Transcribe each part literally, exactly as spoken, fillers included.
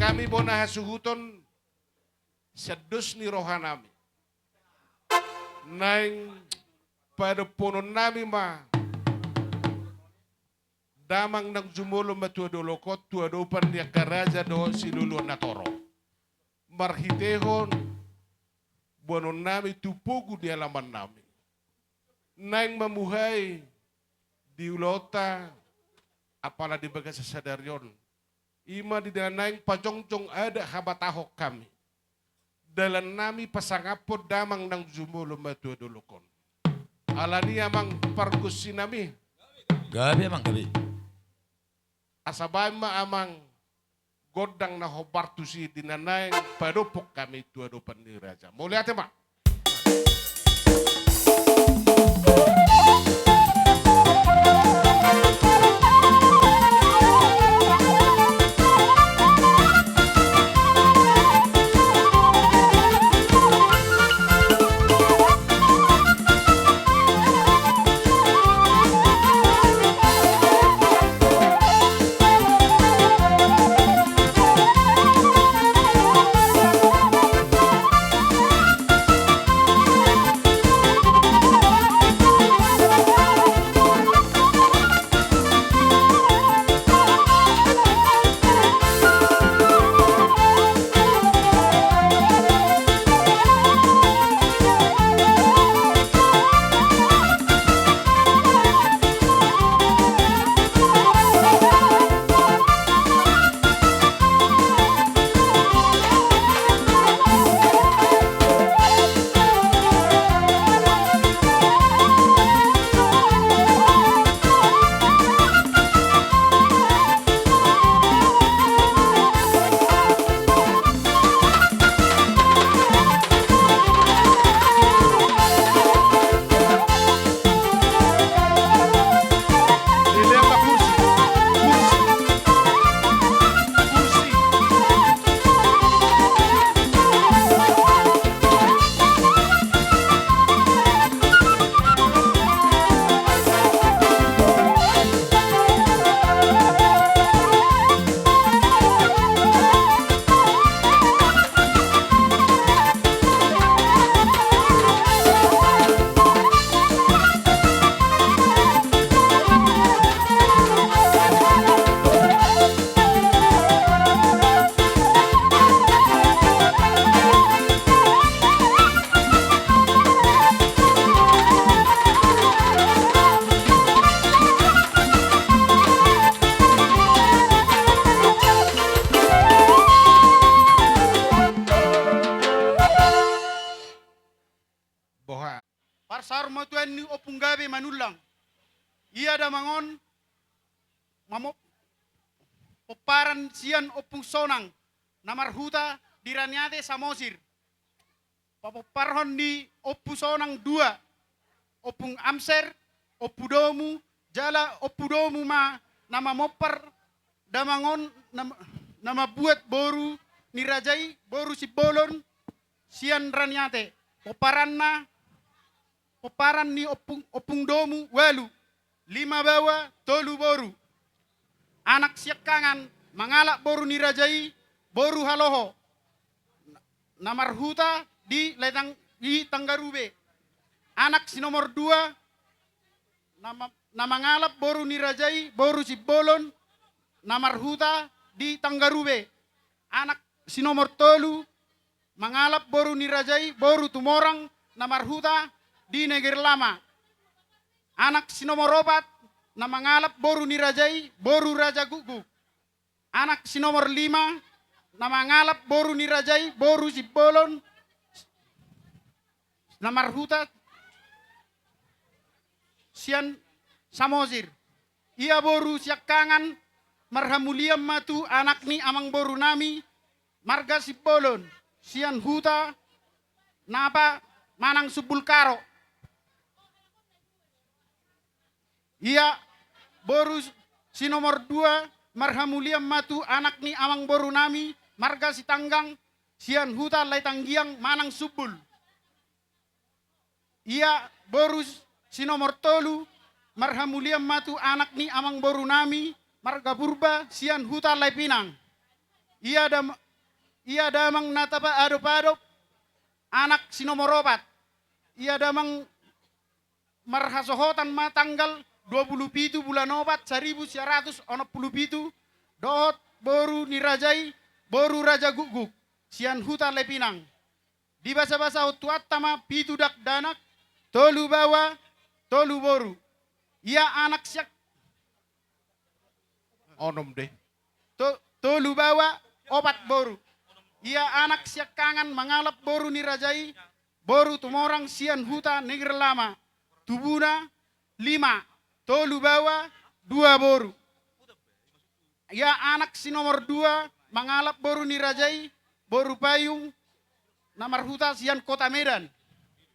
Hami bona hasuhuton sian dos ni rohanami. Naeng padomponon nami ma damang nang jumolo ma tu dolok on, tu adopan ni angka raja dohot siluluan na torop. Marhitehon boanon nami tu pogu ni alaman nami. Naeng mamuhai di ulaonta, apala di bagasan sadari on. Ima di na naeng pajongjong adat habatahon hami. Dalan nami pasangaphon damang nang jumolo ma tu dolok on. Alani amang pargonsi nami. Gabe amang, gabe. Asa baen ma amang gondang na hombar tusi di na naeng padophon hami tu adopan ni raja. Mauliate ma. Boha. Parsaur ma tu aek ni Ompung Gabe Manullang. Ia damang on mamo-, pomparan sian Ompung Sonang na marhuta di Raniate Samosir. Papomparhon ni Ompu Sonang dua, Ompung Amser, Ompu Domu, jala Ompu Domu ma na mamompar damang on na, na mambuat boru ni raja i, boru Simbolon sian Raniate. Pomparanna, pomparan ni Ompung, Ompung Domu ualu, lima baoa, tolu boru. Anak siangkangan mangalap boru ni raja i, boru Haloho, na marhuta di Laetang-, di Tanggarube. Anak si nomor dua na ma-, na mangalap boru ni raja i, boru Simbolon, na marhuta di Tanggarube. Anak si nomor tolu mangalap boru ni raja i, boru Tumorang, na marhuta di Neger Lama. Anak si nomor opat na mangalap boru ni raja i, boru Raja Gukguk. Anak si nomor lima na mangalap boru ni raja i, boru Simbolon, na marhuta sian Samosir. Ia boru siangkangan marhamulian ma tu anak ni amangboru nami marga Simbolon sian huta Napa manang Sumbul Karo. Ia boru si nomor dua marhamulian ma tu anak ni amangboru nami marga Sitanggang sian huta Laetanggiang manang Sumbul. Ia boru si nomor tolu marhamulian ma tu anak ni amangboru nami marga Purba sian huta Laepinang. Ia dam-, ia damang na tapaadop-adop, anak si nomor opat. Ia damang marhasohotan ma tanggal dua pulu pitu bulan opat saribu sia ratus onom pulu pitu, dohot boru ni raja i, boru Raja Gukguk, sian huta Lepinang. Dibasabasahon Tuhanta ma pitu dakdanak, tolu baoa, tolu boru. Ia anak siak- Onom do i. To-, tolu baoa, opat boru. Ia anak siangkangan mangalap boru ni raja i, boru Tumorang sian huta Negeri Lama. Tubuna lima, tolu baoa, dua boru. Ia anak si nomor dua mangalap boru ni raja i, boru Payung, na marhuta sian Kota Medan.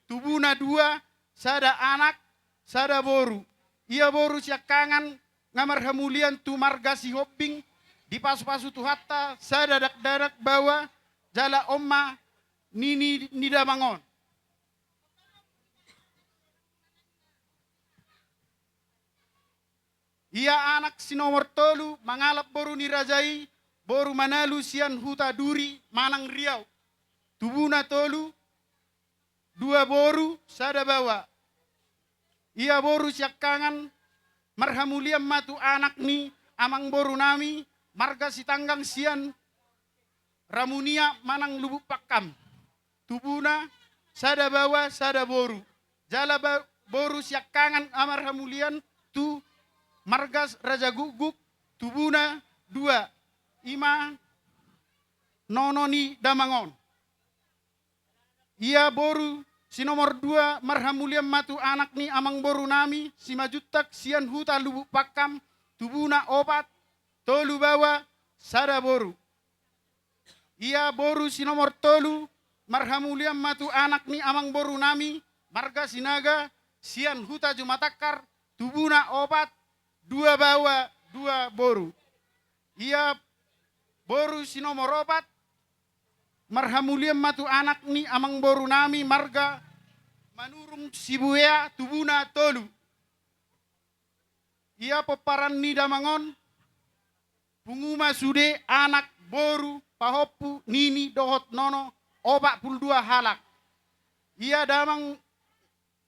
Tubuna dua, sada anak, sada boru. Ia boru siangkangan nga marhamulian tu marga Sihombing, dipasupasu Tuhanta sada dakdanak baoa, jala on ma nini ni damang on. Ia anak si nomor tolu mangalap boru ni raja i, boru Manalu sian huta Duri manang Riau. Tubuna tolu, dua boru, sada baoa. Ia boru siangkangan marhamulian ma tu anak ni amangboru nami, marga Sitanggang sian Ramunia manang Lubuk Pakam. Tubuna sada baoa, sada boru. Jala ba-, boru siangkangan nga marhamulian tu marga Raja Gukguk, tubuna dua, i ma nono ni damang on. Ia boru si nomor dua marhamulian ma tu anak ni amangboru nami Simanjuntak sian huta Lubuk Pakam, tubuna opat, tolu baoa, sada boru. Ia boru si nomor tolu marhamulian ma tu anak ni amangboru nami marga Sinaga sian huta Jumatangkar, tubuna opat, dua baoa, dua boru. Ia boru si nomor opat marhamulian ma tu anak ni amangboru nami marga Manurung Sibuea, tubuna tolu. Ia pomparan ni damang on, pungu ma sude anak, boru, pahompu, nini dohot nono, opat pulu dua halak. Ia damang,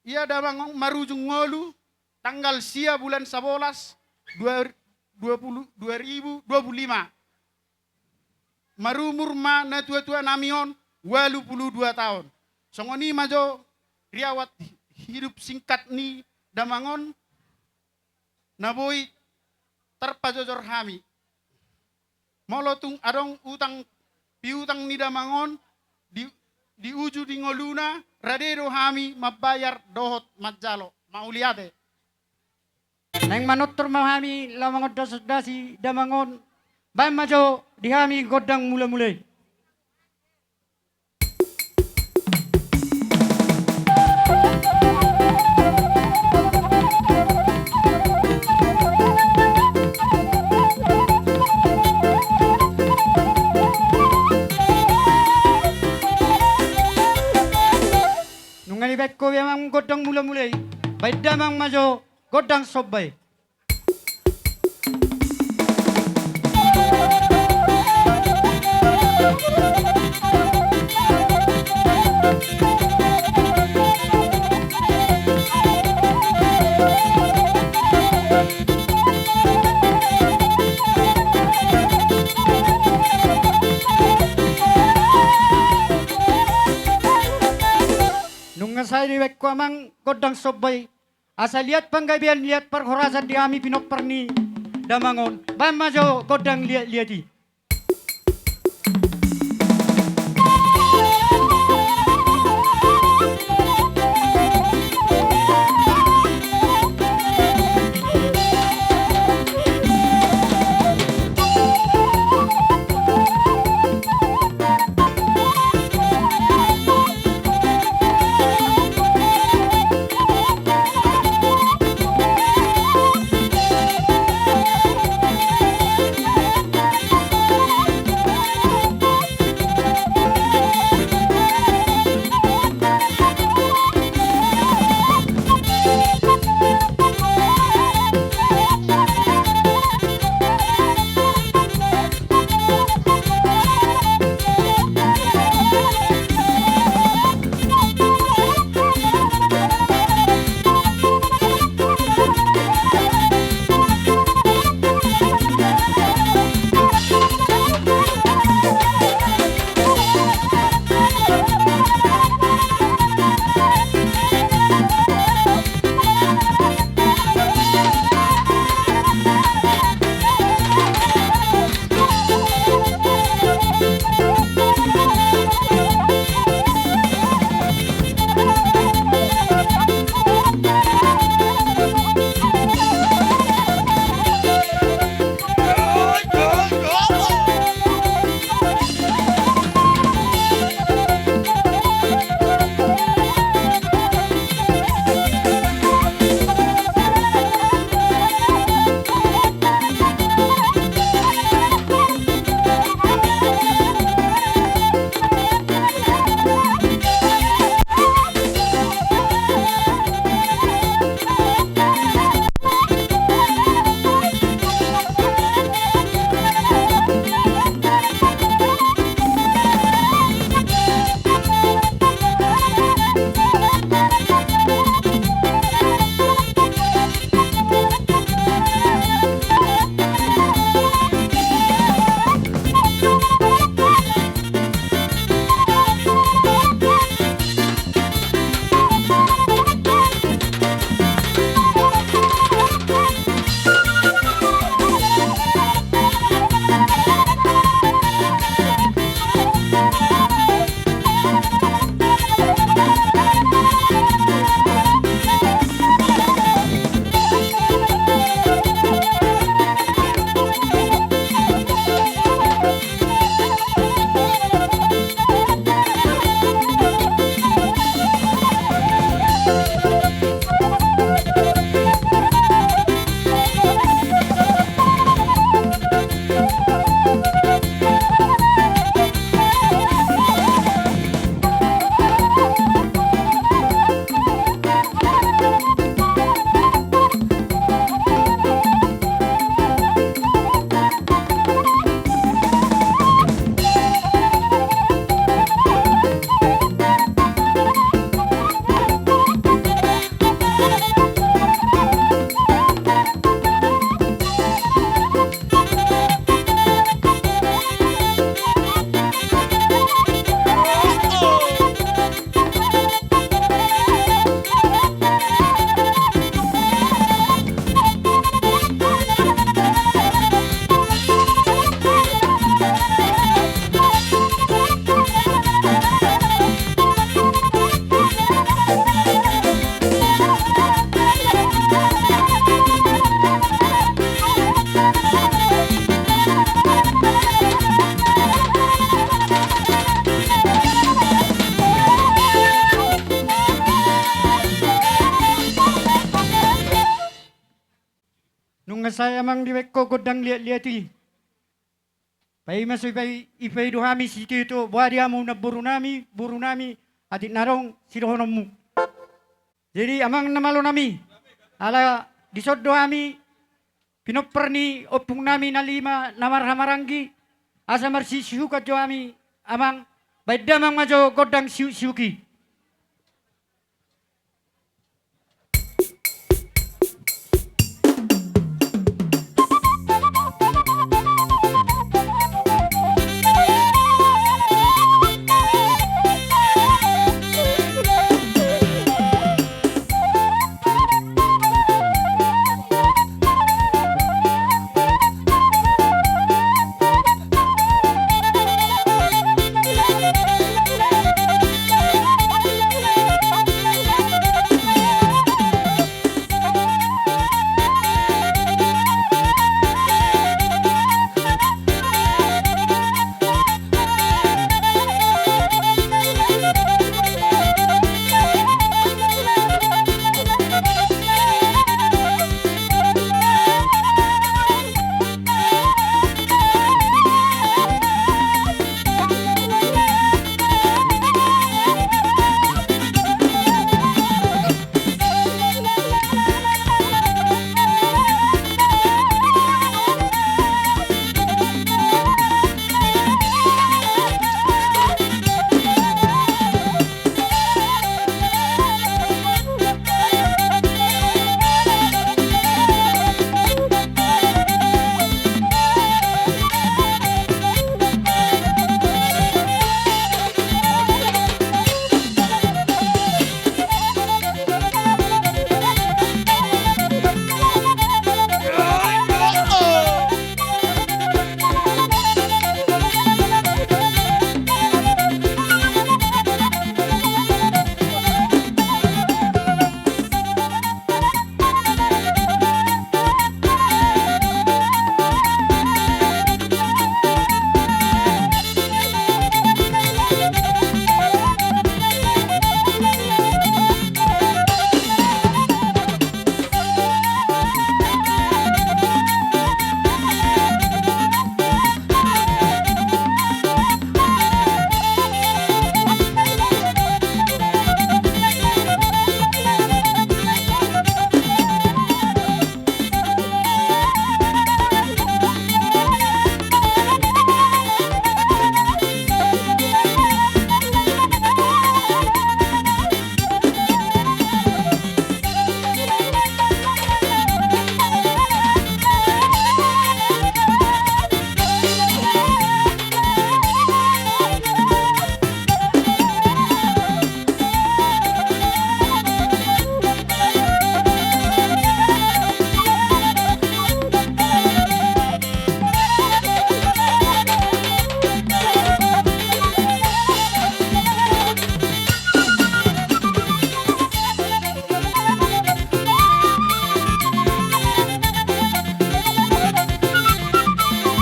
ia damang on marujung ngolu tanggal sia bulan sabolas, dua, dua pulu, dua ribu dua pulu lima. Marumur ma natuatua nami on ualu pulu dua taon. Songon i ma jo riwayat hidup singkat ni damang on na boi tarpajojor hami. Molo tung adong utang piutang ni damang on di, di uju di ngoluna, rade do hami mambayar dohot manjalo. Mauliate. Naeng manortor ma hami laho mangondasondasi damang on. Baen ma jo di hami gondang mulamula i. Nunga dibaen ho be amang gondang mulamula i, baen damang ma jo gondang somba i. Nunga sae dibaen ho amang gondang somba i. Asa liat panggabean, liat parhorasan di hami pinompar ni damang on. Baen ma jo gondang liatliat i. Amang, dibaen ho gondang liat-liat i. Paima so ipa-, ipaido hami sitio-tio, boha di hamu namboru nami, boru nami, atik na adong sidohononmu. Jadi amang na malo nami, ala dison do hami pinompar ni ompung nami na lima na marhahamaranggi, asa marsihuk-sihukan jo hami, amang, baen damang ma jo gondang sihuk-sihuk i.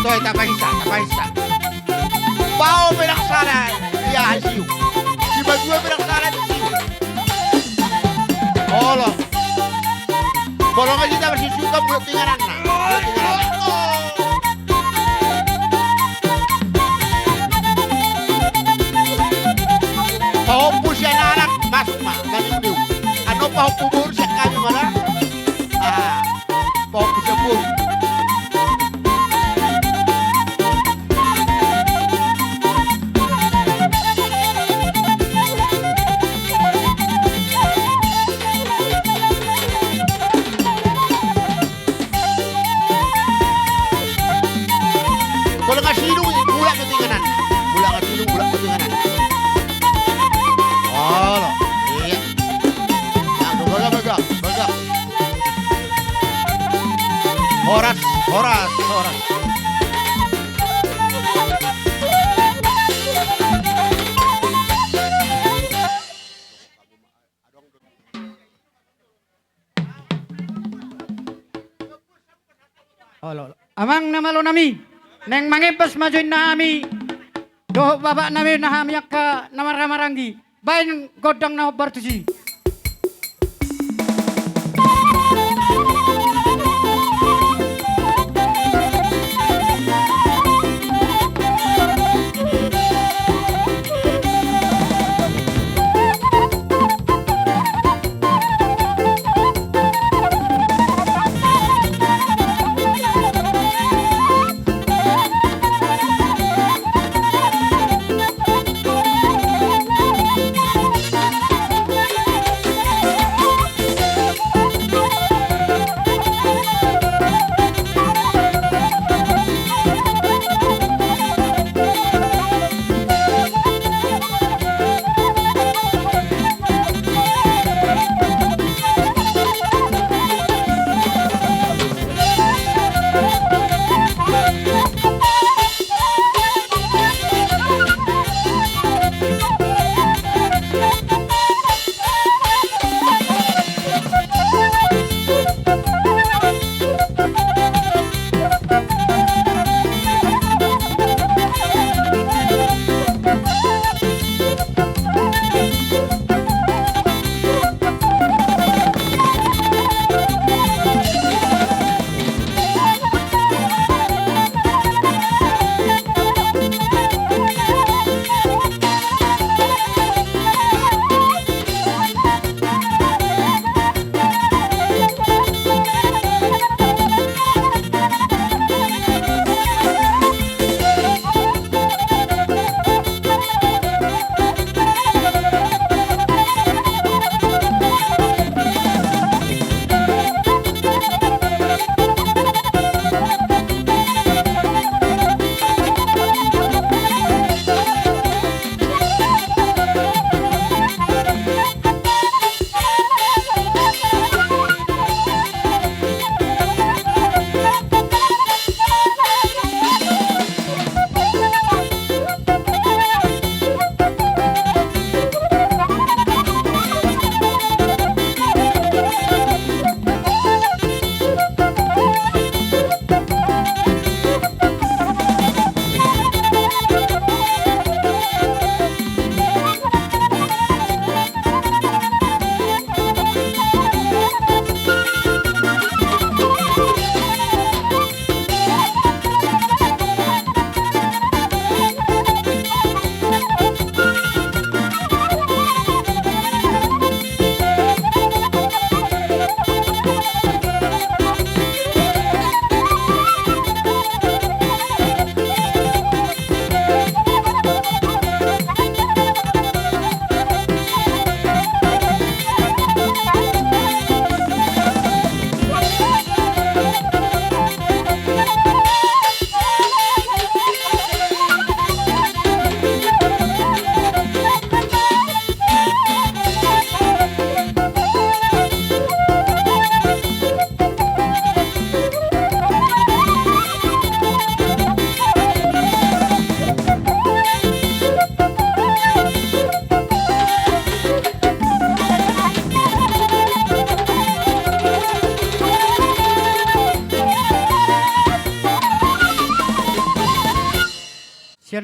Toe, tapahinsa, tapahinsa. Baoa pe ndang sada, ia, sihuk. Sibatua pe ndang sada, sihuk. Olo. Bolongan hita marsihuk-sihukan, buat ingananna. Buat ingananna. Pahompu sian anak, masuk ma, na niu-niu. Annon pahompu boru sian hami ma da. Ah, pahompu sian boru. Molo nga sidung, mulak do tu inganan. Molo nga sidung, mulak do tu inganan. Olo, ia. Nah, bagak, bagak, bagak. Horas, horas, horas. Olo, olo. Amang na malo nami, naeng mangembas ma jo inna hami dohot bapak nami na hami angka na marhahamaranggi. Baen gondang na hombar tusi.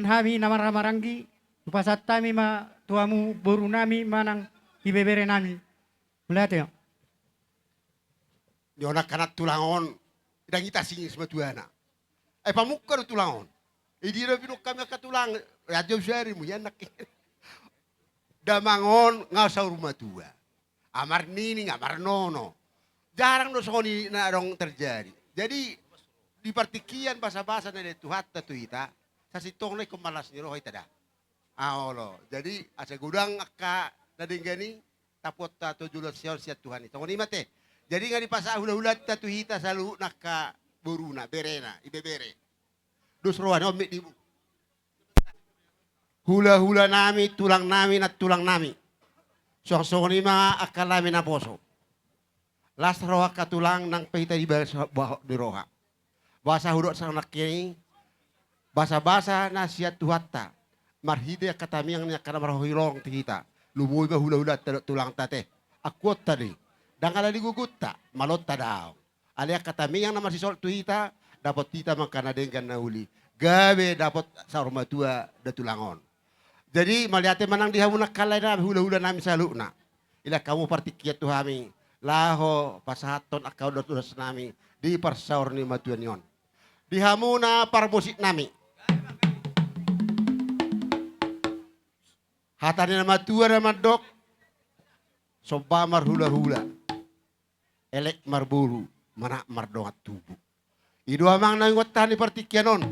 hami na marhahamaranggi, hupasahat hami ma tu hamu borunami manang ibeberenami. Mauliate. Di on angka nantulang on, ndang hita singis matuana. Ai pamungka do tulang on. Idia do pinungka hami angka tulang, raja usari mu ian nangkin. Damang on nga saur matua. Nga marnini, nga marnono. Jarang do songon i na adong terjadi. Jadi, di partingkian basa-basa na nilehon Tuhanta tu hita, sasintongna ingkon marlas ni roha hita da. Ah, olo. Jadi, asa godang angka na denggan i, tapuonta tu joloan sian on sian Tuhan i. Songon i ma te. Jadi, nga dipasahat hula-hulanta tu hita saluhutna angka boruna, berena, ibebere. Dos roha ni on mit dibu. Hula-hulanami, tulangnami, nantulangnami. Suang songon i ma angka lami naposo. Las roha angka tulang nang pe hita dibahut ni roha. Basa hudok saonang i, basa-basa na sian Tuhanta. Marhite angka tangiang ni angka na marhaholongan tu hita. Lumobi ma hula-hulanta dohot tulangta te. Angkuonta do i. Ndang ala ni gogonta, malonta daong. Alai angka tangiang na marsisolhot tu hita, dapot hita ma angka na denggan na uli. Gabe dapot saur matua da tulang on. Jadi, mauliate ma nang di hamu angka lae nami, hula-hula nami saluhutna. Ilehon hamu partingkian tu hami, laho pasahathon angka ulos-ulos nami, di parsaor ni matua ni on. Di hamu na parmusik nami. Hata ni na matua na mandok, somba marhula-hula. Elek marboru, manat mardongan tubu. I do amang na ingot hami di partingkian on.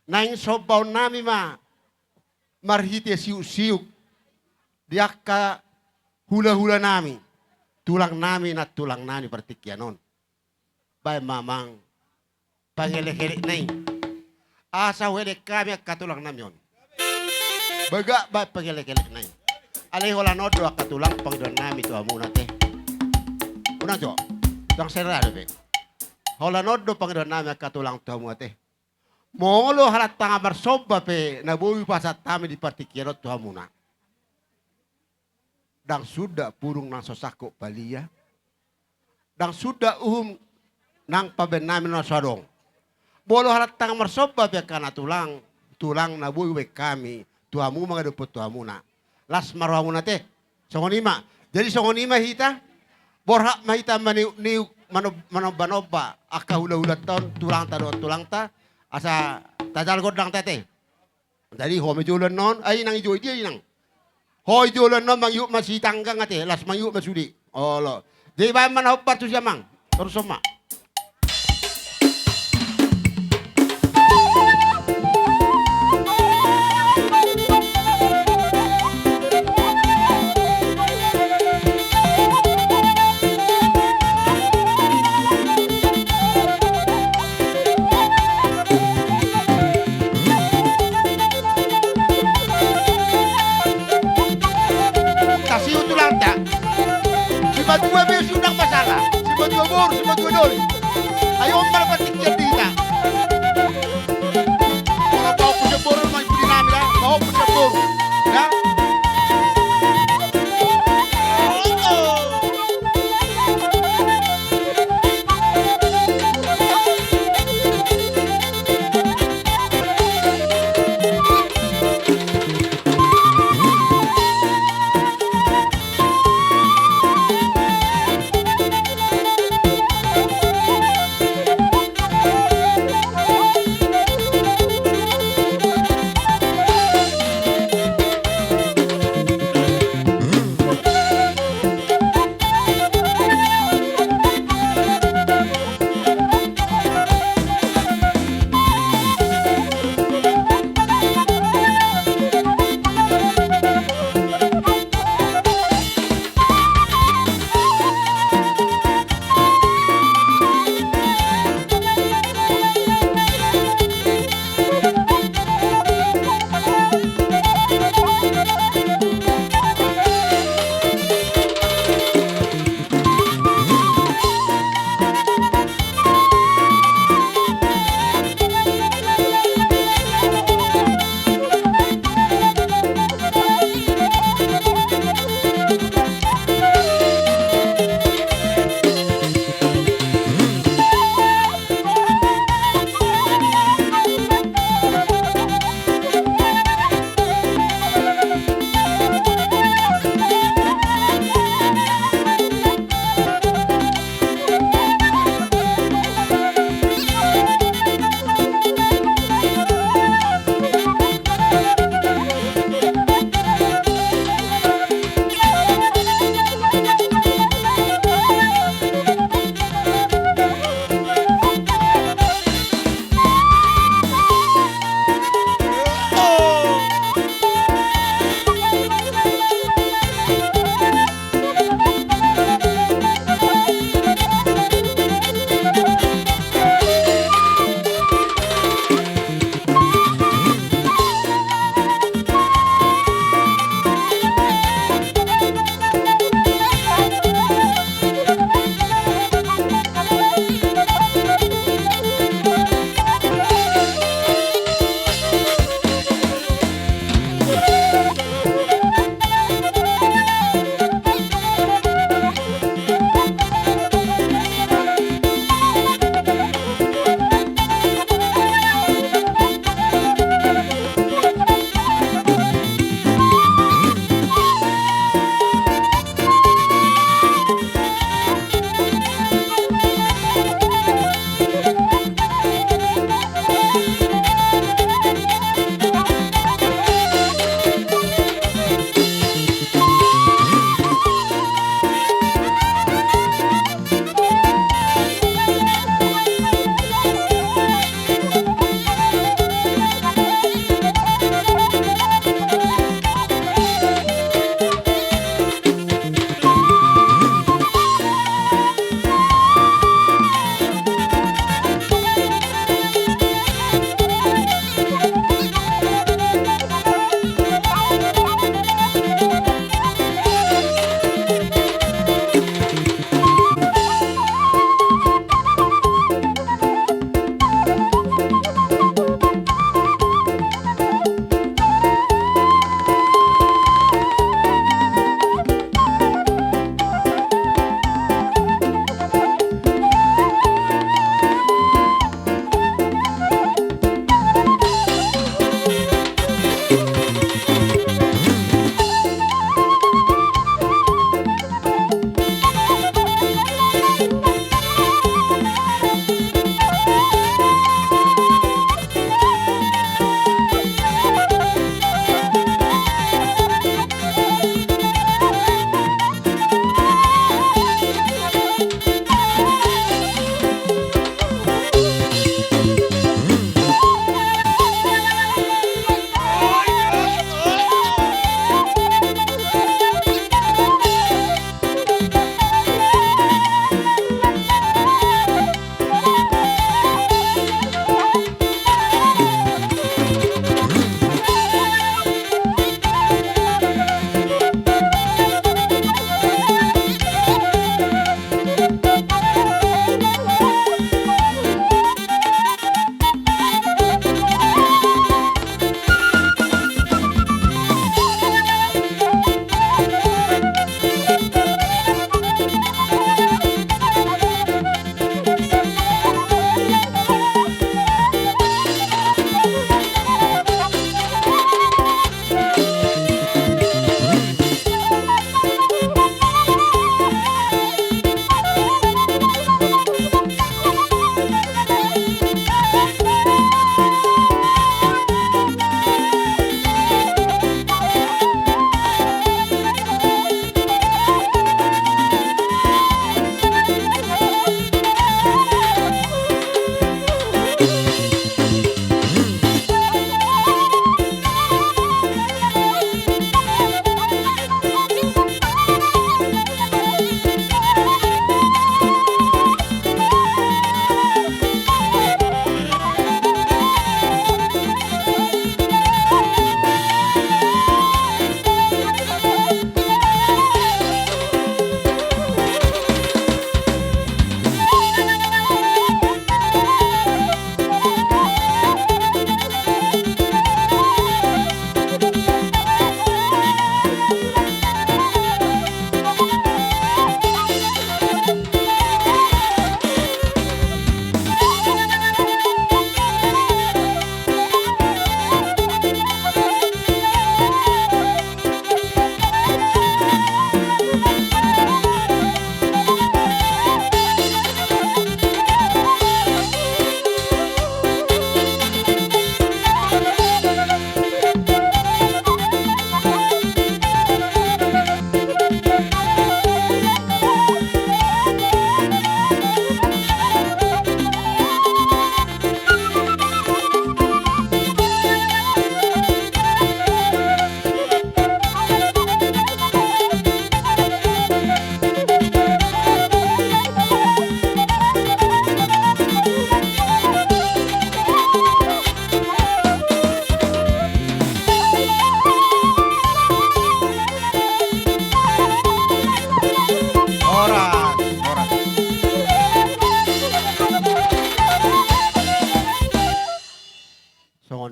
Naeng sombaon nami ma marhite siuk-siuk. Di angka hula-hula nami. Tulang nami, nantulang nami partingkian on. Baen ma amang. Pangelek-elekna i. Asa huelek hami angka tulang nami on. Bagak baen pangelek-elekna i. Alai holan on do angka tulang pangidoan nami tu hamuna te. Unang jo. Ndang sera dope. Holan on do pangidoan nami angka tulang tu hamuna te. Molo halak tanga marsomba pe na boi hupasahat hami di partingkian on tu hamuna. Ndang suda pudung nang so sangkop palia. Ndang suda uhum nang pabaen nami na so adong. Molo halak tanga marsomba pe angka na tulang, tulang na boi hubaen hami, tu hamu mangadophon tu hamuna. Las ma rohamuna te. Songon i ma. Jadi songon i ma hita, borhat ma hita maniuk-niuk, manob-, manomba-nomba, angka hula-hulanta on, tulangta dohot tulangta, asa tajal gondangta te. Jadi ho ma i jolo annon, ai inang i jo, dia inang. Ho i jolo annon mangiuk ma sitanggang ate, las mangiuk ma sude. Olo. Jadi baen ma na hombar tusi amang. Torus on ma. Tasiu tulangta. Simatua be siundang masalah. Simatua boru, simatua doli. Ai on ma na partingkian di hita. Ora pahompu sian boru ma i pudi nami da. Pahompu sian boru. Da.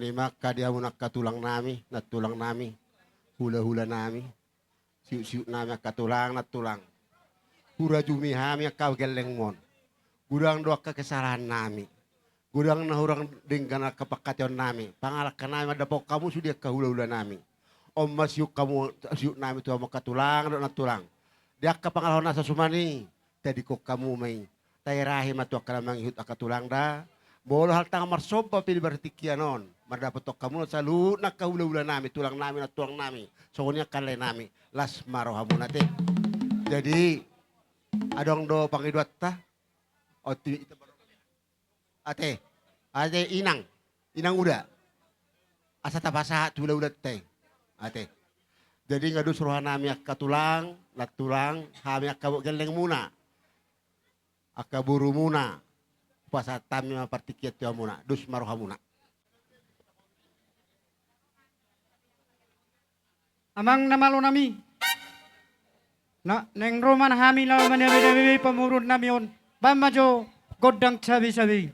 Ima angka di hamu angka tulang nami, nantulang nami, hula-hula nami, siuk-siuk nami angka tulang, nantulang. Hurajumi hami angka gellengmon. Godang do angka kesalahan nami. Godang na hurang denggan angka pangkataion nami. Pangalangka nami mandapothon hamu sude angka hula-hula nami. On ma siuk hamu, siuk nami tu hamu angka tulang dohot nantulang. Di angka pangalahon na so suman i, tadingkon hamu ma i. Tairahi ma tu angka na mangihut angka tulang da. Molo hal tangkas marsomba pe di partingkian on, mandapothon hamu saluhutna angka hula-hula nami, tulang nami, nantulang nami, songon i angka lae nami, las ma rohamuna ate. Jadi adong do pangidoanta. Ate, ate inang, inang uda, asa tapasahat tu hula-hulanta i. Ate. Jadi nga dos roha nami angka tulang, nantulang, hami angka gellengmuna, angka borumuna, pasahat hami ma partingkian tu hamuna, dos ma rohamuna. Amang na malo nami, na naeng ro ma hami laho manabe-nabe pamoruon nami on. Bahen ma jo gondang cabe-cabe i.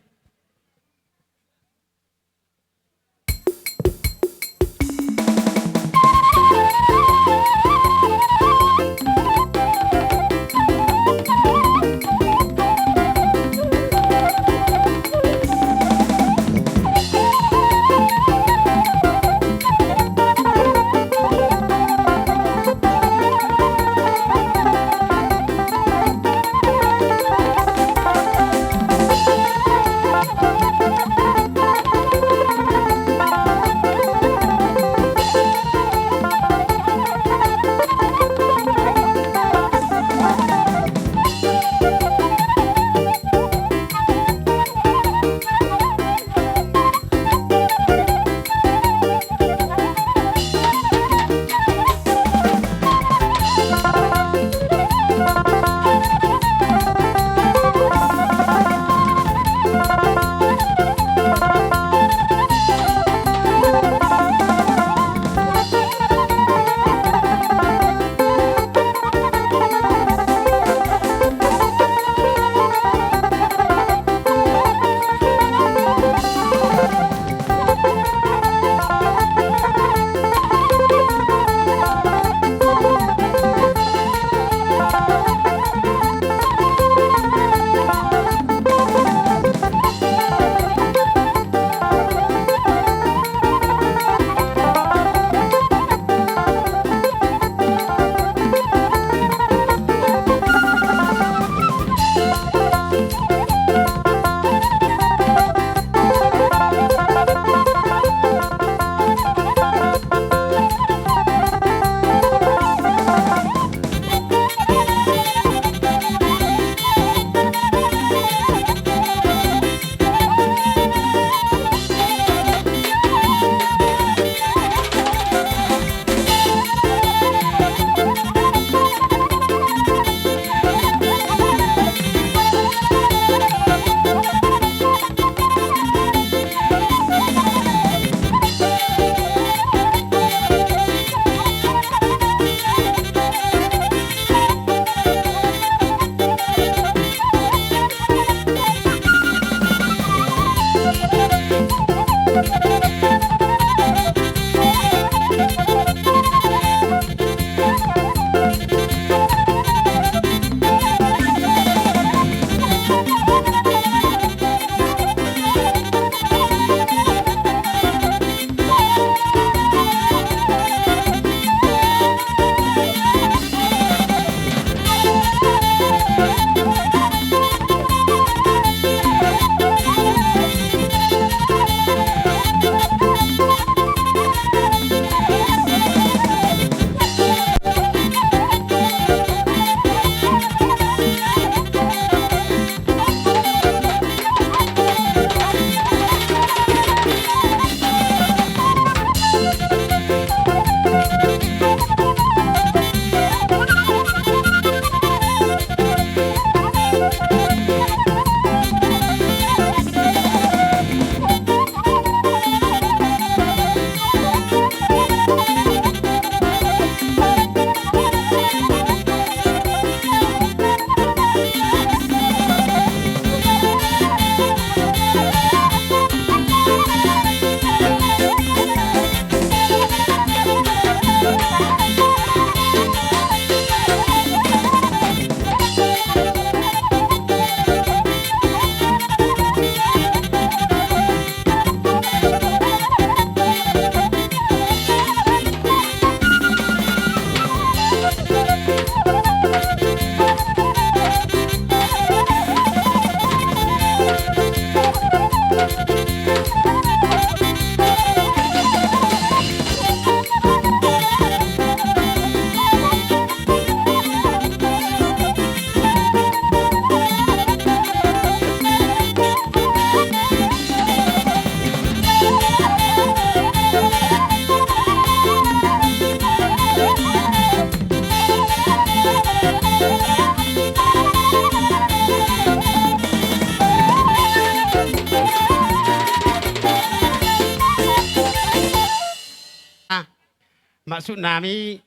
maksud nami,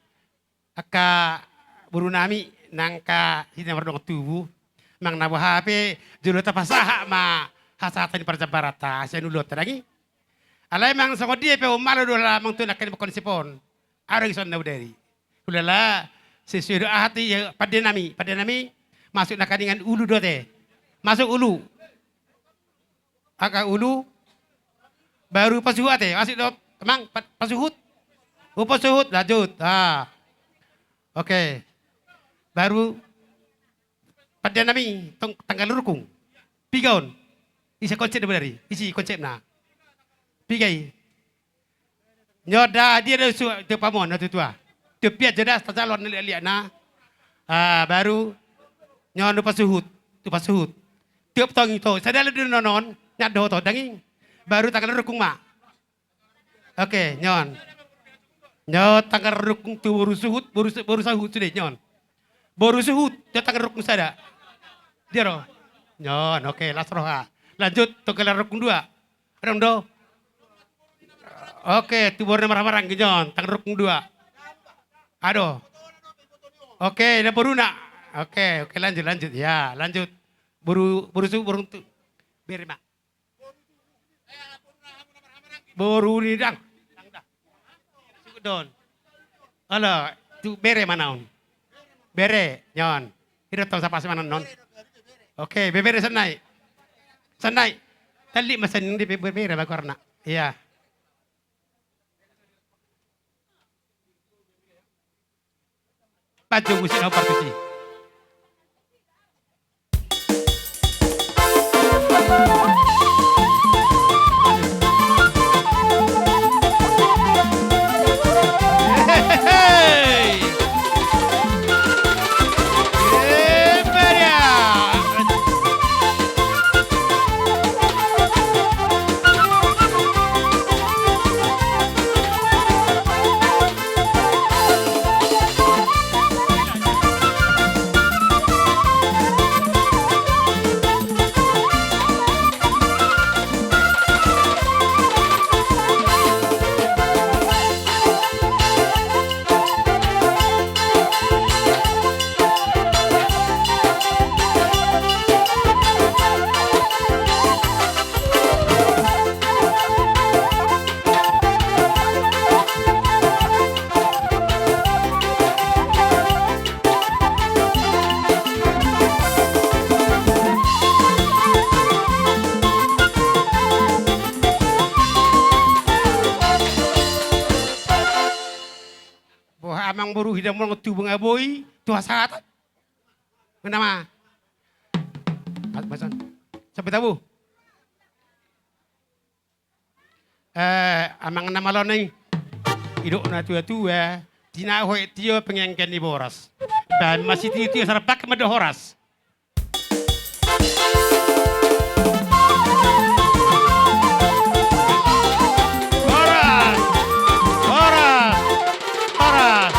angka boru nami, nangka hita mardongan tubu, manang na boha pe jolo tapasahat ma hasahatan ni parjambaranta sian uluonta dang i. Alai manang songon dia pe, umalo do lamang tu nangkin konsep on. Adong i songon na bodari. Hulala sesuai do aha tu i, pande nami, pande nami, masuk nangkaningan ulu do ate. Masuk ulu. Angka ulu. Baru pasuhut ate. Masuk do, Amang, pa-, pasuhut. Oh, pasuhut, lanjut. Ah. Oke. Baru pande nami, tong-, tanggal rukung. Piga on? Ise konsep na bodari? Ise konsepna? Piga i? Nyo da, dia da su-, tu pamoan na tutua. Tu pian jo da, tajalon liat-liat na. Ah, baru nyo on tu pasuhut, tu pasuhut. Tiop tong i to, sada do nonon, nyan dohot on dang i. Baru tanggal rukung ma. Oke, nyo on. Nyo tanggal rukung tu boru suhut, boru su-, boru sahut sude nyo on. Boru suhut, nyo tanggal rukung sada. Dia ro. Nyo on, oke, las roha. Lanjut, tanggal rukung dua. Adong do. Oke, tu boru na marhahamaranggi nyo on, tanggal rukung dua. Adong. Oke, na boruna. Oke, oke, lanjut, lanjut. Ya, lanjut. Boru, boru suhut, boru tu. Bere ma. Boru ni dang. Dang, dang. Sukut don. Olo, tu bere ma na on. Bere, nyo on. Ido tong sapa si mana non. Oke, bebere sonai. Sonai. Tali ma sonai di be-, bebere ma goarna. Iya. Pajo musik na partusi. Boha amang boru hita molo tu bunga boi tu hasahatan. Mana ma? Sampai tabu. Eh, amang na malo na i. Didok na tua-tua, tinaho i tio pengengken ni boras. Baen ma sitio-tio sarpake ma do horas. Horas! Horas! Horas!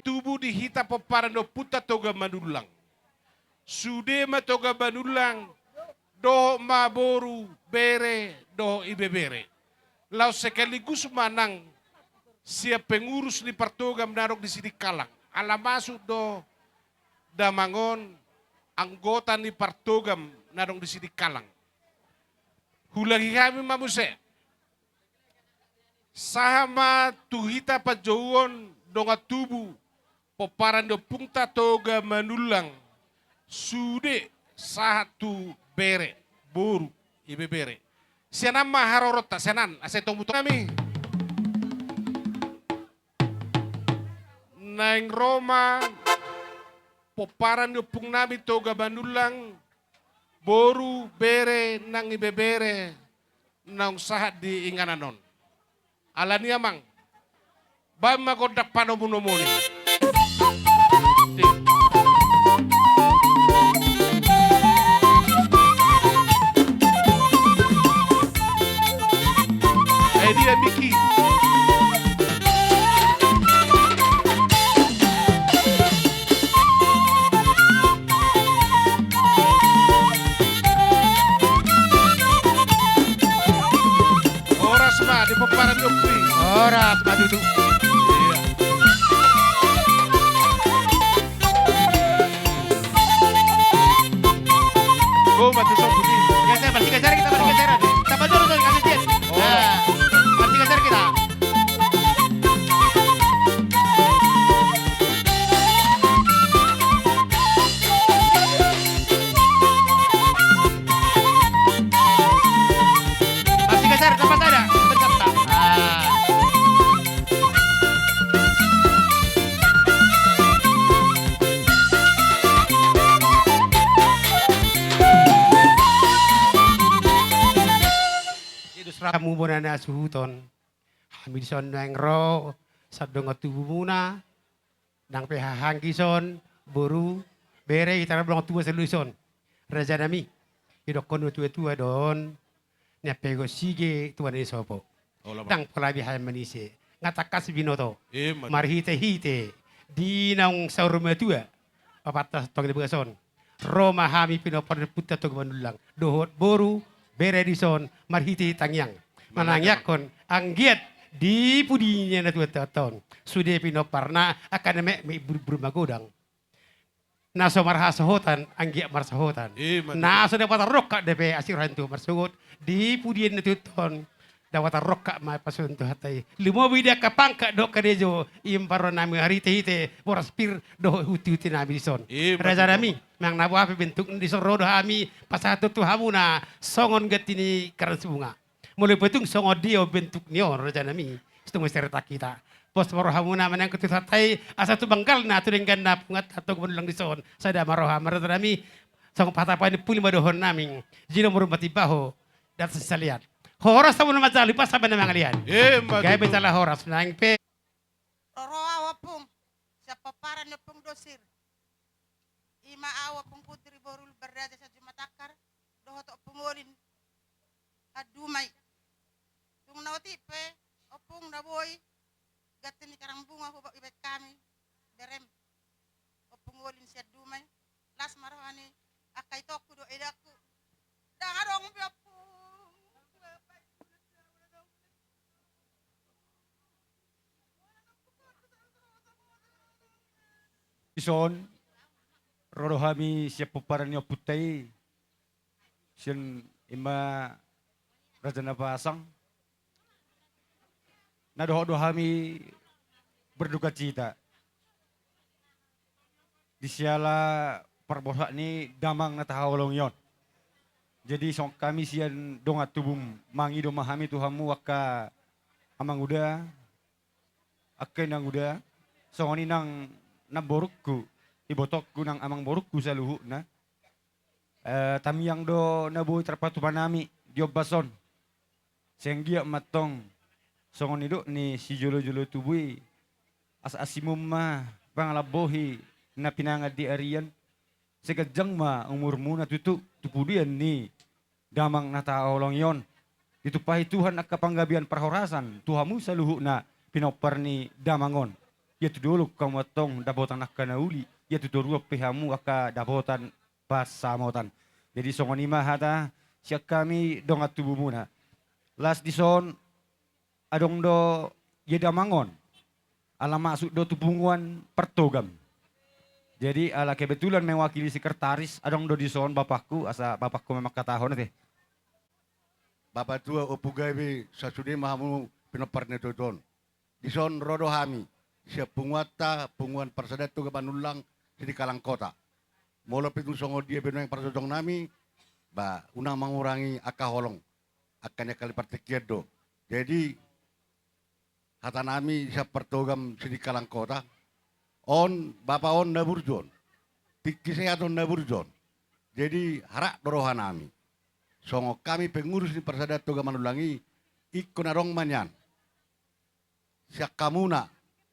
Tubu di hita pomparan ni ompunta Toga Manullang. Sude ma Toga Manullang, dohot ma boru, bere, dohot ibebere. Laos sekaligus ma nang sian pengurus ni partogam na adong di Sidikalang. Ala masuk do damang on anggota ni partogam na adong di Sidikalang. Hulaki hami ma muse. Sahat ma tu hita panjouon dongan tubu pomparan ni ompunta Toga Manullang, sude sahat tu bere, boru, ibebere. Sian an ma haroronta, sian an, asa i tomutomu nami. Naeng ro ma pomparan ni ompung nami Toga Manullang, boru, bere nang ibebere naung sahat di inganan on. Alani amang, baen ma gondang panomunomuon i. Ai dia Miki. Horas ma tutu. Iya. Go ma tu sombut i. Ya, saya masih kejar kita, masih kejar. Tambah dulu, Don, kasih dia. Oh. Nah, masih kejar kita. Masih kejar, dapat ada. Bersama. Ah. Jadi, serah kamu bona na suhuton. Hami dison naeng ro, sian dongan tubumuna, nang pe hahaanggi son, boru, bere, hita na dongan tubu saluhut dison. Rajanami, didokkon do tua-tua do on, nian pe go sige tua ni sopo. Ndang pola be hami manise, nga tangkas binoto. Marhite-hite di naung saur matua, papatta tong di bagason. Ro ma hami pinompar ni ompunta Toga Manullang dohot boru, bere dison marhite tangiang. Manangiangkon anggiat di pudi ni natuatua on sude pinomparna angka na metmet, burbur magodang. Na so marhasohotan anggiat marsohotan. Na so dapotan rongkap dope asi roha ni Tuhan marsogot di pudi ni natuatua on. Dapotan rongkap ma pasupasu ni Tuhanta i. Lumobi di angka pangkat dohot karejo, i ma parrohanami marhitehite boras pir dohot hutihute nami dison. Rajanami, manang na boha pe bentuk ni dison ro do hami pasahathon tu hamuna songon ganti ni karans bunga. Molo pe tung songon dia bentuk ni on rajanami, situ mesti retak hita. Pos ma rohamuna manang tu Tuhanta i asa tu banggalna tu dengganna punguanta Toga Manullang dison. Sada ma roha ma rajanami. Songon patapan ni puli ma dohononnami. Jino murung matimbaho. Data sisalian. Horas hamuna manjalo, pasa bana mangalian. Gabe jala horas nang pe. Roro au ompung, sian pomparan ni ompung Dosir. I ma au ompung Putri boru Lumban Raja sian Jumatakkar, dohot ompung Olin Handumai. Tung na otik pe ompung na boi ganti ni karang bunga hubaen hami berem. Ompung Olin sian Dumai. Las ma roha ni angka itongku dohot edangku. Ndang adong be ompung. Dison ro do hami sian pomparan ni ompunta i. Sian i ma Raja Napasang. Na dohot do hami berdukacita di siala parbosak ni damang na tahaholongi on. Jadi songon hami sian dongan tubum mangido ma hami tu hamu angka amanguda, angka inanguda, songon i nang namborungku, ibotongku nang amangborungku saluhutna. Eh, tamiang do na boi tarpatupa nami di ombas on. Sai anggiat ma antong songon nidok ni sijolojolo tubu i, asa asimum ma pangalambohi na pinangan di arian. Sai ganjang ma umurmuna tutu tu pudian ni damang na tahaholongi on. Ditumpahi Tuhan angka panggabean parhorasan tu hamu saluhutna pinompar ni damang on. Ia tu dolok hamu antong dapotan angka na uli, ia tu toruan pe hamu angka dapotan pansamotan. Jadi songon i ma hata sian hami dongan tubumuna. Las dison adong do ia damang on, ala masuk do tu punguan partogam. Jadi ala kebetulan mewakili sekretaris adong do dison bapakku, asa bapakku ma mangkatahon ate. Bapa tua, ompung gabe, sasude ma hamu pinompar ni itoiton. Dison ro do hami sian punguanta, Punguan Parsadaan Toga Manullang Sidikalang Kota. Molo pe tung songon dia pe nuaeng parjojong nami, ba unang mangurangi angka holong, angka ni angka ni partingkian do. Jadi hata nami sian partogam Sidikalang Kota, on bapa on na burju on, tingki sehat on na burju on. Jadi harat do roha nami songon hami pengurus ni Parsadaan Toga Manullang i, ingkon adong ma nian sian hamuna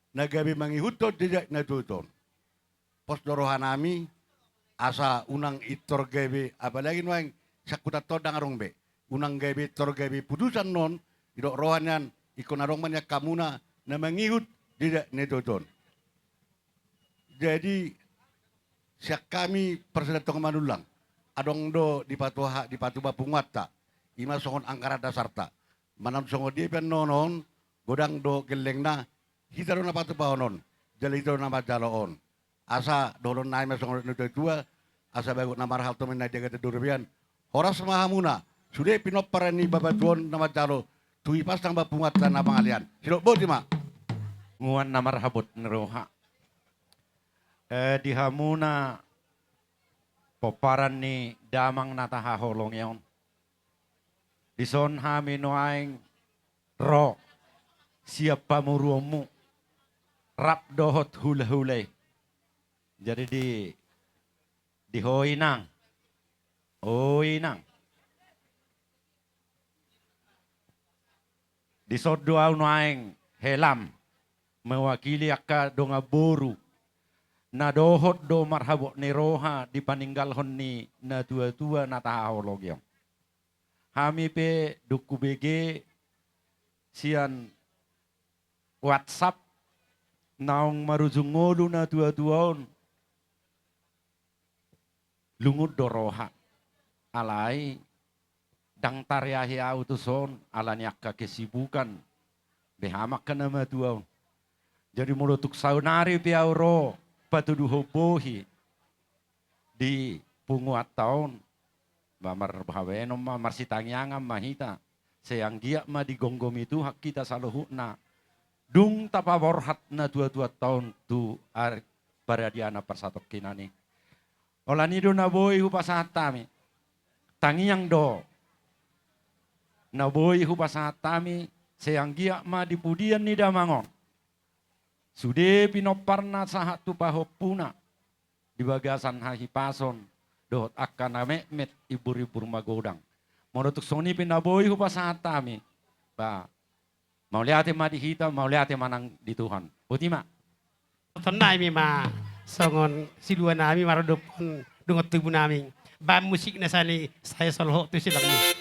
na gabe mangihuthon jejak ni natuatua on. Pos do roha nami asa unang intor gabe, apalagi nuaeng sian hutanta on ndang adong be, unang gabe intor gabe putusan on. Didok roha nian ingkon adong ma nian hamuna na mangihut jejak ni natuatua on. Jadi sian hami Parsadaan Toga Manullang, adong do dipatuha, dipatupa punguanta, i ma songon anggaran dasarta. Manang songon dia pe annon on, godang dohot gellengna, hita do na patupahon on, jala hita do na manjalo on. Asa dohonon nami ma songon na tua-tua, asa bagot na marhalto ma na di agatan di robean. Horas ma hamuna, sude pinompar ni bapatuaon na manjalo, tu hipasang ma punguanta na pangalean. Sidok boti ma. Nuaeng na marhabot ni roha. Eh, di hamuna pomparan ni damang na tahaholongi on. Dison hami nuaeng ro sian pamoruonmu rap dohot hula-hula i. Jadi di, di ho inang. O inang. Dison do ahu nuaeng helam mewakili angka dongan boru na dohot do marhabot ni roha di paninggalhon ni na tua-tua na tahaholongi on. Hami pe dung hubege sian WhatsApp naung marujung ngolu na tua-tua on, lungun do roha. Alai ndang tareahi ahu tuson ala ni angka kesibukan beha ma angka na matua on. Jadi molo tung saonari pe ahu ro patuduhon bohi di punguanta on, ba marbahenon ma, marsitangiangan ma hita. Sai anggiat ma digomgomi Tuhan hita saluhutna dung tapaborhat na tua-tuanta on tu ari paradiana parsatongkinan i. Holan i do na boi hupasahat hami. Tangiang do na boi hupasahat hami, sai anggiat ma di pudian ni damang on sude pinomparna sahat tu pahompuna di bagasan hahipason dohot angka na metmet, imbur-imbur magodang. Molo tung songon i pe na boi hupasahat hami, ba mauliate ma di hita, mauliate ma nang di Tuhan. Boti ma. Tonnami ma songon silua nami maradophon dongan tubu nami. Baen musik na sani sai solhot tu silangmi.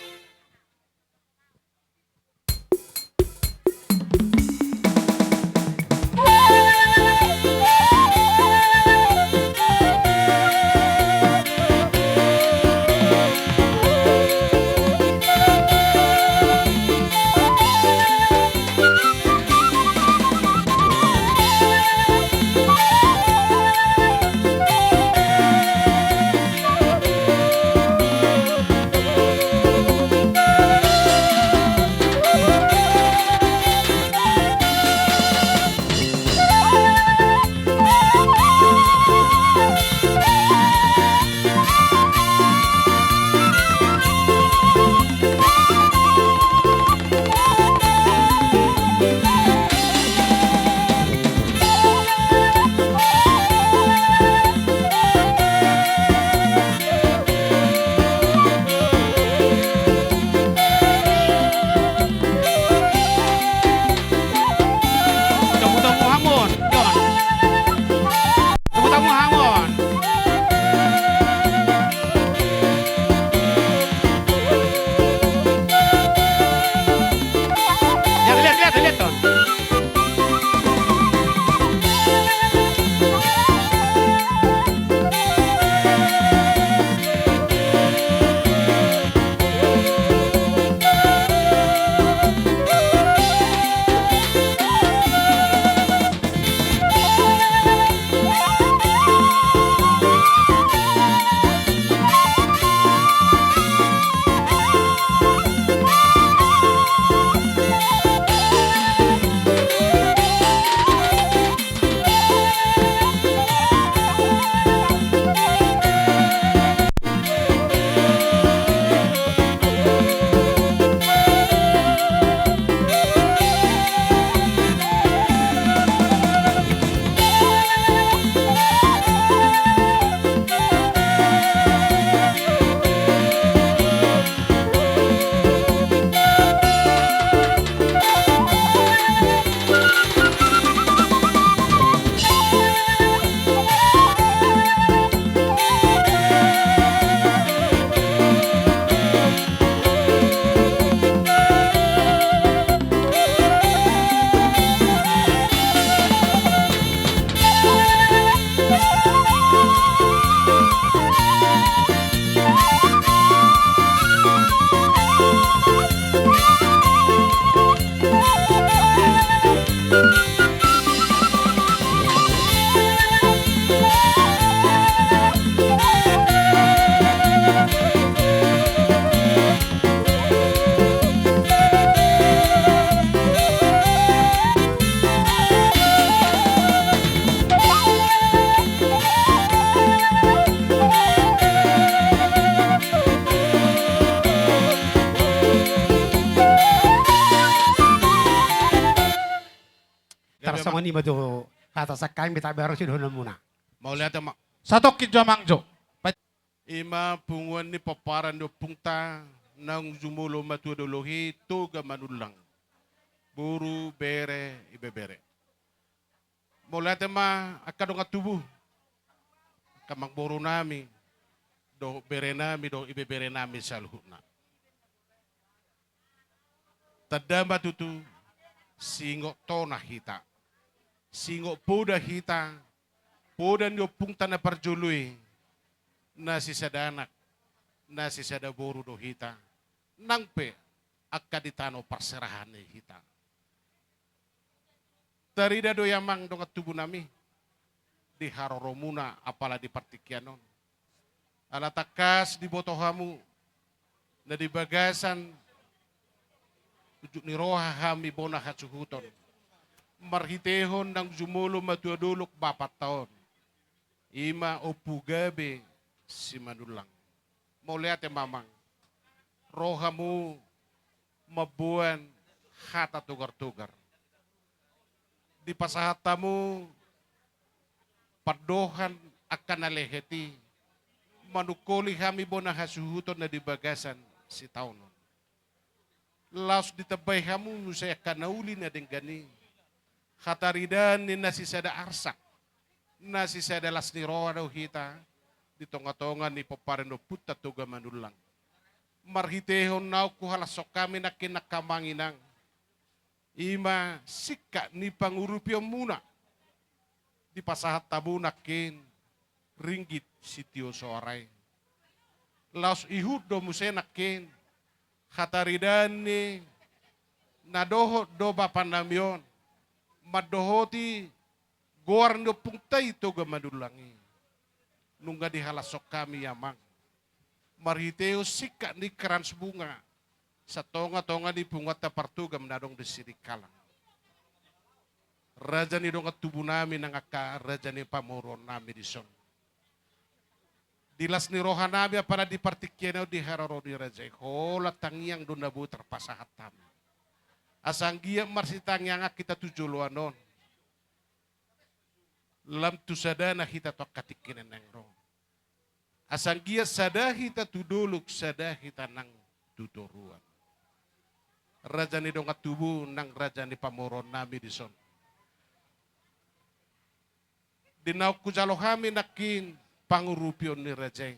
Ima do hata sian hami, tabereng sidohononmuna. Mauliate ma. Satongkin jo amang jo. Ima punguan ni pomparan ni ompungta naung jumolo matua dolok i Toga Manullang, boru, bere, ibebere. Mauliate ma angka dongan tubu, angka amangboru nami dohot bere nami dohot ibebere nami saluhutna. Tanda ma tutu, singot tona hita, singot poda hita, poda ni ompungta na parjolo i, na sisada anak, na sisada boru do hita, nang pe angka di tano parserahan ni hita. Tarida do i amang dongan tubu nami di haroromuna apala di partingkian on. Ala tangkas diboto hamu na di bagasan unjuk ni roha hami bona hasuhuton marhitehon naung jumolo matua dolok bapanta on, ima Ompu Gabe Simanullang. Mauliate ma amang, ro hamu mamboan hata togar-togar. Dipasahat hamu pandohan angka na lehet i manungkoli hami bona hasuhuton na di bagasan sitaonon. Laos ditambai hamu muse angka na uli na denggan i, hataridaan ni na sisada arsak, na sisada las ni roha do hita di tonga-tonga ni pomparan ni ompunta Toga Manullang. Marhitehon naung huhalashon hami nangkin angka amang inang, ima singkat ni pangurupionmuna, dipasahat hamu nangkin ringgit sitio soara i. Laos ihut do muse nangkin hataridaan ni na dohot do bapa nami on mandohoti goar ni ompungta i Toga Manullang i. Nunga dihalashon hami amang marhitehon singkat ni krans bunga sian tonga-tonga ni punguanta Partoga na adong di Sidikalang. Raja ni dongan tubu nami nang angka raja ni pamoruon nami dison. Di las ni roha nami apala di partingkian on di haroro ni raja i, holan tangiang do na boi tarpasahat hami. Asa anggiat marsitangiangan hita tu joloan on, lam tu sadana hita tu angka tingki na naeng ro. Asa anggiat sada hita tu dolok, sada hita nang tu toruan. Raja ni dongan tubu nang raja ni pamoruon nami dison. Di naung hujalo hami nangkin pangurupion ni raja i,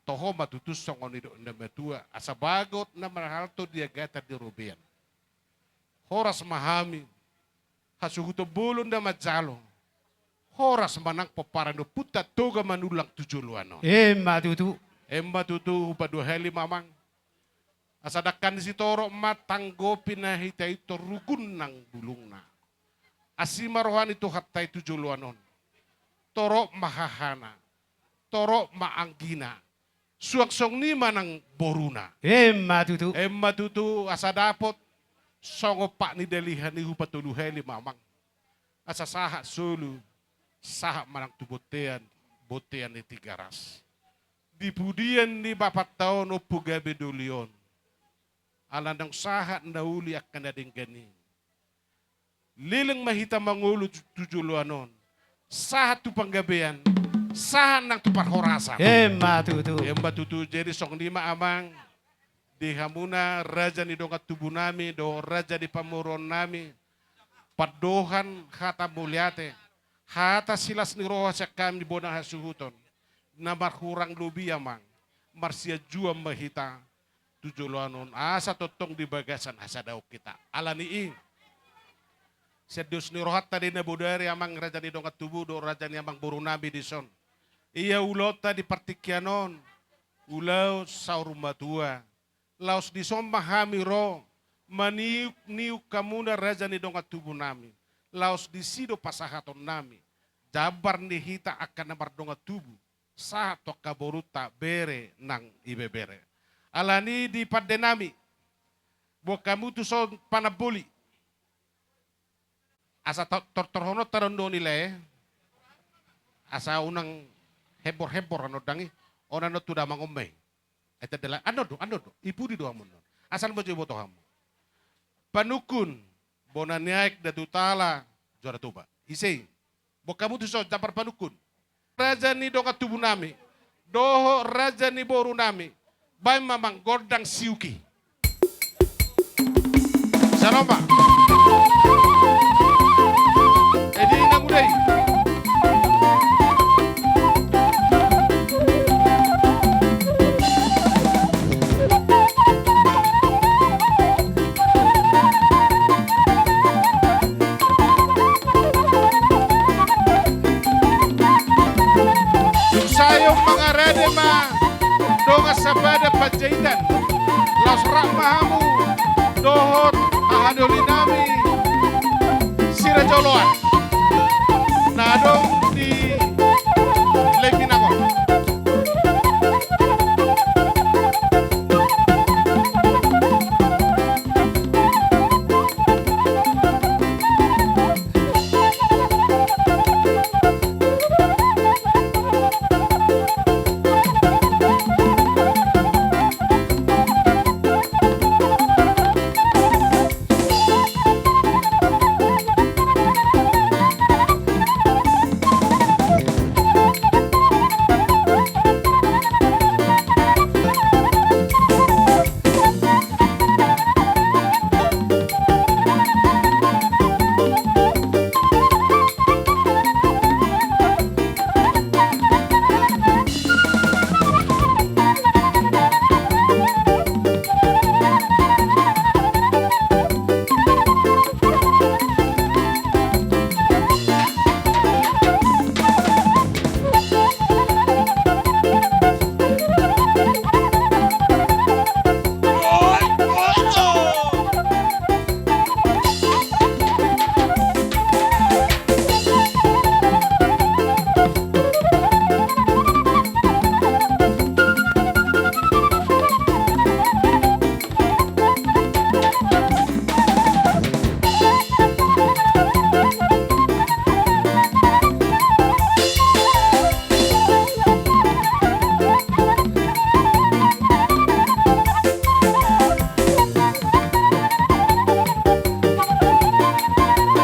toho ma tutu songon nidok ni na matua, asa bagot na marhalto di agatan di robean. Horas ma hami, hasuhuton bolon na manjalo. Horas ma nang pomparan ni ompunta Toga Manullang tu joloan on. Emma tutu. Emma tutu, hupaduahali ma amang. Asa dangka ni sitorop ma tanggopi na hita i torugun nang bulungna. Asi ma roha ni Tuhanta i tu joloan on. Torop ma hahana, torop ma anggina. Suang songon i ma nang boruna. Emma tutu. Emma tutu, asa dapot songon pat ni dalihan i hupatoluhali ma amang. Asa sahat solu, sahat ma nang tu bontean, bontean ni Tigaras. Di pudian ni bapanta on Ompu Gabe Doli on. Ala naung sahat na uli angka na denggan i, leleng ma hita mangolu tu, tu joloan on. Sahat tu panggabean, sahat nang tu parhorasan. Emma tutu. Emma tutu, jadi songon i ma amang, di hamuna raja ni dongan tubu nami dohot raja ni pamoruon nami, pandohan hata mauliate, hata silas ni roha sian hami bona hasuhuton, na marhurang lobi amang, marsianjuan ma hita tu joloan on asa tongtong di bagasan hasadaon hita. Ala ni i, sian dos ni rohanta di na bodari amang raja ni dongan tubu dohot raja ni amangboru nami dison, ia ulaonta di partingkian on ulaon saur matua. Laos dison ma hami ro maniuk-niuk hamuna raja ni dongan tubu nami. Laos disi do pasahaton nami jambar ni hita angka na mardongan tubu sahat tu angka borunta bere nang ibebere. Ala ni i di pande nami, boan hamu tuson panamboli. Asa to-, tortorhononta do on i lae. Asa unang hembor-hembor annon dang i. On annon tu damang on ma i. Ai tanda lae annon do, annon do. I pudi do hamu annon. Asal ma jo iboto hamu. Panungkun. Bona ni aek Datu Taala Juara Toba. Ise i? Boan hamu tuson, Jambar Panungkun. Raja ni dongan tubu nami dohot raja ni boru nami, baen ma amang gondang siuki. Salam ma. Edi na mudai. Dung sae on mangarade ma dongan sabada Panjaitan, laos rap ma hamu dohot haha doli nami si Raja Oloan na adong di Lempinang on.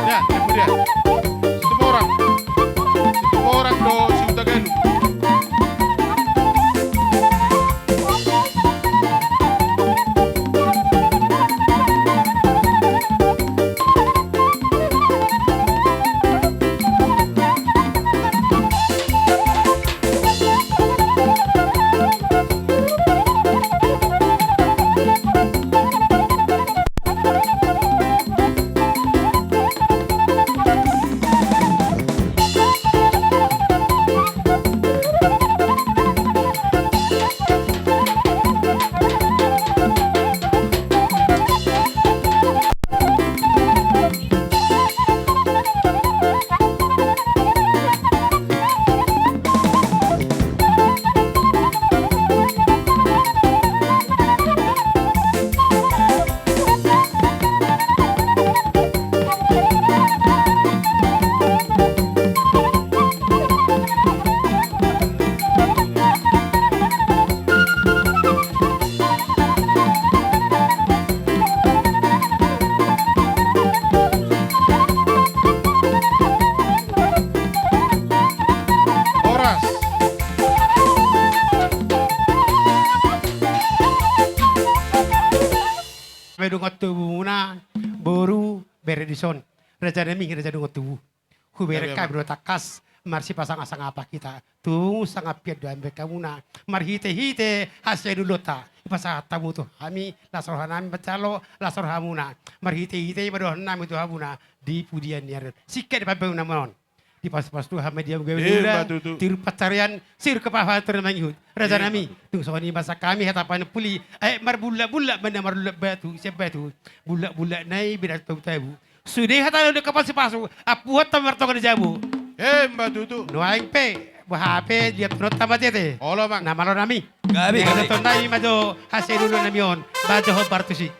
Ya, kemudian Situmorang. Situmorang do Sihutagalung. Horas. Hami dongan tubumuna, boru, bere dison. Raja nami, raja dongan tubu. Hubereng hami do tangkas, marsipasangap-sangap hita. Tung sangap pian do hami baen hamuna. Marhite-hite hasian ni ulaonta, dipasahat hamu tu hami, las roha nami manjalo, las rohamuna. Marhite-hite i ma dohonon nami tu hamuna di pudian ni ari on. Singkat di pambahenonnami on. Dipasu-pasu Tuhan ma di hamu gabe mula, tiur pansarian, tiur kepahaman, tiur mangihut. Raja nami, tung songon i ma sian hami hata panompuli, aek marbullak-bullak ma na marlullak batu, sian batu. Bullak-bullak nai binahen tabu-tabu. Sude hata na dengke pasu-pasu, ampuhonta ma martonga ni jabu. Emma tutu. Nuaeng pe, boha pe, liat tonta ma jete. Olo, Bang. Na malo nami. Gabe, gabe. Tonta i ma jo hasian ni ulaonnami on, bahen jo hombar tusi.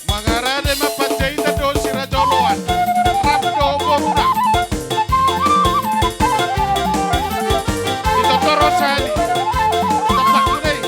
Mangarade ma Panjaitan dohot si Raja Oloan. Rap dohot boruna. Di totor on sahali. Di topak muna i.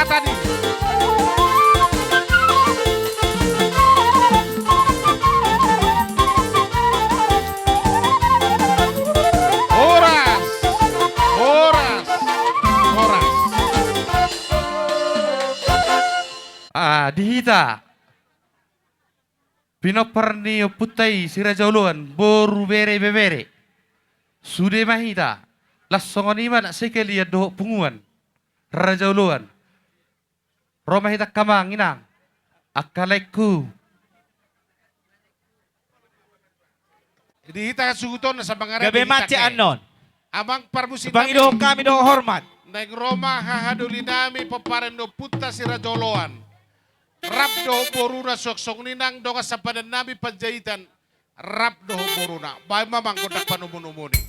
Tadi. Horas. Horas. Horas. Ah, di hita pinompar ni ompunta i si Raja Oloan, boru, bere, ibebere. Sude ma hita. Laos songon i ma na sekalian dohot punguan Raja Oloan. Ro ma hita angka amang inang, angka laengku. Di hita hasuhuton na samangare. Gabe di hita mancek ke annon. Amang parmusi nami. Pangidohon hami dohot hormat. Naeng ro ma hahadolinami pomparan ni ompunta si Raja Oloan. Rap dohot boruna, suang songon i nang dongan sapadannami Panjaitan. Rap dohot boruna. Baen ma amang gondang panomunomuni.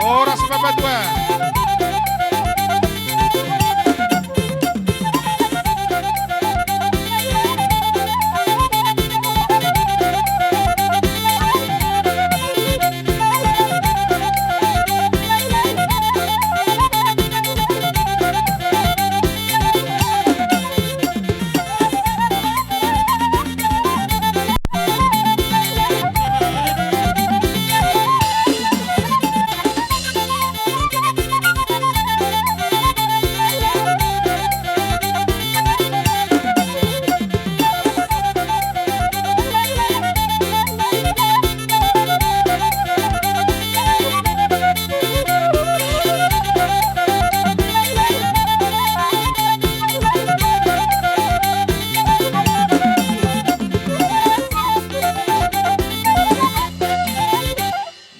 Horas ma patua.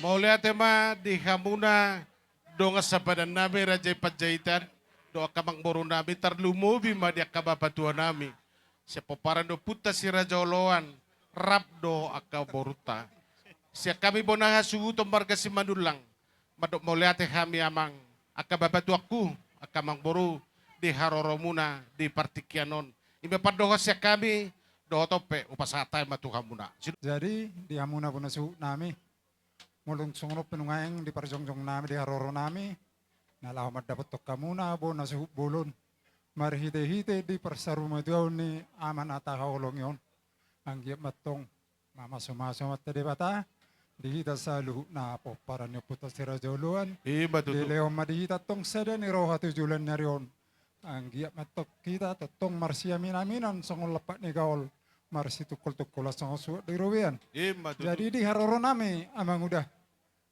Mauliate ma di hamuna dongan sapadannami Raja i Panjaitan, dohot angka amangborunami, tarlumobi ma di angka bapatuanami sian pomparan ni ompunta si Raja Oloan, rap dohot angka borunta. Sian hami bona hasuhuton marga Simanullang, mandok mauliate hami amang, angka bapatuangku, angka amangboru, di haroromuna di partingkian on. I ma pandohan sian hami, dohot on pe hupasahat hami ma tu hamuna. Jadi di hamuna bona suhutnami, molo dung songon on pe nuaeng di parjongjongnami, di haroronami, na laho mandapothon hamuna bona suhut bolon, marhitehite di parsarumatuaon ni Ama na tahaholongi on, anggiat ma antong mamasumasu Amanta Debata di hita saluhutna pomparan ni ompunta si Raja Oloan. I ma tutu. Dilehon ma di hita antong sada ni roha tu joloan ni ari on. Anggiat ma antong hita tongtong marsiaminaminan songon lampak ni gaol, marsitungkoltungkolan songon suhut di robean. I ma tutu. Jadi di haroronami amanguda,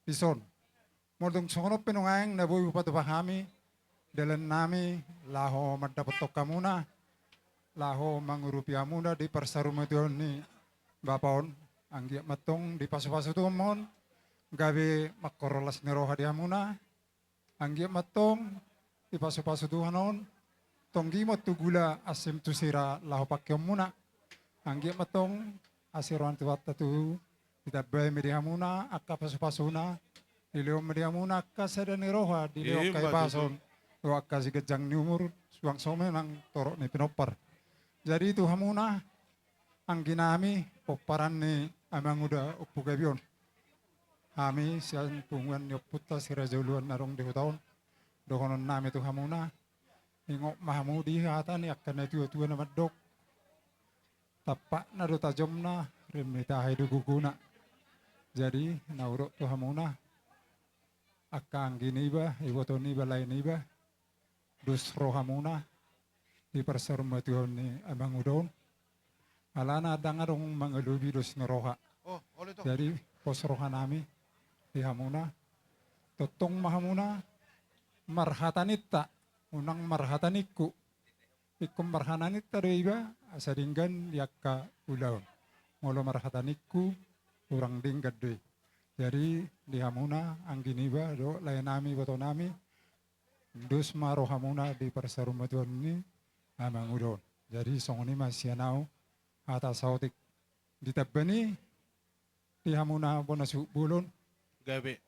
dison, molo dung songon on pe nuaeng na boi hupatupa hami dalannami laho mandapothon hamuna, laho mangurupi hamuna di parsarumatuaon ni bapa on, anggiat ma antong dipasupasu Tuhan ma on, gabe mangkorhon las ni roha di hamuna, anggiat ma antong dipasupasu Tuhan on, tonggimon tu gula, asem tu sira laho pangkeonmuna. Anggiat ma antong asi roha ni Tuhanta tutu, ditambai ma di hamuna angka pasupasuna, dilehon ma di hamuna angka sada ni roha, dilehon angka hipason, dohot angka siganjang ni umur, suang songon i nang torop ni pinompar. Jadi tu hamuna, angginami, pomparan ni amanguda Ompu Gabe on, hami sian punguan ni ompunta si Raja Oloan na adong di huta on, dohononnami tu hamuna, ingot ma hamu di hata ni angka natuatua na mandok, tampakna do tajomna, rim ni tahi do gogona. Jadi na hudok tu hamuna, angka anggi niba, iboto niba, lae niba, dos rohamuna di parsarumatuaon ni amanguda on. Alana ndang adong mangalobi dos ni roha. Oh, olo to. Jadi pos rohanami di hamuna, tongtong ma hamuna marhata ninta, unang marhata ningku. Ingkon marhata ninta do iba, asa denggan di angka ulaon. Molo marhata ningku, hurang denggan do i. Jadi di hamuna anggi niba dohot laenami, ibotonami, dos ma rohamuna di parsarumatuaon ni amanguda on. Jadi songon i ma sian au hata saotik. Ditambai ni di hamuna bona suhut bolon. Gabe.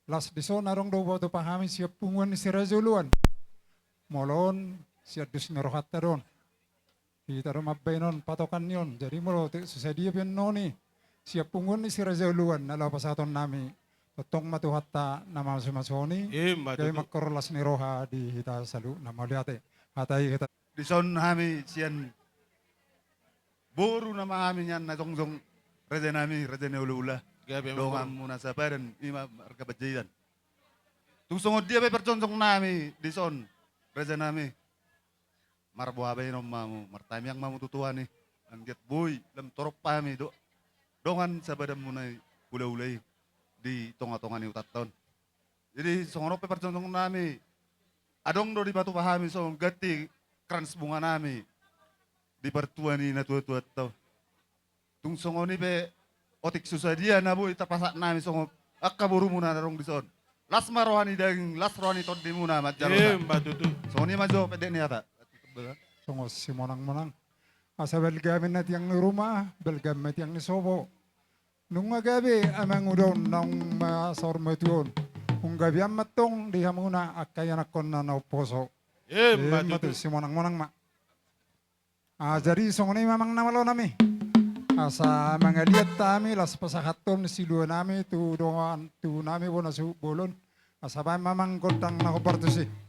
Las dison adong do hupasahat hami sian punguan ni si Raja Oloan. Molo on sian dos ni rohanta do on. Hita do mambaen on patokan ni on. Jadi molo tung so sadia pe annon i sian punguan ni si Raja Oloan na laho pasahatonnami Tongtong ma Tuhanta na mamasumasu i. Ima tutu. Gabe mangkorhon las ni roha di hita saluhutna. Mauliate. Hata i hita. Dison hami sian boru nama hami nian na jongjong, raja nami, raja ni hulahula. Gabe mangkorhon. Donganmuna sapadan, ima marga Panjaitan. Tung songon dia pe parjongjong nami dison, raja nami. Marboa bahenon ma hamu, martamiang ma hamu tu Tuhan i, anggiat boi lam torop hami do, dongan sapadanmuna i, hulahula i, di tongatonga ni hutanta on. Jadi songon on pe parjongjong nami, adong do dipatupa hami songon ganti krans bunga nami di partua ni natuatuanta on. Tung songon i pe, otik so sadia na boi tapasahat nami songon angka borumuna na adong dison. Las ma roha ni daging, las roha ni tondimuna manjalo. Ima tutu. Songon i ma jo pendek ni hata. Songon simonangmonang. Asa balga ma na tiang ni ruma, balga ma tiang ni sopo. Nunga gabe amangudon naung ma saur matua on. Nunga gabe amantong di hamuna angka ianakhonna na umposo. Ima tutu. Ima tutu, simonangmonang ma. Ah, jadi songon i ma amang na malo nami. Asa mangaliat hami las pasahathon silua nami tu dongan tu nami bona suhut bolon. Asa bahen ma amang gondang na hombar tusi.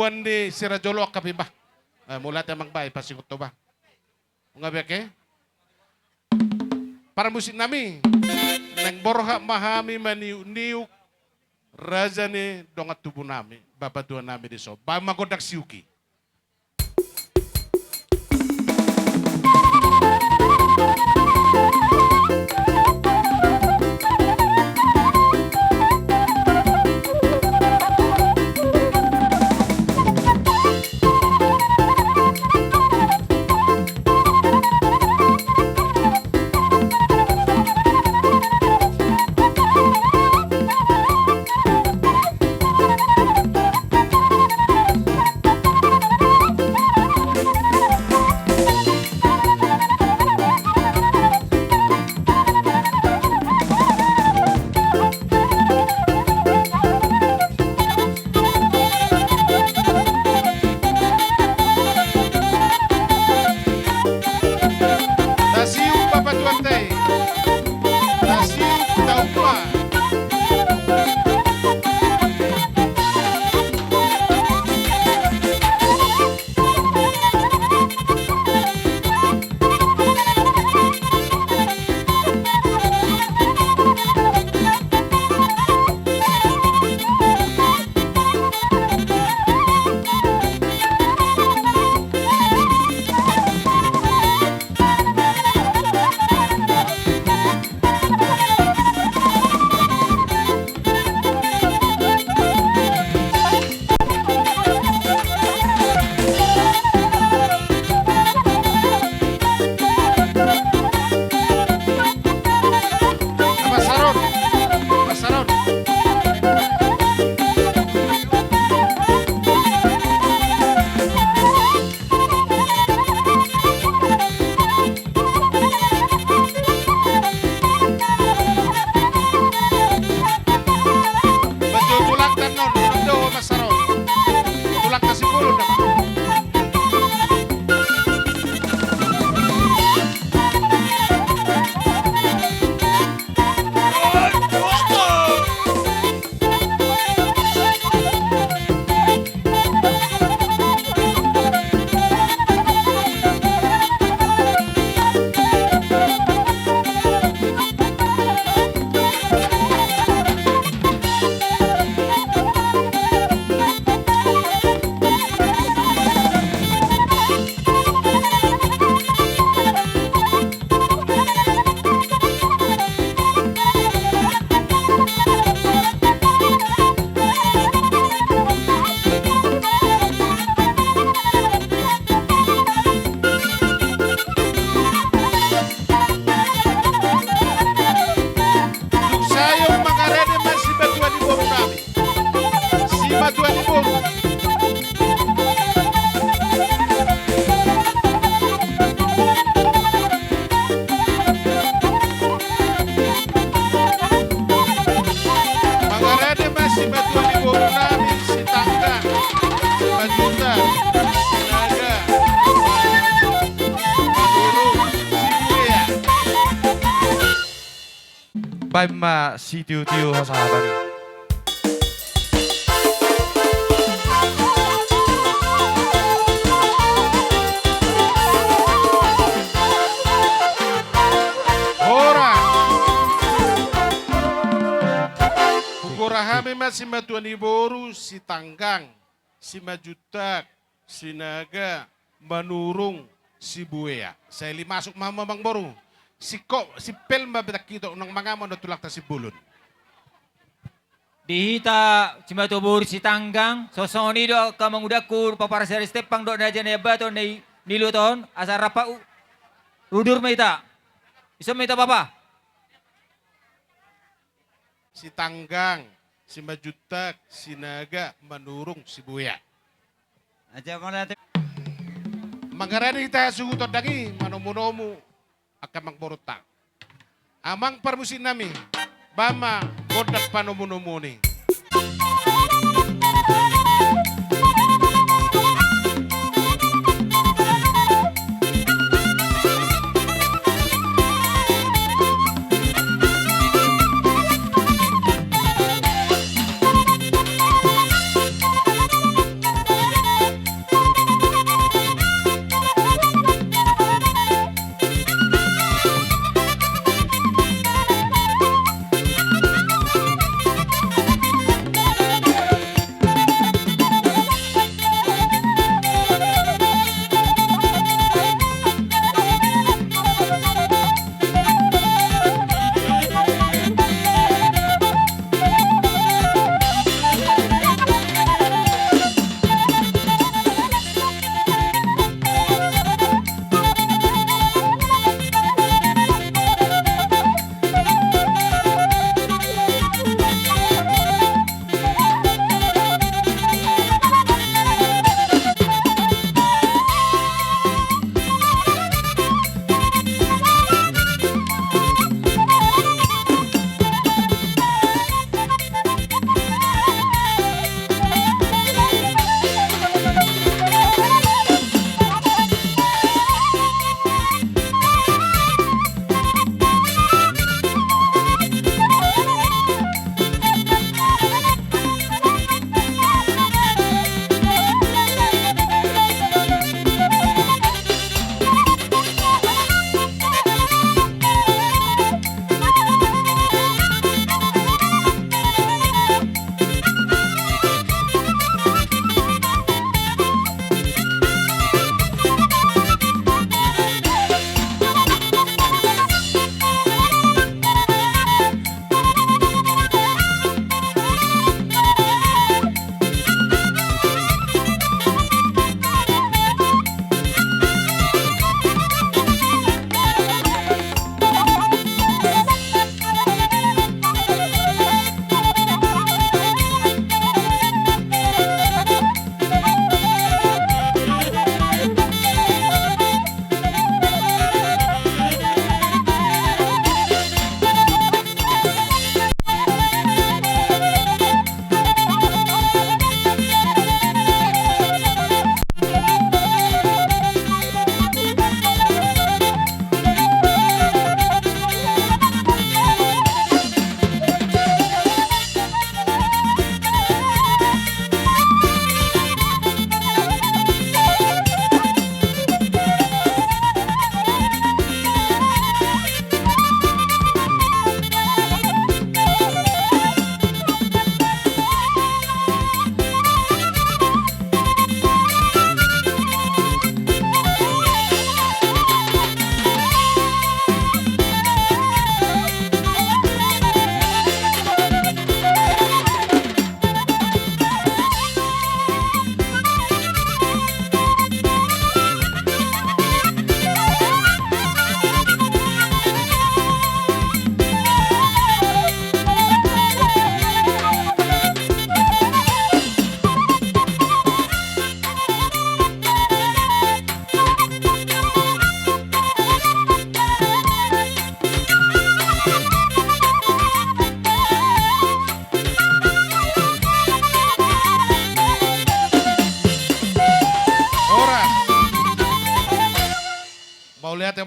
Wan ni sira jolo angka pe bah. Eh, mauliate amang bah, pasingot ho bah. Nga beke. Parmusik nami. Naeng borhat ma hami maniuk-niuk. Raja ni dongan tubu nami. Bapa tua nami di so. Bah ma gondang siuki. Tasiuk bapa tuante. Tasiuk taumma. Dung sae on mangarade ma simatua ni boru nami. Simatua ni boru. Mangarade ma simatua ni boru nami Sitanggang, Simanjuntak, Sinaga, Manurung, Sibuea. Baen ma sitiotio hasahaton i. Horas. Hugoar hami ma simatua ni boru Sitanggang, Simanjuntak, Sinaga, Manurung, Sibuea. Sai masuk ma hamu amang boru. Singkop, simpel ma beta hito, unang mangamon do tulangta Simbolon. Di hita simatua boru Sitanggang, songon i do angka amangudangku, Papa Raja Sitempang dohot Raja Naiambaton ni, ni luat on, asa rap udur ma hita. Ison ma hita Papa. Sitanggang, Simanjuntak, Sinaga, Manurung, Sibuea. Mangarade hita suhut ondang i manomunomu angka amang borunta. Amang parmusik nami, baen ma gondang panomunomuon i.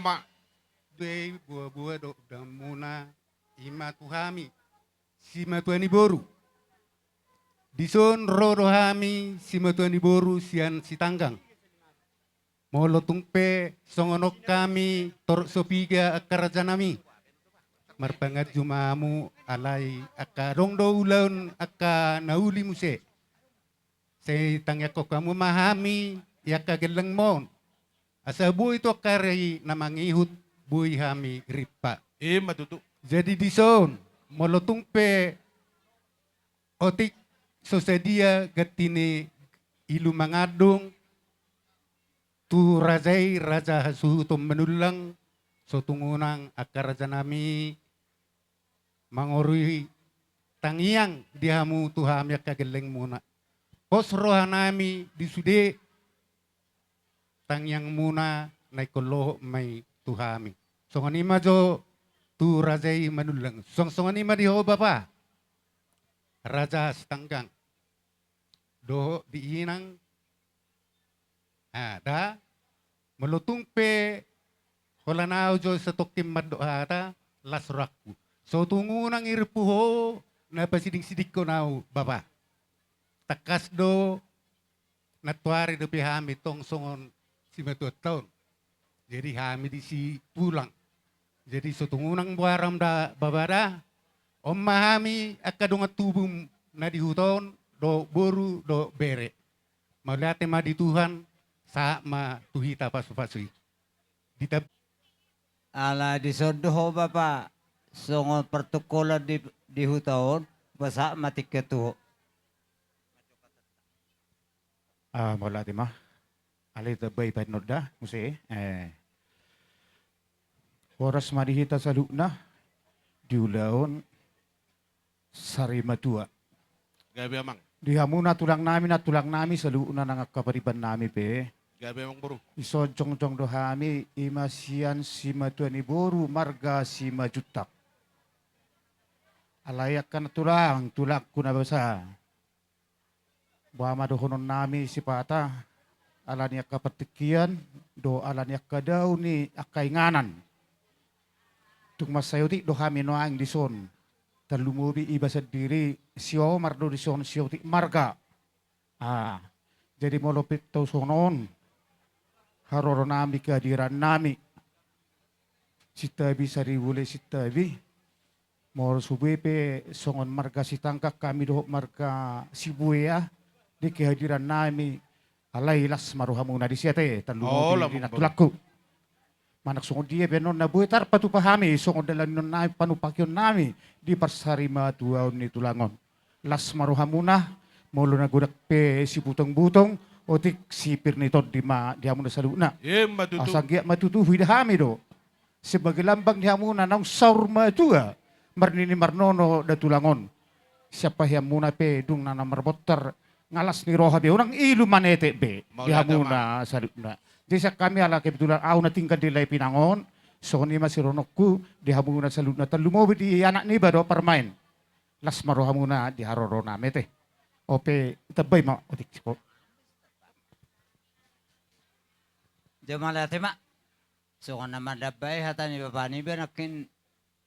Pak. Dua i boa-boa dohot daonmuna, i ma tu hami simatua ni boru. Dison ro do hami simatua ni boru sian Sitanggang. Molo tung pe songon on hami torop so piga angka rajanami, marpanganju ma hamu, alai angka adong do ulaon angka na uli muse. Sai tangiangkon hamu ma hami i angka gellengmon, asa boi tu angka ari na mangihut boi hami rimpa. I ma tutu. Jadi dison, molo tung pe otik so sadia ganti ni ilu mangandung, tu raja i, raja hasuhuton Manullang, so tung unang angka rajanami mangorui tangiang di hamu tu hami angka gellengmuna. Pos rohanami di sude tangiangmuna na ingkon lohot ma i tu hami. Songon i ma jo tu raja i Manullang. Song-, songon i ma di ho bapa, raja Sitanggang, dohot di inang. Ah, da, molo tung pe holan au jo satongkin mandok hata, las rohangku. So tung unang irimpu ho na pasiding-sidingkon au bapa. Tangkas do, nantoari dope hami tong songon simatuanta on. Jadi hami disi tulang. Jadi so tung unang boaram da bapa da, on ma hami angka dongan tubum na di huta on, dohot boru dohot bere. Mauliate ma di Tuhan, sahat ma tu hita pasu-pasu i. Di tab- Ala dison do ho bapa, songon partungkolan di, di huta on, ba sahat ma tingki tu ho. Ah, mauliate ma. Alai tambai baen on da muse. Eh. Horas ma di hita saluhutna di ulaon sarimatua. Gabe amang. Di hamu nantulang nami, nantulang nami saluhutna nang angka pariban nami pe. Gabe amang boru. Dison jongjong do hami, i ma sian simatua ni boru marga Simanjuntak. Alai angka nantulang, tulangku na basa, boha ma dohonon nami sipata, ala ni angka partingkian dohot ala ni angka dao ni angka inganan. Tung mansai otik do hami nuaeng dison. Tarlumobi iba sandiri, siomar do dison, siotik marga. Ah, jadi molo pinto songon on haroro nami, kehadiran nami, Sintabi, Saribu Lei Sintabi. Molo so boi pe songon marga Sitanggang hami dohot marga Sibuea, di kehadiran nami, alai las ma rohamuna disi ate, tarlumobi di nantulang. Manang songon dia pe annon na boi tarpatupa hami songon dalan ni on nami, panumpahion nami di parsarimatuaon ni tulang on. Las ma rohamuna, molo na godang pe sibutong-butong, otik sipir ni tondi ma di hamuna saluhutna. Asa anggiat ma tutu huida hami do sebagai lambang di hamuna naung saur matua marnini marnono da tulang on. Sian paheanmuna pe dung na marbontar, nga las ni roha be, unang ilu manetek be di hamuna saluhutna. Jadi sian hami ala kebetulan au na tinggal di Lai Pinang on, songon i ma sidohononku di hamuna saluhutna, tarlumobi di anak niba do Parmaen. Las ma rohamuna di haroro nami ate. Ope, tambai ma otik siko. Jomala ate ma. Songon na mandambai hata ni bapa niba nangkin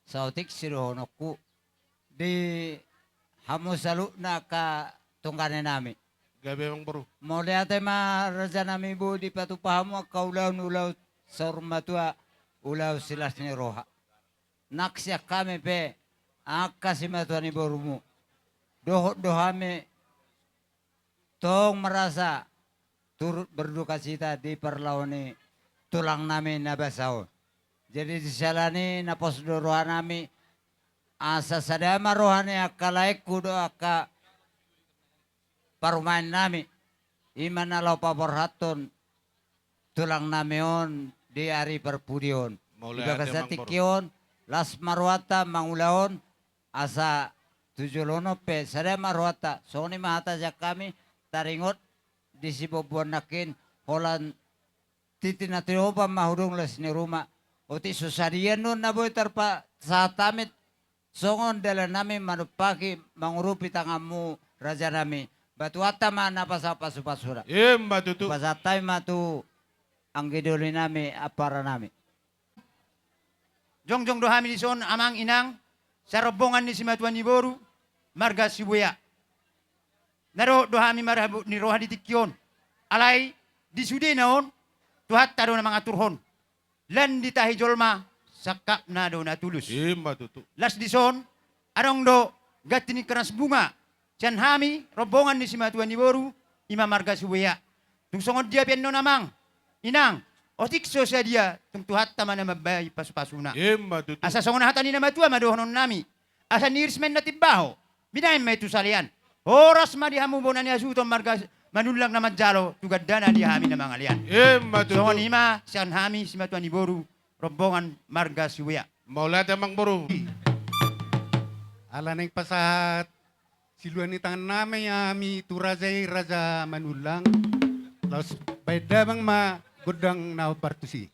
saotik sidohononku di hamu saluhutna angka tonggane nami. Gabe amang boru. Mauliate ma raja nami, boi dipatupa hamu angka ulaon, ulaon saur matua, ulaon silas ni roha. Nang sian hami pe angka simatua ni borumu, dohot do hami tong merasa turut berdukacita di parlao ni tulang nami na basa on. Jadi di siala ni i na pos do roha nami, asa sada ma roha ni angka laengku dohot angka parumaen nami, i ma na laho paborhathon tulang nami on di ari parpudi on. Di bagasan tingki on, las ma rohanta mangula on, asa tu jolo on pe sada ma rohanta. Songon i ma hata sian hami, taringot di siboanboan nangkin, holan tintin na tinopa ma hudung las ni ruma. Otik so sadia annon na boi tarpasahat hami songon dalan nami manumpahi mangurupi tanganmu raja nami. Ba Tuhanta ma na pasahat pasupasuna. Ima tutu. Pasahat hami ma tu anggi doli nami, ampara nami. Jongjong do hami dison amang inang, sian rombongan ni simatua ni boru, marga Sibuea. Na dohot do hami marhabot ni roha di tingki on. Alai, di sudena on, Tuhanta do na mangaturhon. Lan ditahi jolma, sangkapna do na tulus. Ima tutu. Las dison, adong do ganti ni kerans bunga. Sian hami, rombongan ni simatua ni boru, ima marga Sibuea. Tung songon dia pe annon amang, inang, otik so sadia, tung Tuhanta ma na mambahen pasupasuna. Ima tutu. Asa songon hata ni na matua ma dohonon nami. Asa niiris ma inna timbaho, binahen ma i tu salean. Horas ma di hamu bona ni hasuhuton marga Manullang na manjalo, tu gandana di hami na mangalean. Ima tutu. Songon i ma, sian hami, simatua ni boru, rombongan marga Sibuea. Mauliate amang boru. Ala naeng pasahat silua ni tangan nami hami tu raja i, raja Manullang. Laos bahen damang ma gondang na hombar tusi.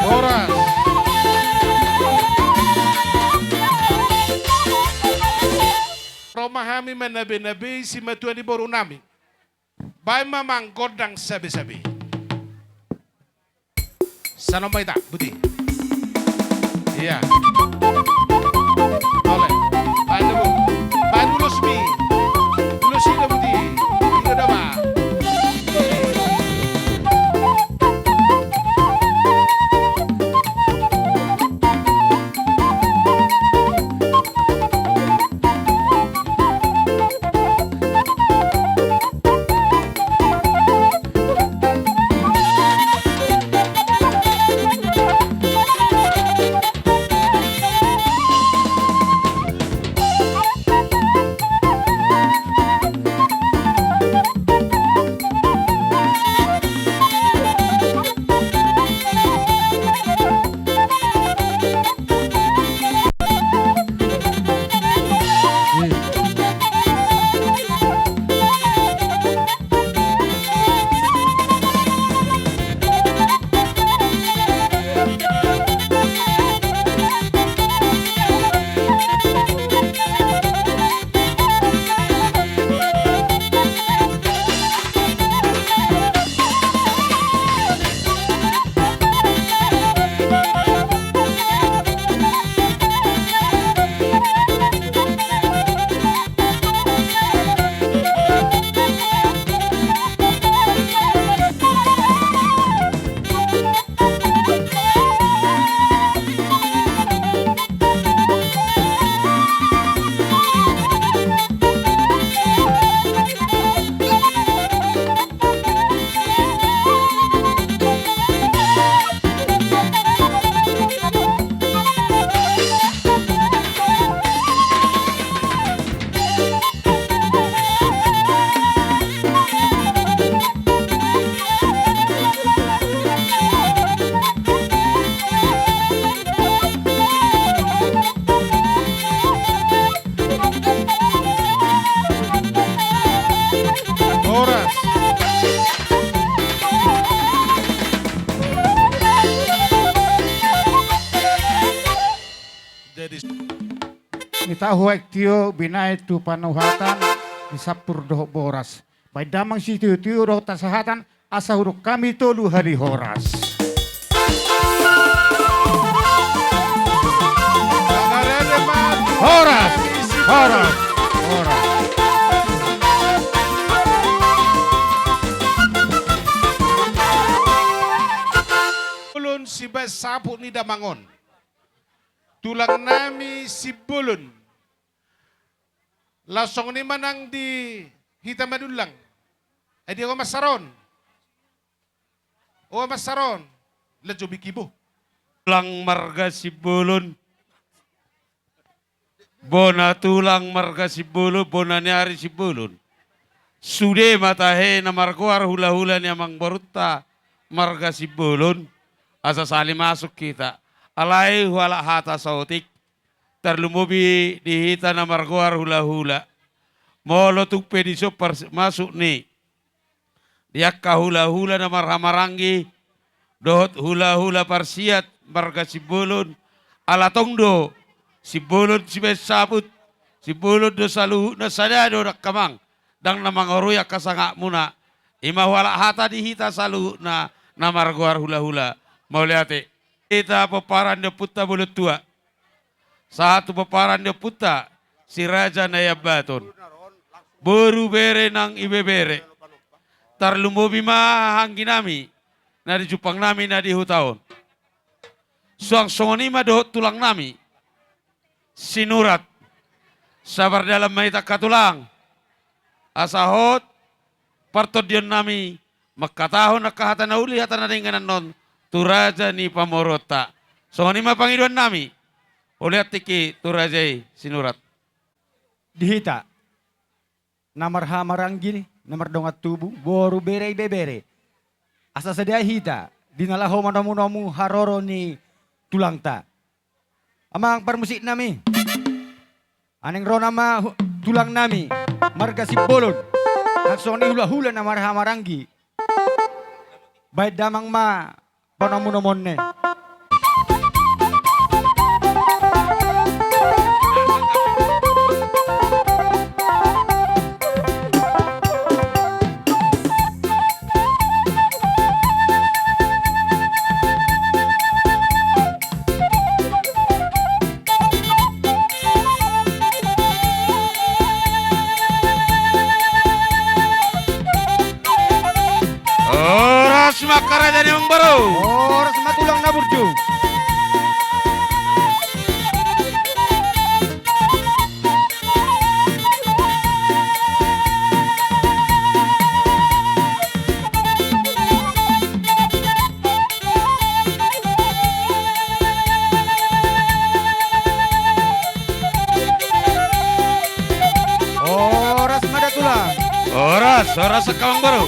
Horas. Ro ma hami manabei-nabei simatua ni boru nami. Baen ma amang gondang sabe-sabe. Sanomba ita, buti. Iya. Ole. Baen dulu. Baen ulos mi. Ulos i da, buti. Ida da ba. Jadi, nitahu aek tio binaen tu panuhatan, disampur dohot boras. Baen damang sitio-tio dohot hasahatan, asa hudok hami tolu hali horas. Horas, horas, horas. Ulun sibaen saput ni damang on. Tulang nami Simbolon. Laos songon i ma nang di hita Madullang. Ai dia ho masaron. O masaron. Lajo biki bo. Tulang marga Simbolon. Bona tulang marga Simbolon, bona ni ari Simbolon. Sude ma tahe na margoar hula-hula ni amangborunta marga Simbolon. Asa sali masuk hita. Alai hualap hata saotik. Tarlumobi di hita na margoar hula-hula. Molo tung pe dison pars-, masuk ni di angka hula-hula na marhahamaranggi dohot hula-hula parsiat marga Simbolon, ala tong do Simbolon sibaen saput, Simbolon do saluhutna, sada do dangkamang, ndang na mangorui angka sangapmuna. I ma hualap hata di hita saluhutna na margoar hula-hula. Mauliate. Hita pomparan ni ompunta bolon tua. Sahat tu pomparan ni ompunta, si Raja Naiambaton. Boru, bere nang ibebere. Tarlumobi ma anggi nami na di jumpang nami na di huta on. Suang songon i ma dohot tulang nami Sinurat. Sabar dalan ma hita angka tulang. Asa hot partondion nami mangkatahon angka hata na uli, hata na denggan annon tu raja ni pamoruonta. Songon i ma pangidoan nami. Mauliate tingki tu raja i Sinurat. Di hita na marhahamaranggi, na mardongan tubu, boru, bere, ibebere. Asa sada hita di na laho manomunomu haroro ni tulangta. Amang parmusik nami. Naeng ro nama hu-, tulang nami marga Simbolon. Nang songon i hulahula na marhahamaranggi. Baen damang ma panomunomuonna. Horas ma angka raja ni amangboru. Horas ma tulang na burju. Horas ma da tulang. Horas, horas angka amangboru.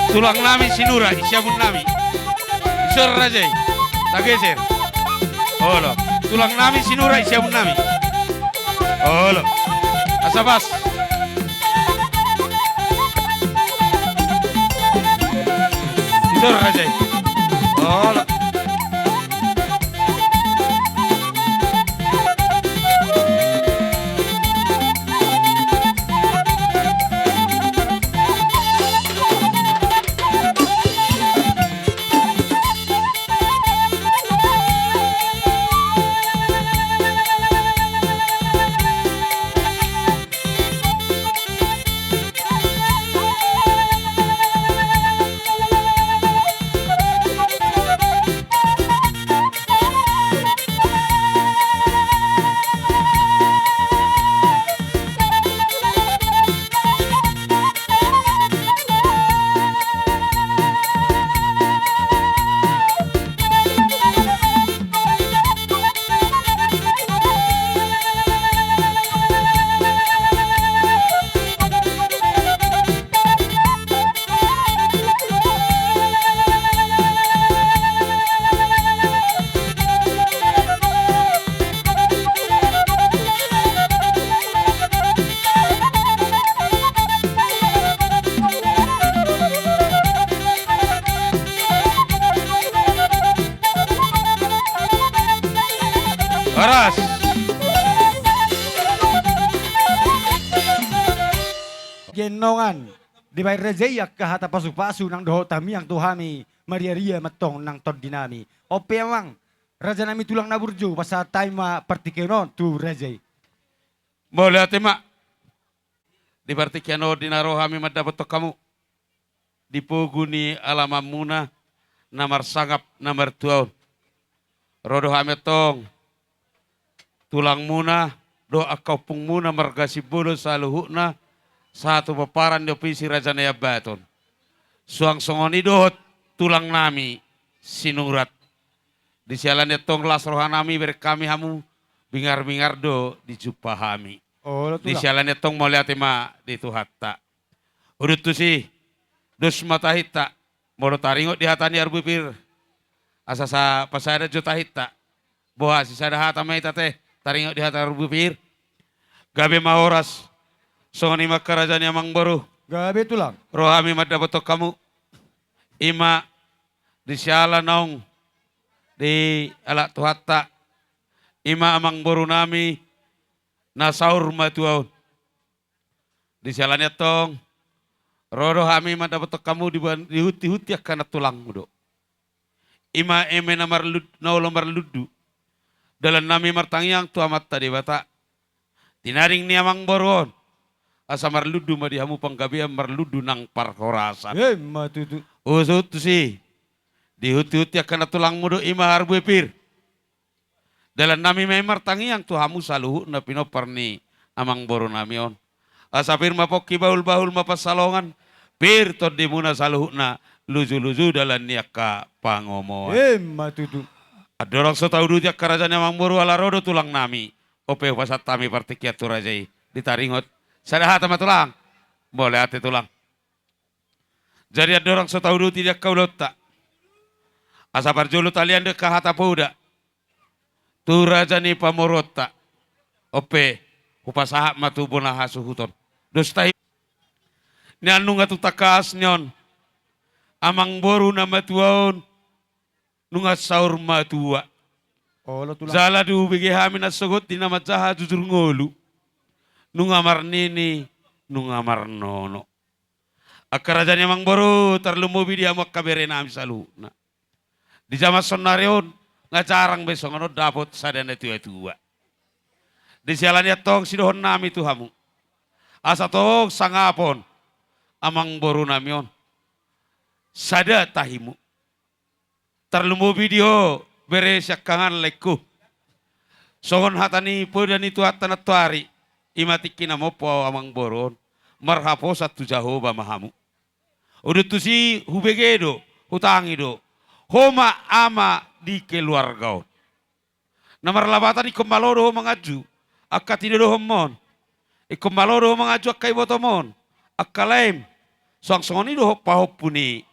Tulang nami Sinurat, i siamun nami. Isor raja i. Tageser. Olo. Tulang nami Sinurat, i siamun nami. Olo. Asa pas. Isor raja i. Olo. Horas. Gendongan. Dibaen raja i angka hata pasupasu nang dohot tangiang tu hami, mariaria ma antong nang tondi nami. On pe amang, raja nami tulang na burju, pasahat hami ma partingkian on tu raja i. Mauliate ma. Di partingkian on di na ro hami mandapothon hamu di pogu ni alamanmuna na marsangap na martua on. Ro do hami antong tulangmuna dohot angka ompungmuna marga Simbolon saluhutna sahat tu pomparan ni Ompu i si Raja Naiambaton. Suang songon i dohot tulang nami Sinurat. Di siala ni antong las roha nami, bereng hami hamu, bingar-bingar do dijumpa hami. Olo, tulang. Di siala ni antong mauliate ma di Tuhanta. Udut tusi, dos ma tahinta, molo taringot di hata ni Harbue Pir, asa sa pasada jo tahinta. Boha, sisada hata ma hita te, taringot di hata Harbue Pir. Gabe ma horas, songon i ma angka raja ni amangboru. Gabe, tulang. Ro hami mandapothon hamu. I ma di siala naung dialap Tuhanta. I ma amangboru nami na saur matua on. Di siala ni antong, ro do hami mandapothon hamu di ban-, dihunti-hunti angka nantulangmu do. I ma eme na marlud-, na olo marlundu. Dalan nami martangiang tu Amanta Debata. Tinading ni amangboru on. Asa marlundu ma di hamu panggabean, marlundu nang parhorasan. Emma tutu. Udut tusi. Dihunti-hunti angka nantulangmu do, i ma Harbue Pir. Dalan nami ma i martangiang tu hamu saluhutna pinompar ni amangboru nami on. Asa pir ma pongki, bahul-bahul ma pansalongan, pir tondimuna saluhutna, luju-luju dalan ni angka pangomoan. Emma tutu. Andorang so tauduti angka raja ni amangboru, ala ro do tulang nami. On pe hupasahat hami partingkian tu raja i. Ditaringot. Sada hata ma, tulang. Mauliate, tulang. Jadi andorang so tauduti di angka ulaonta, asa parjolo talean do angka hata poda tu raja ni pamoruonta. On pe, hupasahat ma tu bona hasuhuton. Dos tahi. Nian nunga tu tangkas ni on, amangboru na matua on nunga saur matua. Olo, tulang. Jala dung hubege hami na sogot di na manjaha jujur ngolu, nunga marnini, nunga marnono. Angka raja ni amangboru, tarlumobi di hamu angka bere nami saluhutna. Di jaman saonnari on, nga jarang be songon on dapot sada na tua-tua. Di siala ni antong sidohonon nami tu hamu, asa tong sangapon amangboru nami on, sada tahimu. Tarlumobi di ho, bere siangkangan, laengku. Songon hata ni poda ni Tuhanta nantoari, i ma tingki na mompo ahu amangboru on, marhaposan tu Jahowa ma hamu. Udut tusi, hubege do, hutangi do, ho ma ama di keluarga on. Na marlapatan ingkon malo do ho manganju angka tinodohonmon. Ingkon malo do ho manganju angka ibotomon, angka laem. Suang songon i dohot pahompu ni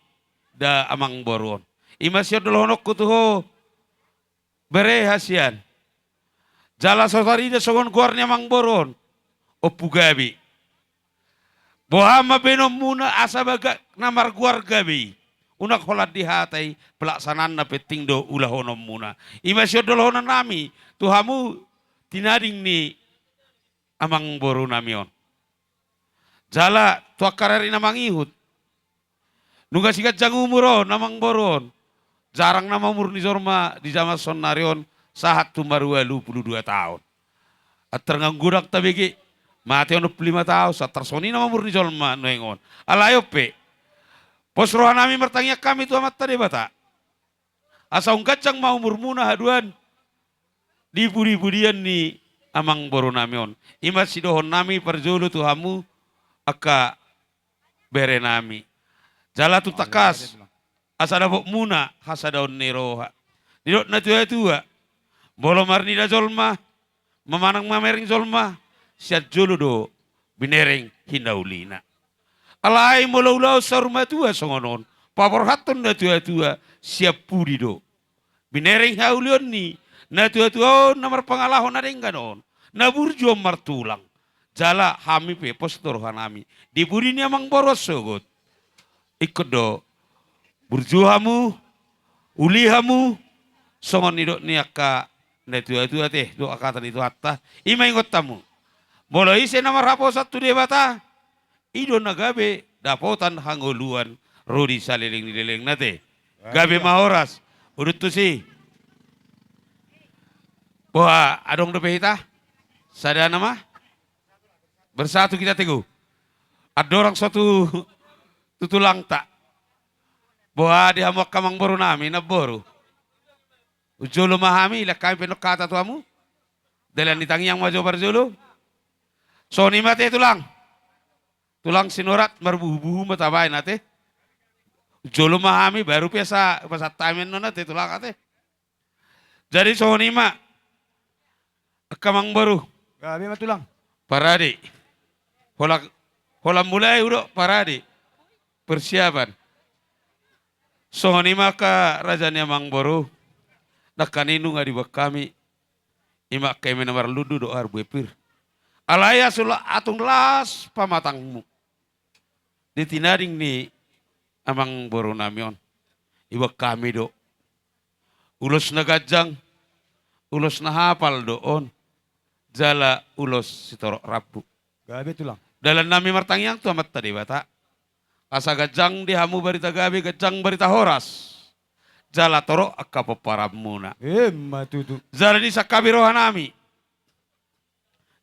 da amangboru on. I ma sian dohononku tu ho, bere hasian. Jala so tarida songon goar ni amangboru on, Ompu Gabe. Boha ma baenonmuna asa bagak na margoar Gabe i? Unang holan di hata i, pelaksanaanna penting do ulahononmuna. I ma sian dohononnami tu hamu tinading ni amangborunami on. Jala tu angka rari na mangihut, nunga siganjang umur on amangboru on. Jarang nama umur ni jolma di jaman saonnari on sahat tu marualu pulu dua taon. Antar nga godang tabege, mate onom pulu lima taon, sahat tar songon i nama umur ni jolma nuaeng on. Alai on pe, pos rohanami martangiang hami tu Amanta Debata, asa umganjang ma umurmuna haduan di pudipudian ni amangborunami on. I ma sidohononnami parjolo tu hamu angka berenami. Jala tu tangkas, asa dapotmuna hasadaon ni roha. Didok natuatua, molo marnida jolma, mamanang mamereng jolma, sian jolo do binereng hinaulina. Alai molo ulaon saur matua songon on, paborhathon natuatua, sian pudi do binereng haulion ni natuatua on na marpangalaho na denggan on, na burju on martulang. Jala hami pe pos do rohanami di pudi ni amangboru on sogot. Ingkon do burju hamu, uli hamu, songon nidok ni angka natuatua te, do angka hata ni Tuhanta. I ma ingot hamu, molo ise na marhaposan tu Debata, i do na gabe dapotan hangoluan ro di saleleng ni lelengna te. Gabe ma horas. Udut tusi. Boha, adong dope hita? Sada nama? Bersatu kita teguh. Andorang so tu, tu tulangta. Boha di hamu angka amangborunami, namboru? Jolo ma hami, lean hami pe nunga hata tu hamu. Dalan ni tangiang ma jo parjolo. Songon i ma te tulang. Tulang Sinurat, marbuhubuhu ma tabaen ate. Jolo ma hami, baru pe asa pasahat hami annon ate tulang ate. Jadi songon i ma. Angka amangboru. Gabe ma tulang. Parade. Holan, holan mulai hudok parade. Persiapan. Songon i ma angka raja ni amangboru. Nangkaning nunga diboan hami. I ma angka eme na marlundu dohot harbue pir. Alai asa tung las pamatangmu di tinading ni amangborunami on. Diboan hami do ulos na ganjang, ulos na hapal do on, jala ulos sitorop rambu. Gabe tulang. Dalannami martangiang tu Amanta Debata, asa ganjang di hamu barita gabe, ganjang barita horas, jala torop angka pomparanmuna. Emma tutu. Jala di sangkapi rohanami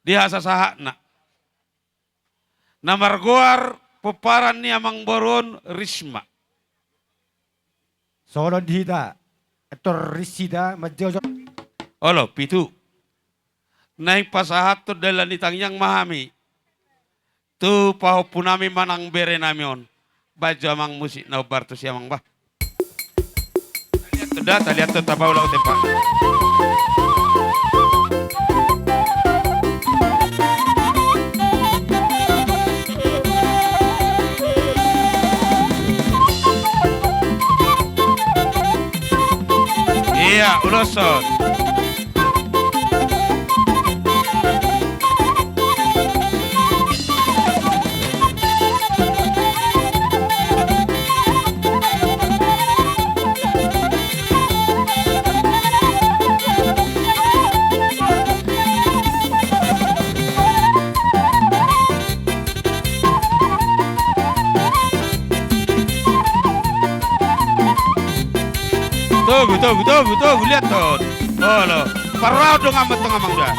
di hasasahatna, na margoar pomparan ni amangboru on Risma. Songon on di hita, antor Risita manjou. Olo, pitu. Naeng pasahathon dalan ni tangiang ma hami tu pahompunami manang berenami on. Baen jo amang musik na hombar tusi amang bah. Taliat tu da, taliat tu tapaulak tempat. Ia, uloshon. Togu, togu, togu, togu, lihat tuh. Olo, parau dong amat tengah mangga.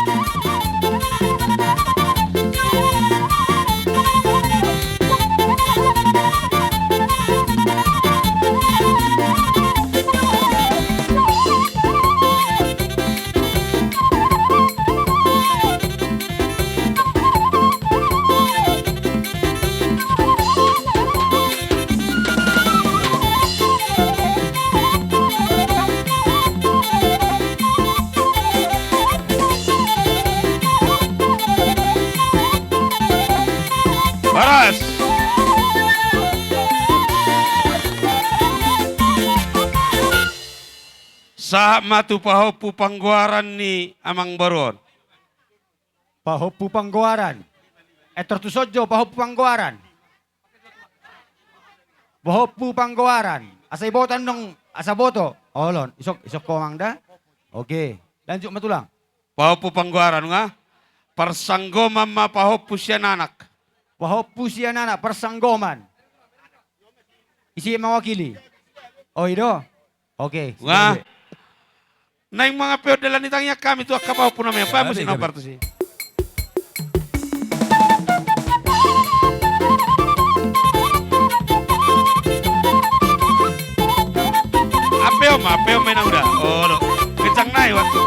Sahat ma tu pahompu panggoaran ni amangboru on. Pahompu panggoaran. Eh, tortuson jo pahompu panggoaran. Pahompu panggoaran. Asa iboto annon, asa boto. Olo, isok, isok ho amang da. Oke. Lanjut ma tulang. Pahompu panggoaran, nga? Parsanggoman ma pahompu sian anak. Pahompu sian anak, parsanggoman. Ise mewakili? Oh, i do. Oke, nga? Naeng mangapehon dalan ni tangiang hami tu angka pahompu nami on, baen musik na partusi. Ampehon ma, ampehon ma inang uda. Olo. Kencang nai waktu.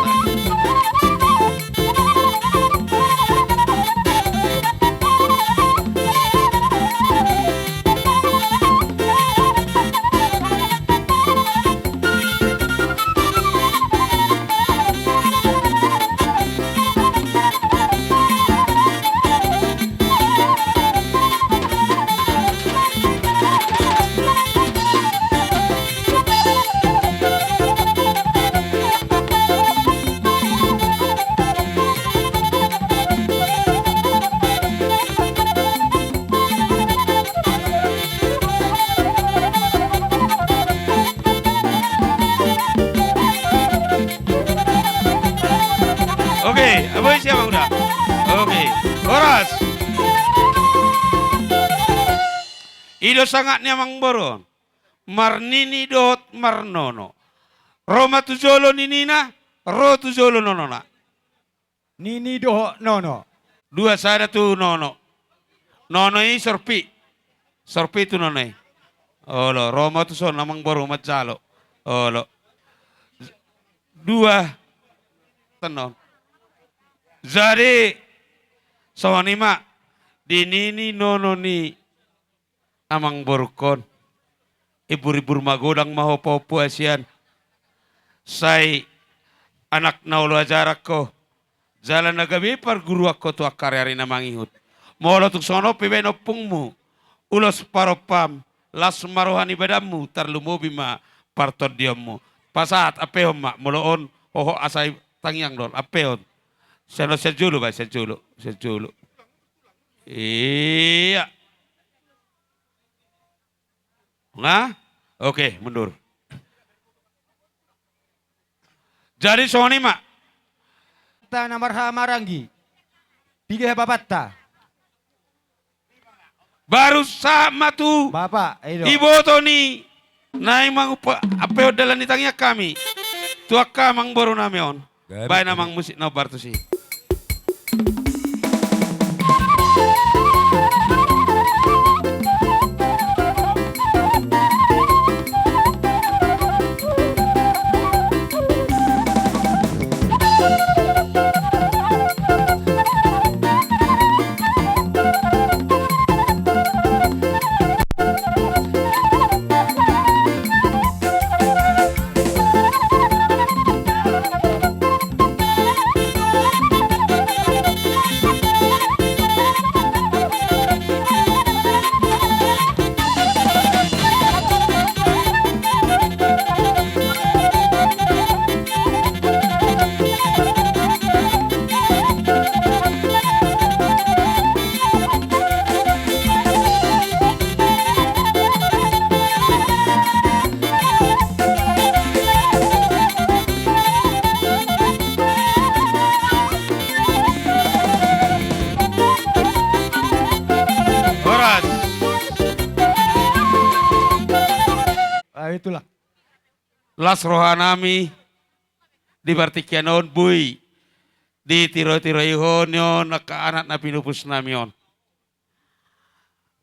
Oke, aboi siapa udah? Oke, horas. I do sangap ni amangboru on. Marnini dohot marnono. Ro ma tu jolo ninina, ro tu jolo nonona. Nini dohot nono. Dua sada tu nono. Nono i sorpi. Sorpi tu nono i. Olo, ro ma tuson amangboru manjalo. Olo. Dua. Tenon. Jadi, songon i ma, di nini nono ni amangborungkon. Ibur-ibur magodang ma ho pahompu hasian. Sai anak na olo ajaran ho. Jala na gabe parguruan ho tu angka ari-ari na mangihut. Molo tung songon on pe baen ompungmu ulos parompam, las ma roha ni badanmu, tarlumobi ma partondionmu. Pasahat, ampehon ma, molo on hohot asa i tangiang do on, ampehon. Sian on, sian jolo baen, sian jolo, sian jolo. Iya. Nga? Oke, mundur. Jadi songon i ma. Ta na marhaha maranggi. Piga bapanta? Baru sahat ma tu Bapak, i do. Iboto ni naeng mangupa-, ampehon dalan ni tangiang hami. Tu angka amangboru nami on. Baen amang musik na partusi. Horas. Ah, itulah. Las rohanami di partingkian on boi ditirotiroi ho ni on angka anak na pinupus nami on.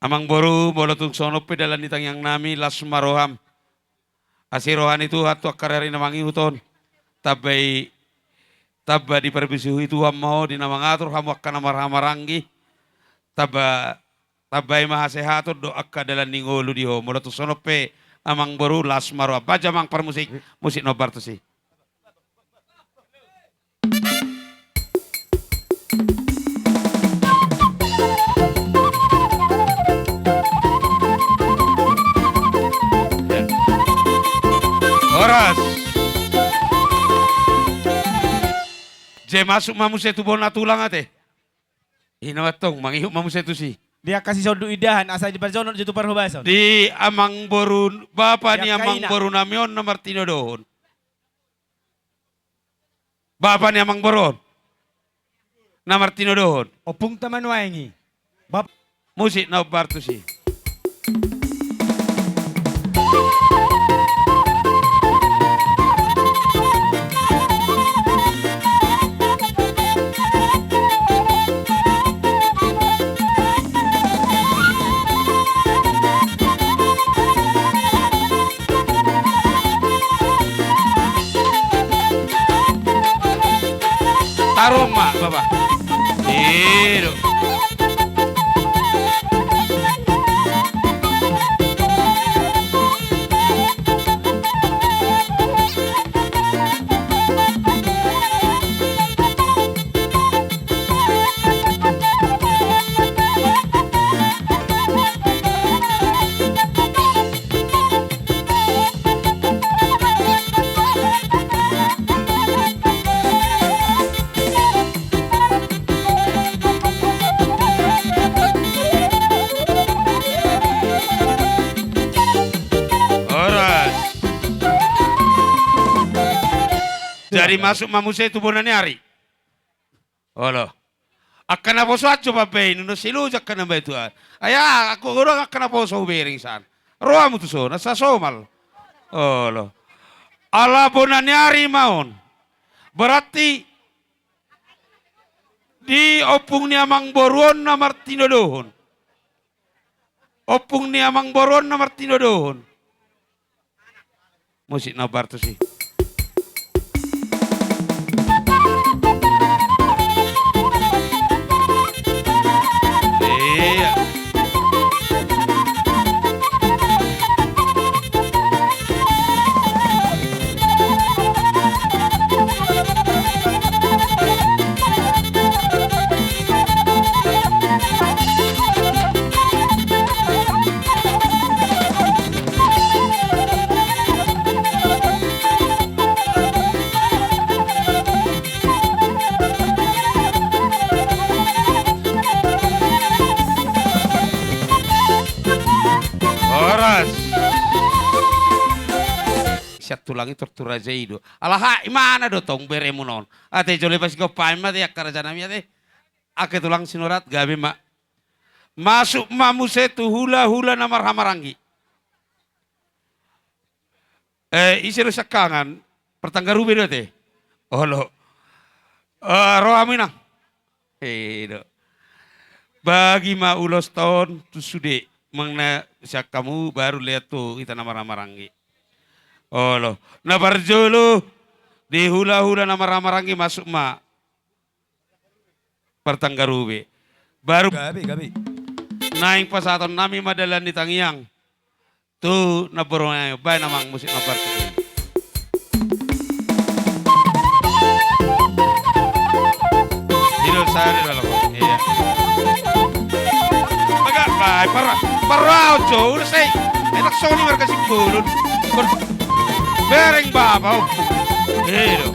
Amangboru, molo tung songon on pe dalan ni tangiang nami, las ma roham. Asi roha ni Tuhan tu angka ari-ari na mangihut on. Tamba i, tamba diparbisuhi Tuhan ma ho di na mangatur hamu angka na marhaha maranggi. Tamba, tambai ma hasehaton dohot angka dalan ni ngolu di ho. Molo tung songon on pe amangboru, las ma roham. Baen amang parmusik, musik na partusi. Horas. Te masuk ma muse tu bona tulang ate. Ina mantong, mangihut ma muse tusi. Di angka sisonduk indahan, asa diparjonok jo tu parhobason. Di amangboru, bapa ni amangboru nami on na martinodohon. Bapa ni amangboru on na martinodohon. Ompungta ma nuaeng i. Bap- Musik na hombar tusi. Taruhon ma, Bapa. I do. Horas. Jadi masuk ma muse tu bona ni ari. Olo. Angka naposo an jo pambahen i, nunga silojak angka na mbahen tu an. Ai anggo godang angka naposo hubereng san. Ro hamu tuson, asa somal. Olo. Ala bona ni ari ma on. Berarti di ompung ni amangboru on na martinodohon. Ompung ni amangboru on na martinodohon. Musik na hombar tusi. Iya. Horas. Sian tulang i tor tu raja i do. Ala hak i mana do tong beremuna on. Ate jolo pasigompa ma te angka raja nami ate. Angka tulang Sinurat gabe ma. Masuk ma muse tu hula-hula na marhahamaranggi. Eh, ise do siangkangan, Partanggarube do ate. Olo. Eh, ro hamu inang. I do. Bagi ma ulos ta on tu sude, manang na sian hamu baru lean tu hita na marhahamaranggi. Olo. Na parjolo di hula-hula na marhahamaranggi masuk ma Partanggarube. Baru gabe, gabe. Naeng pasahaton nami ma dalan ni tangiang. Tu namboru nami, baen amang musik na partu. Idol saya di dalam. Iya. Agak baik, parah. Parah, Ojo, udah saya. Enak Sony warga Simbolon. Ber-, bereng baba, oh. Iya.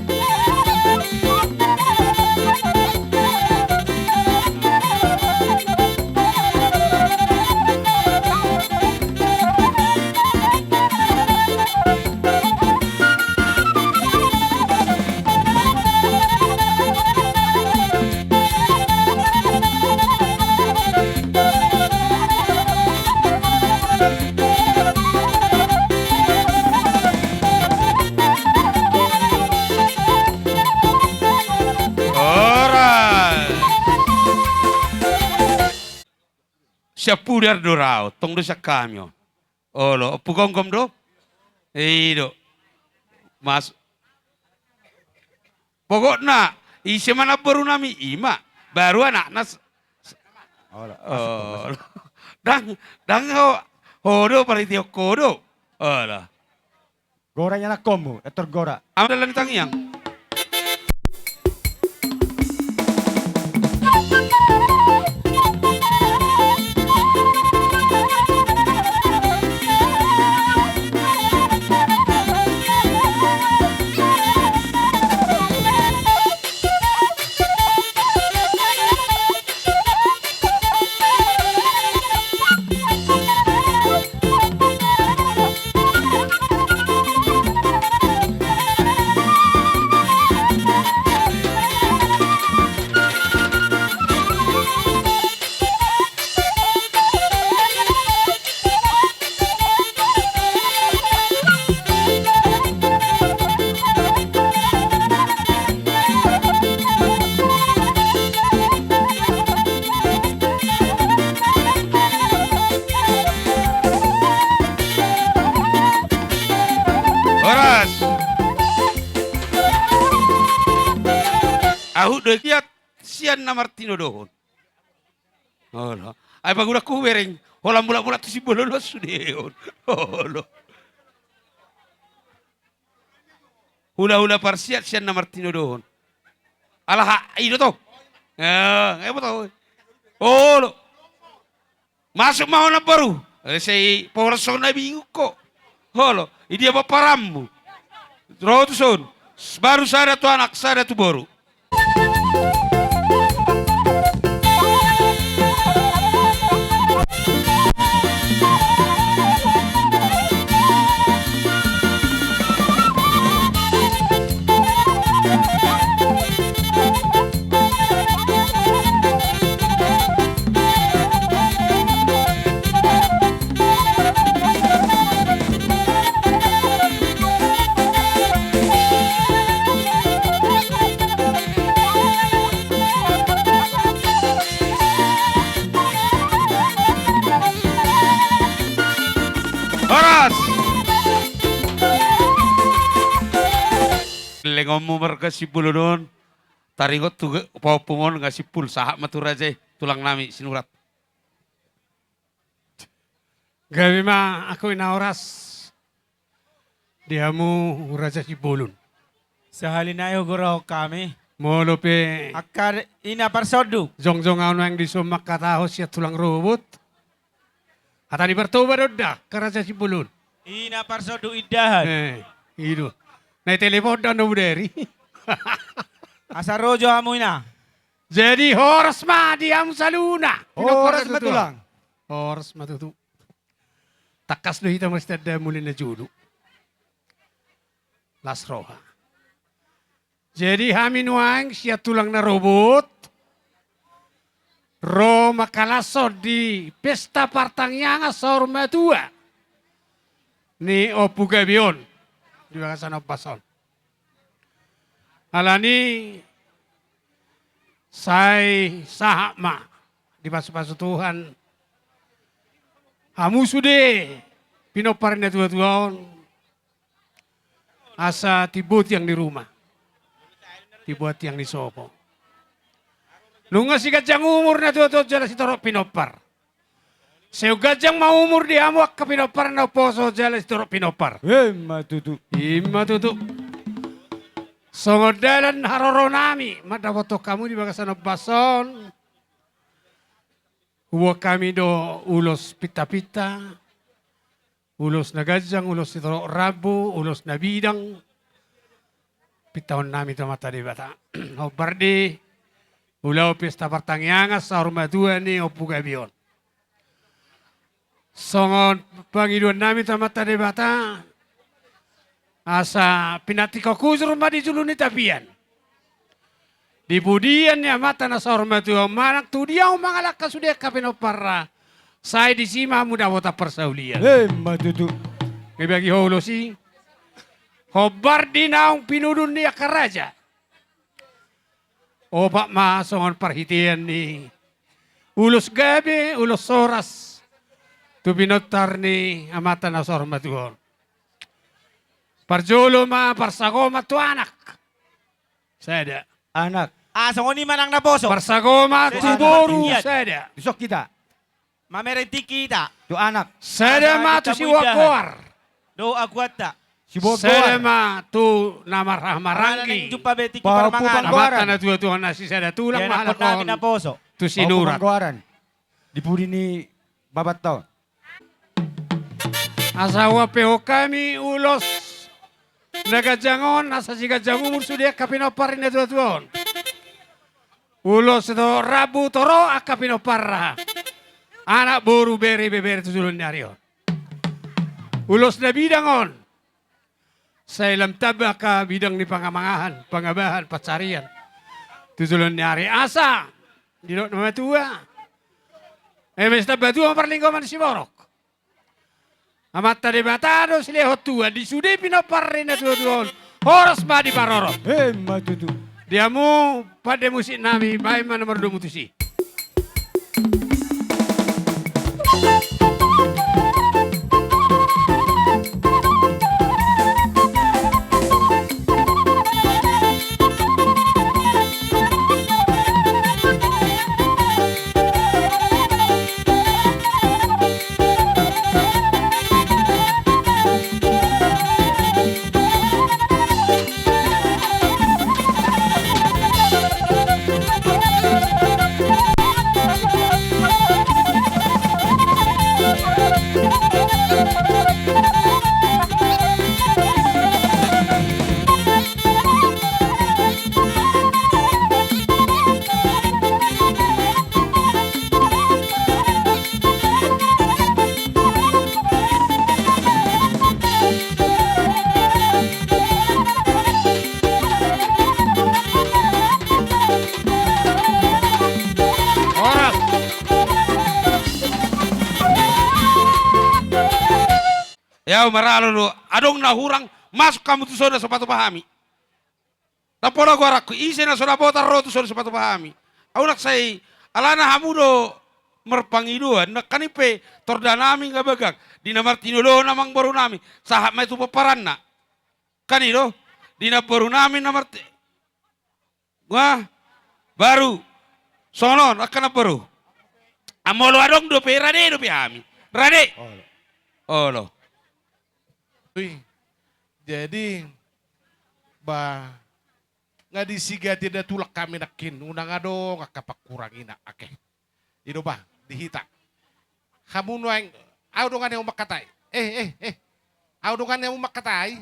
Horas. Sian Pudar do ra on, tong do sian hami on. Olo, Ompu Gomgom do? I do. Mas. Pokokna, ise ma namboru nami, i ma. Baru anakna s-, s-, olo, olo. Ndang, ndang ho, ho do, paritiok ho do. Olo. Gora i anakkonmu, Hector Gora. Ama dalan tangiang. Dohot sian na martinodohon. Olo. Ai pagudak hubereng, holan mulak-mulak tu Simbolon on sude on. Olo. Hula-hula parsiat sian na martinodohon. Ala ha, i do to. Eh, eh, boto. Olo. Masuk ma ho namboru. Eh, sai pohoron songon na bingung ho. Olo, i dia pomparanmu? Ro tu son. Baru sada tu anak, sada tu boru. Horas. Lengonmu marga Simbolon on. Taringot tu ge-, pahompungon nga simpul, sahat ma tu raja i, tulang nami Sinurat. Gabe ma angka ina horas di hamu Raja Simbolon. Sahali nai hugorahon hami. Molo pe angka ina parsonduk. Jongjong ahu nuaeng dison mangkatahon sian tulang rorobot. Hata ni Partoba do nda, angka Raja Simbolon. Ina parsonduk indahan. Eh, i do. Na i telepon do na budari. Asa ro jo hamu ina. Jadi horas ma di hamu saluhutna. Horas ma tulang. Horas ma tutu. Tangkas do hita marsiandahan muli na jolo. Las roha. Jadi hami nuaeng sian tulang na robot ro mangkalashon di pesta partangiangan saur matua ni Ompu Gabe on di bagasan ombas on. Alani sai sahat ma dipasupasu Tuhan hamu sude pinompar ni natuatua on, asa timbo tiang ni ruma, timbo tiang ni sopo. Nunga siganjang umur natuatua jala sitorop pinompar. Sai ganjang ma umur di hamu angka pinompar na umposo jala sitorop pinompar. Ima tutu. Ima tutu. Songon dalan haroronami mandapothon hamu di bagasan ombas on, huboan hami do ulos pintapinta, ulos na ganjang, ulos sitorop rambu, ulos na bidang pintaonnami tu Amanta Debata. Hombar di ulaon pesta partangiangan saur matua ni Ompu Gabe on. Songon pangidoannami tu Amanta Debata, asa pinantikhon hujur ma di julu ni tapian, di pudian ni Amanta na saur matua on, manang tu dia on mangalangka sude angka pinomparna, sai disi ma hamu dapotan parsaulian. Ima tutu. Nga ibagi ho ulos i. Hombar di naung pinudun ni angka raja. Opat ma songon parhitean ni ulos gabe, ulos horas tu pinontar ni Amanta na saur matua on. Parjolo ma parsagoman tu anak. Sada. Anak. Ah, songon i ma nang naposo. Parsagoman tu boru. Sada. Dison hita. Mamereng tingki hita. Tu anak. Sada ma tu siboan goar. Dohot aguanta. Siboan goar. Sada ma tu na marhahamaranggi. Pahompu panggoaran. Amanta natuatua na sisada tulang ma halak on. Tu Sinurat. Pahompu panggoaran. Di pudi ni babanta on. Asa huampehon hami ulos na ganjang on, asa siganjang umur sude angka pinompar ni natuatua on. Ulos do rambu torop angka pinomparna. Anak boru bere ibebere tu joloan ni ari on. Ulos na bidang on. Sai lam tamba angka bidang ni pangamangahan, pangabahan, pansarian. Tu joloan ni ari asa. Didok na matua. Eme sitambatua ma parlinggoman siborok. Amanta Debata do silehon tua, di sude pinompar ni natuatua on, horas ma diparorot. Ima tutu. Di hamu pande musik nami, baen ma nomor domu tusi. Au maralo do, adong na hurang, masuk hamu tu son na so patupa hami. Ndang pola goaranku, ise na so dapotan ro tu son na so patupa hami. Au nang sai, alana hamu do marpangidoan, nangkaning pe torda nami nga bagak, di na martinodohon amangboru nami, sahat ma i tu pomparanna. Kan i do, di namboru nami na marti-, nga, baru, songon on, angka namboru. Molo adong dope, rade dope hami. Rade. Olo. Olo. Ui. Jadi, ba, nga disi gati da tulang hami nangkin, unang adong angka pangkurangina, ake. I do ba, di hita. Hamu nuaeng, au dongan ni hamu mangkatai. Eh, eh, eh. Au dongan ni hamu mangkatai.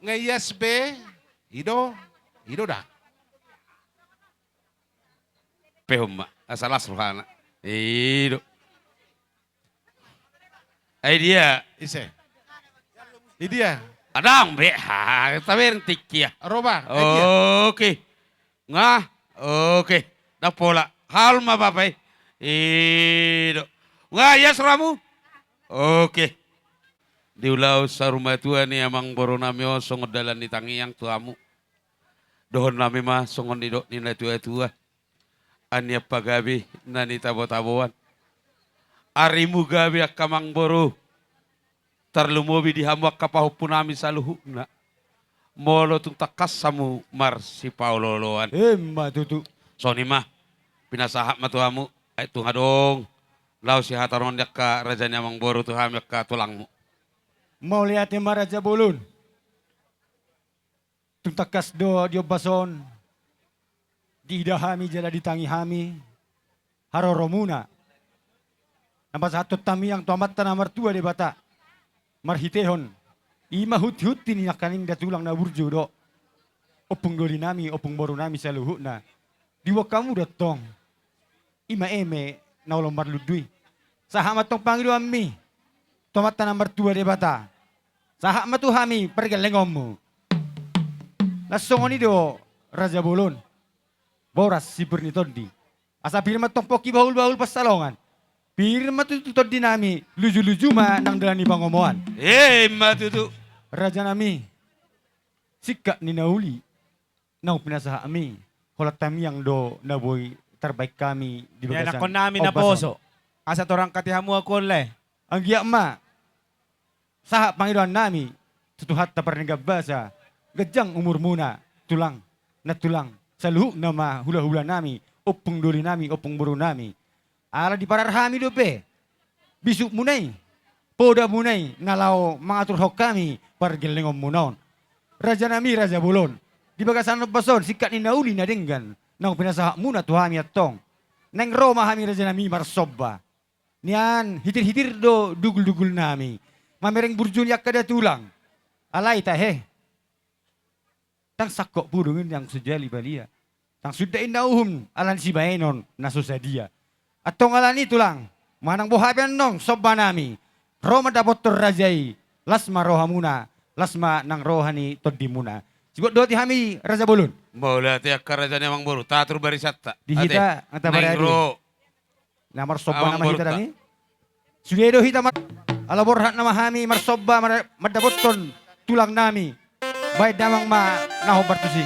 Nga ias be, i do, i do da. Pehon ma, asa las rohana. I do. Ai dia. Ise? I dia. Adong be, ha, tabereng tingki ya. Ro ba, ai dia. Oke. Nga, oke. Ndang pola. Hal ma bapa i. I do. Nga, ias rohamu? Oke. Di ulaon saur matua ni amangboru nami on songon dalan ni tangiang tu hamu. Dohonon nami ma songon nidok ni natuatua. Anian pagabe na nitabotaboan. Arimu gabe angka amangboru. Tarlumobi di hamu angka pahompu nami saluhutna. Molo tung tangkas hamu marsipaolooloan. Emma tutu. Songon i ma. Pinasahat ma tu hamu. Ai tung adong. Laos sihataronon ni angka raja ni amangboru tu hami angka tulangmu. Mauliate ma raja bolon. Tung tangkas do di ombas on, diida hami jala ditangi hami haroromuna. Na pasahathon tangiang tu Amanta na martua Debata. Marhitehon i ma huntihunti ni nangkaning da tulang na burju dohot ompung doli nami, ompung boru nami saluhutna. Diboan hamu do tong. I ma eme na olo marlundu i. Sahat ma tong pangidoanmi tu Amanta na martua Debata. Sahat ma tu hami pargellengonmu. Na songon i do raja bolon. Boras sipir ni tondi. Asa pir ma tong pongki bahulbahul pansalongan. Pir ma tutu tondi nami, lujuluju ma nang dalan ni pangomoan. Emma tutu. Raja nami, singkat ni na uli naung pinasahatmi, holan tangiang do na boi tarbaen hami di bagasan ianakkon nami na ombas on. Poso. Asa torang kati hamu aku on lae. Anggiat ma sahat pangidoan nami tu Tuhanta pardenggan basa, ganjang umurmuna tulang, nantulang, saluhutna ma hulahula nami, ompung doli nami, ompung boru nami. Ala diparar hami dope bisukmuna i, podamuna i na laho mangaturhon hami pargellengonmuna on. Raja nami, raja bolon, di bagasan ombas on singkat ni na uli na denggan naung pinasahatmuna tu hami antong. Naeng ro ma hami raja nami marsomba. Nian hitirhitir do duguldugul nami mamereng burju ni angka da tulang. Alai tahe. Ndang sangkop pudung i ndang so jali balia. Ndang suda inna uhum ala ni sibaenon na so sadia. Antong ala ni tulang, manang boha pe annon somba nami, ro mandapothon raja i, las ma rohamuna, las ma nang roha ni tondimuna. Sibotohon hami raja bolon. Mauliate angka raja ni amangboru, tatur barisanta. Di hita, ate, nga tabaen naeng ro. Na marsomba nama hita dang i. Sude do hita mar-, ala borhat nama hami marsomba mar-, mandapothon tulang nami. Baen damang ma na hombar tusi.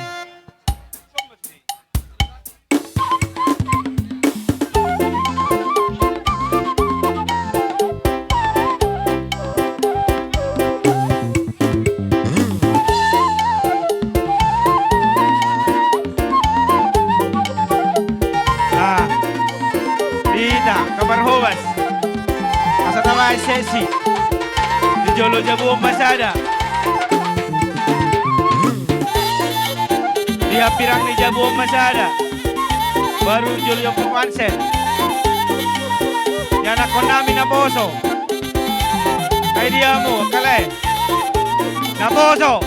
Ah, hita, kabar hobas. Asa tabaen sesi. Di jolo jabu on ma sada. Di hambirang ni jabu on ma sada. Baru jolo jabu on ma sada. Ianakkon nami na poso. Ai dia hamu, angka lae. Na poso.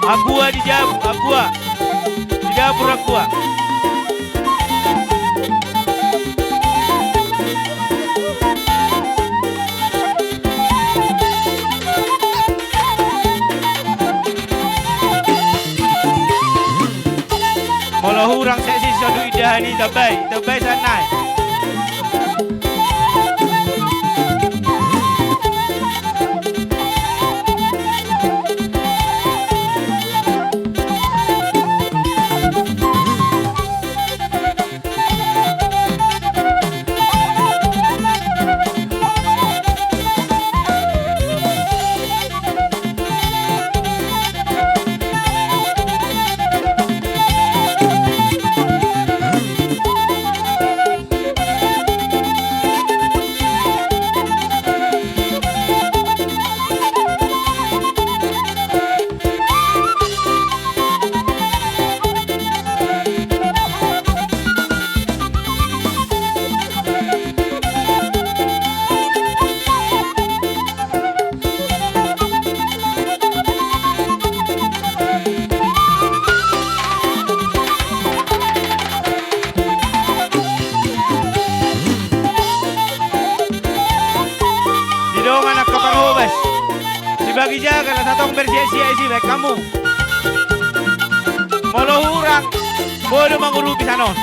Agua di jabu, agua. Di dapur agua. Hurang sesi sodui dahani, tambai, tambai sanai. Di dongan angka parhobas, sibagi jaga na satong bersia-sia isi baik kamu. Molo hurang, bodo mangurupi sanon.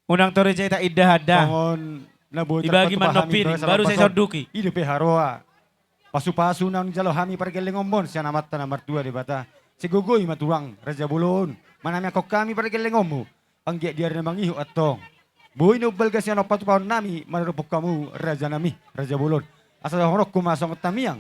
Unang torus hita indahan da. Songon na boi tarpatupa hami di bagasan ombas on, i dope haroa pasupasu na nunjalo hami pargellengonmon sian Amanta na martua Debata. Sai gogoi ma tulang raja bolon manamiangkon hami pargellengonmu. Anggiat di ari na mangihut antong boi na umbalga sian on patupaonnami maradophon hamu rajanami raja bolon. Asa dohononku ma songon tamiang.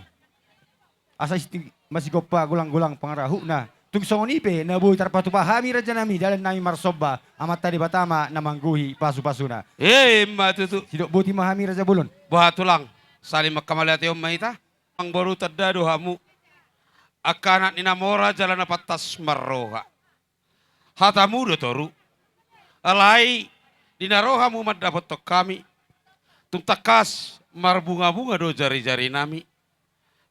Asa isti-, masigompa golang-golang pangarahutna. Tung songon i pe na boi tarpatupa hami rajanami dalannami marsomba Amanta Debata ma na manggohi pasupasuna. Emma tutu. Sidok boti ma hami raja bolon. Boha tulang, saling mangkamauliatehon ma hita. Amangboru, tanda do hamu angka anak ni na mora jala na pantas marroha. Hatamu do toru. Alai di na ro hamu mandapothon hami, tung tangkas marbungabunga do jarijarinami.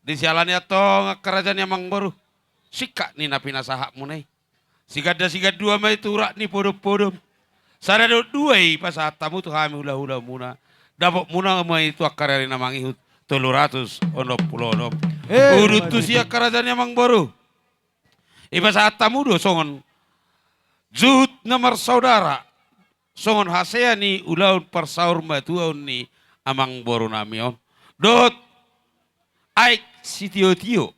Di siala ni antong angka raja ni amangboru, singkat ni na pinasahatmuna i. Siganda sigandua ma i tu urat ni podompodom. Sada dohot dua i pasahat hamu tu hami hulahulamuna. Dapotmuna ma i tu angka ari na mangihut tolu ratus onom pulu onom. Eh, udut tusi angka raja ni amangboru. Ipasahat hamu do songon juhut na marsaudara, songon hasea ni ulaon parsaurmatuaon ni amangborunami on dohot aek sitiotio.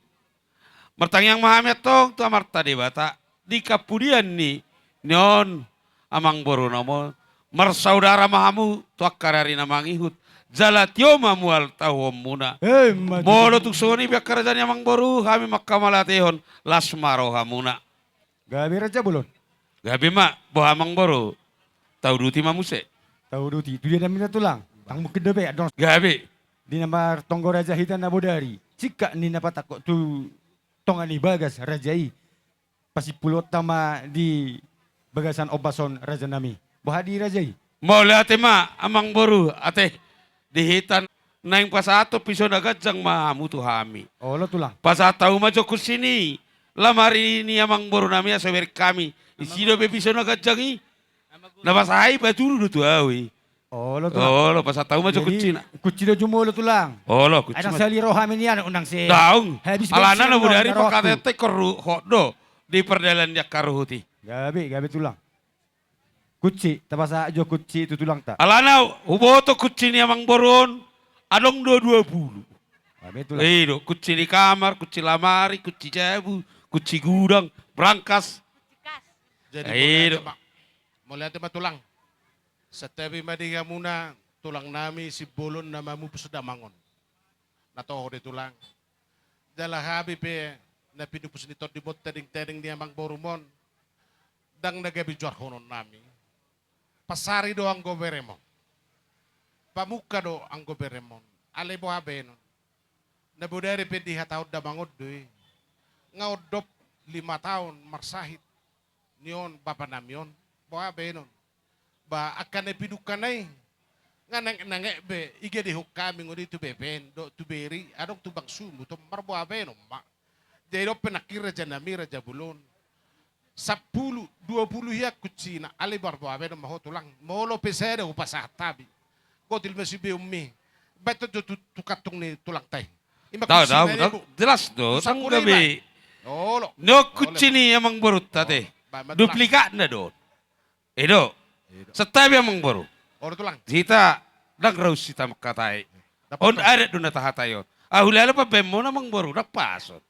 Martangiang ma hami antong tu Amanta Debata di hapudian ni, ni on amangborunami on. Marsaudara ma hamu tu angka ari na mangihut jala tio ma mual tahuonmuna. Emma tutu. Molo tung songon i pe angka raja ni amangboru, hami mangkamauliatehon, las ma rohamuna. Gabe raja bolon. Gabe ma, boha amangboru? Tauduti ma muse. Tauduti. Tu dia damina tulang? Tang mungkin dope adong. Gabe. Di na martonggo raja hita na bodari, singkat ni na patangkok tu tonga ni bagas raja i. Pasimpulonta ma di bagasan ombas on rajanami. Boha di raja i? Mauliate ma amangboru, ate. Di hita naeng pasahathon piso na ganjang ma hamu tu hami. Olo tulang. Pasahat hamu ma jo kunci ni lamari ni amangborunami asa hubereng hami. Isi dope piso na ganjang i. Na pasahat i paturu do tu ahu i. Olo tulang. Olo, pasahat hamu ma jo kuncina. Kunci do jumolo tulang. Olo, kunci. Ai ndang sali rohami nian unang se. Daong. Habis bensin. Alana na bodari pangkataion ta ingkon ruhut do di pardalanan ni angka ruhut i. Gabe, gabe tulang. Kunci, tapasahat jo kunci tu tulangta. Alana huboto kunci ni amangboru on adong do dua pulu. Gabe tulang. I do, kunci ni kamar, kunci lamari, kunci jabu, kunci gudang, brangkas. Jadi i do. Mauliate ma tulang. Santabi ma di hamuna tulangnami Simbolon na mamupus damang on. Na toho do i tulang. Jala hami pe na pinupus ni tondimonta dengtadeng ni amangborumon. Ndang na gabe juarhononnami. Pasari do anggo beremon. Pamungka do anggo beremon. Alai boha baenon? Na bodari pe dihatahon damang on do i. Nga ondop lima taon marsahit ni on bapanami on, boha baenon? Ba angka na pinungkana i nga nangek-nangek be igadehon hami ngoni tu Beben dohot tu Beri, adong tu bangsumu, tung marboha baenon ma. Jadi dope nangkin rajanami raja bolon. Sampulu, dua pulu hian kuncina, alai marboha baenon ma ho tulang. Molo pe sada hupasahat hami. Gotil ma sibeonmi. Baen jo tu, tu kantung ni tulangta i. Ima kuncina i. Jelas do, tanggung gabe. Olo. Ni on kunci ni amangborunta ate. Duplikatna do on. I do. Santabi amangboru. Olo tulang. Hita ndang raus hita mangkatai. On adat do na tahatai on. Ahu lalo pambaenmuna amangboru, ndang pas on.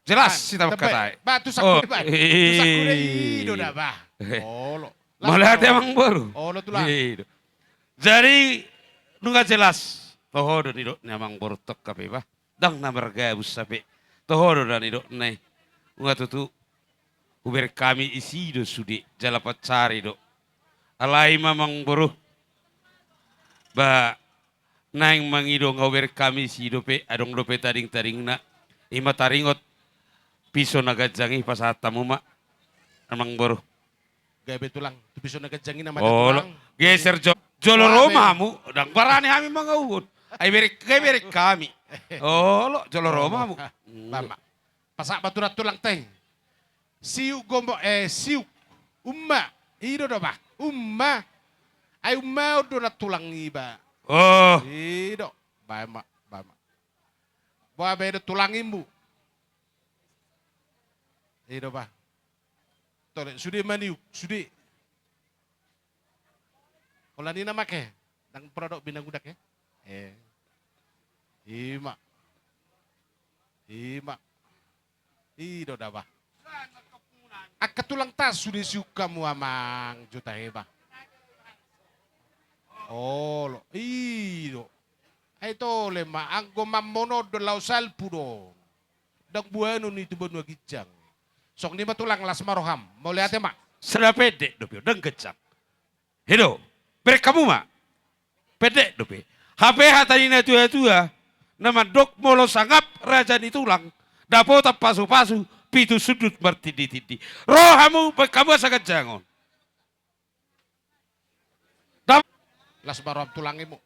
Jelas hita mangkatai. Ba tu sangku de ba. Tu sangku de i do da ba. Olo. Mauliate amangboru. Olo tulang. I do. Jadi nunga jelas. Toho do nidok ni amangboru tongka pe ba. Ndang na margabus hape. Toho do na nidokna i. Nunga tutu. Hubereng hami isi do sude jala pansari do. Alai ma amangboru. Ba naeng mangido nga hubereng hami isi dope, adong dope tading-tadingna. Ima taringot piso na ganjang i pasahat hamu ma amangboru. Gabe tulang, tu piso na ganjang i nama tulang. Olo. Geser jo-, jolo ro ma hamu, ndang barani hami mangauhon. Ai bereng, gabe bereng hami. Olo, jolo ro ma hamu. Ba ma. Pasahat ma tu na tulangta i. Siuk gombo, eh, siuk. Umma. I do do ba. Umma. Ai umma on do na tulang i ba. Oh. I do. Ba ma, ba ma. Boha be do tulang i mbu. I do ba. Tole, sude maniuk, sude. Pola ni nama ke. Ndang pola dok binang udak e. Eh. Ima. Ima. I do da bah. Angka tulang tasu di siukkamu amang jo tahe bah. Olo. I do. Ai tole ma anggo mammono do lao salpu do. Ndang buanon i tu banua ginjang. Songon i ma tulang las ma roham. Mauliate ma. Sada pendek dope on ndang ginjang. I do, bereng hamu ma. Pendek dope. Hape hata ni na tua-tua na mandok molo sangap raja ni tulang, dapotan pasu-pasu pitu sundut martindi-tindi. Ro hamu, baen hamu asa ganjang on. Dap- Las ma roham tulang i mu.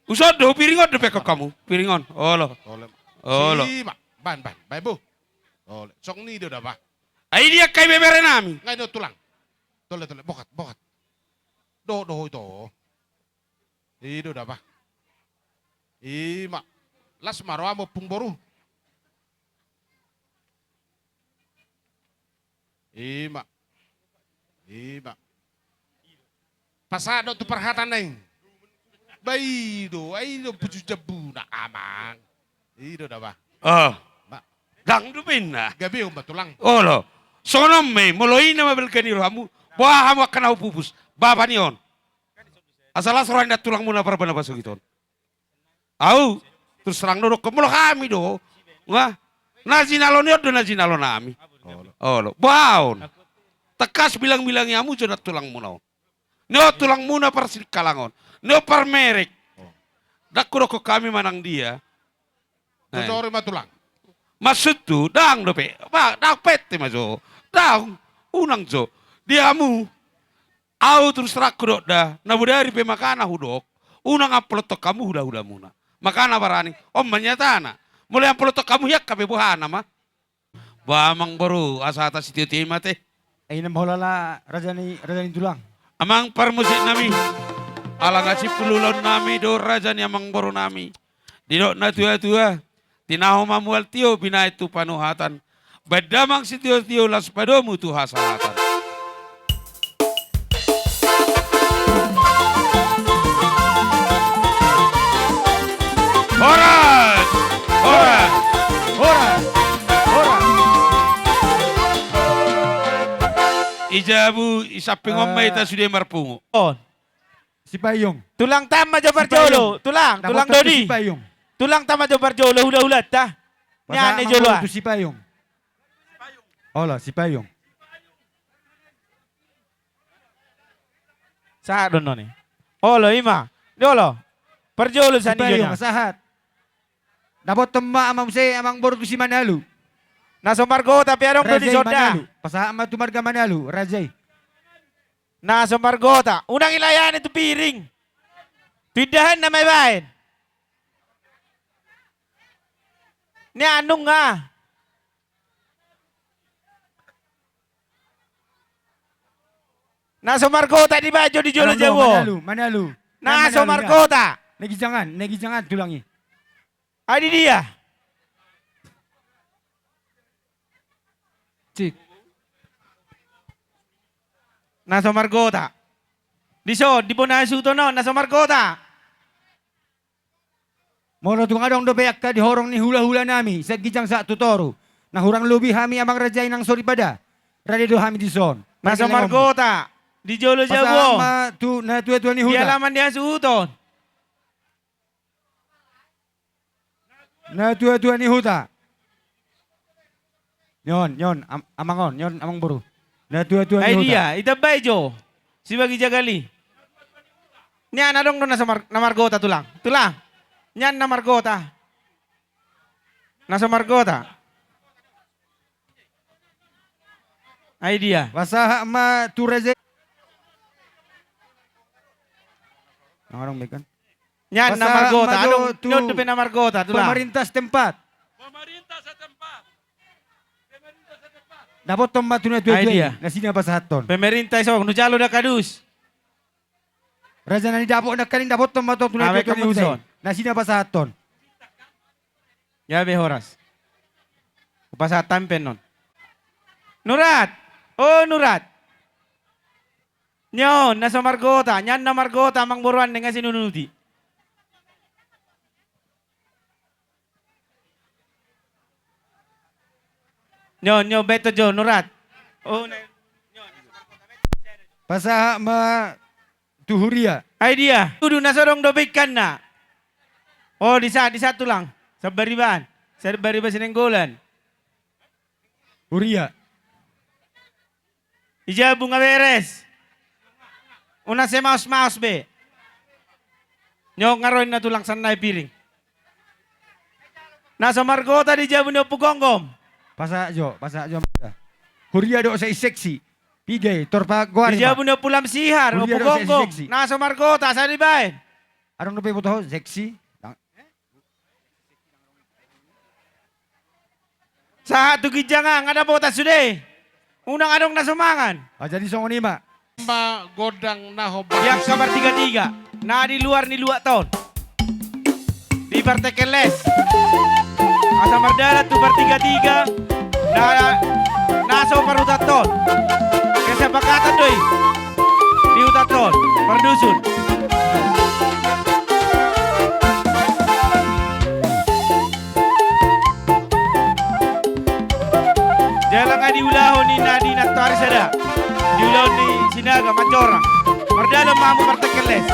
Uson do, piring on dope hamu. Piring on. Olo. Olo. Olo. Si ma. Baen, baen. Baen bu. Olo. Songon i do da bah. Ai dia angka ibebere nami. Ngai do tulang. Tole, tole. Bokat, bokat. Do, do, ito. I do da bah. Ima. Las ma roham ompung boru. Ima. Ima. Pasahat do tu parhata na i. Ba i do, ai do puju jambuna amang. I do da bah. Oh. Ba. Ndang dope inna. Gabe on ba tulang. Olo. Songon on ma i, molo i na mabalga ni rohamu, boha hamu angka na hupupus. Bapa ni on. Asa las roha ni na tulangmuna Parbana pasogit on. Au, terus terang do dokkon molo hami do. Nga. Na jinalo ni on do na jinalo nami. Olo. Olo. Boha on. Tangkas bilang-bilangi hamu jo na tulangmuna on. Ni on tulangmuna parsiningkalangon. Ni on parmerek. Ndang hudokkon hami manang dia. Eh. Jojor ma tulang. Maksudhu, ndang dope. Ba, ndang pette ma jo. Ndang, unang jo. Di hamu, au terus terang hudok da, na bodari pe makana hudok, unang ampolothon hamu hula-hulamuna. Makana barani, on ma nyatana. Molo ampolothon hamu hian hape bohana ma. Ba amang boru, asa hata sitio-tio i ma te. Ai na mahola la raja ni, raja ni tulang. Amang parmusik nami. Ala na simpul ulaon nami do raja ni amang boru nami. Didok na tua-tua, tinahu ma mual tio binahen tu panuhatan. Baen damang sitio-tio las padomu tu hasahatan. Horas! Horas! Horas! Horas! I jabu, i samping on ma hita sude marpungu. On. Sipayung. Tulang, tam ma jo parjolo. Tulang, tulang dodi. Sipayung. Tulang, tam ma jo parjolo, hula-hulanta. Nian na jolo. Pasahat ma tu Sipayung. Olo, Sipayung. Sahat do on i. Olo, ima. Jolo. Parjolo sani Sipayung, jona. Sahat. Dapothon ma amang muse, amang boru tu si Manalu. Na so margota pe adong do di sonda. Pasahat ma tu marga Manalu, raja i. Na so margota. Unang ilayani tu piring. Tu indahan na ma ibaen. Nian nunga. Na so margota dibaen jo di jolo jabu on. Manalu, Manalu. Na so margota. Na ginjangan, na ginjangan tulang i. Ai di dia. Cik. Na so margota. Dison, di bona hasuhuton on, na so margota. Molo tung adong dope angka di horong ni hula-hula nami, sian ginjang sahat tu toru. Na hurang lobi hami amang raja i nang soripada. Rade do hami dison. Na so margota. Di jolo jabu on. Pasahat ma tu na tua-tua ni huta. Di alaman di hasuhuton. Na tua-tua ni huta. Nion, nion, am-, amang on, nion, amang boru. Na tua-tua ni huta. Ai dia, itambai jo. Sibagi jagal i. Nian adong do na so mar-, na margota tulang. Tulang. Nian na margota. Na so margota. Ai dia. Pasahat ma tu raja. Nang adong be kan. Nian na margota, adong tu nion dope na margota, tulang. Pemerintah setempat. Pemerintah setempat. Dapothon ma tu na tua-tua i. Ai dia. Na sina pasahathon. Pemerintah i so, nunga jalo da kadus. Raja na nidapot nangkaning dapothon ma tu na tua-tua i. Na sina pasahathon. Gabe horas. Hupasahat tampen on. Nurat. O Nurat. Nion, na so margota, nian na margota, amangboru an, nga sinunuti. Nion, nion, beto jo, nurat. Oh, na-, nion. Pasahat ma tu huria. Ai dia, tudu na so adong dope ingkanna. Oh, di sa, di sa tulang. Sabariban. Sabariban Sinenggolan. Huria. Di jabu nga beres. Unang sai maos-maos be. Nion nga ro inna tulang, san nai piring. Na so margota di jabu ni Ompu Gomgom. Pasahat jo, pasahat jo. Huria dohot seksi. Piga i, tor pagoari. Di jabu ni Ompu Lam Sihar, Ompu Gomgom. Na so margota, asa dibaen. Adong dope iboto ho, seksi. Sahat tu ginjang, nga dapotan sude. Unang adong na so mangan. Ah, jadi songon i ma. Ma gondang na hombar. Di angka partiga-tiga na di luar ni luat on, di partekel les, asa mardalan tu partiga-tiga na, na so parhuta on. Kesepakatan do i di huta on, pardusun. Jala nga diulahon i na di nantoari sada, diulahon ni Sinaga manjorang. Mardalan ma hamu partekel les.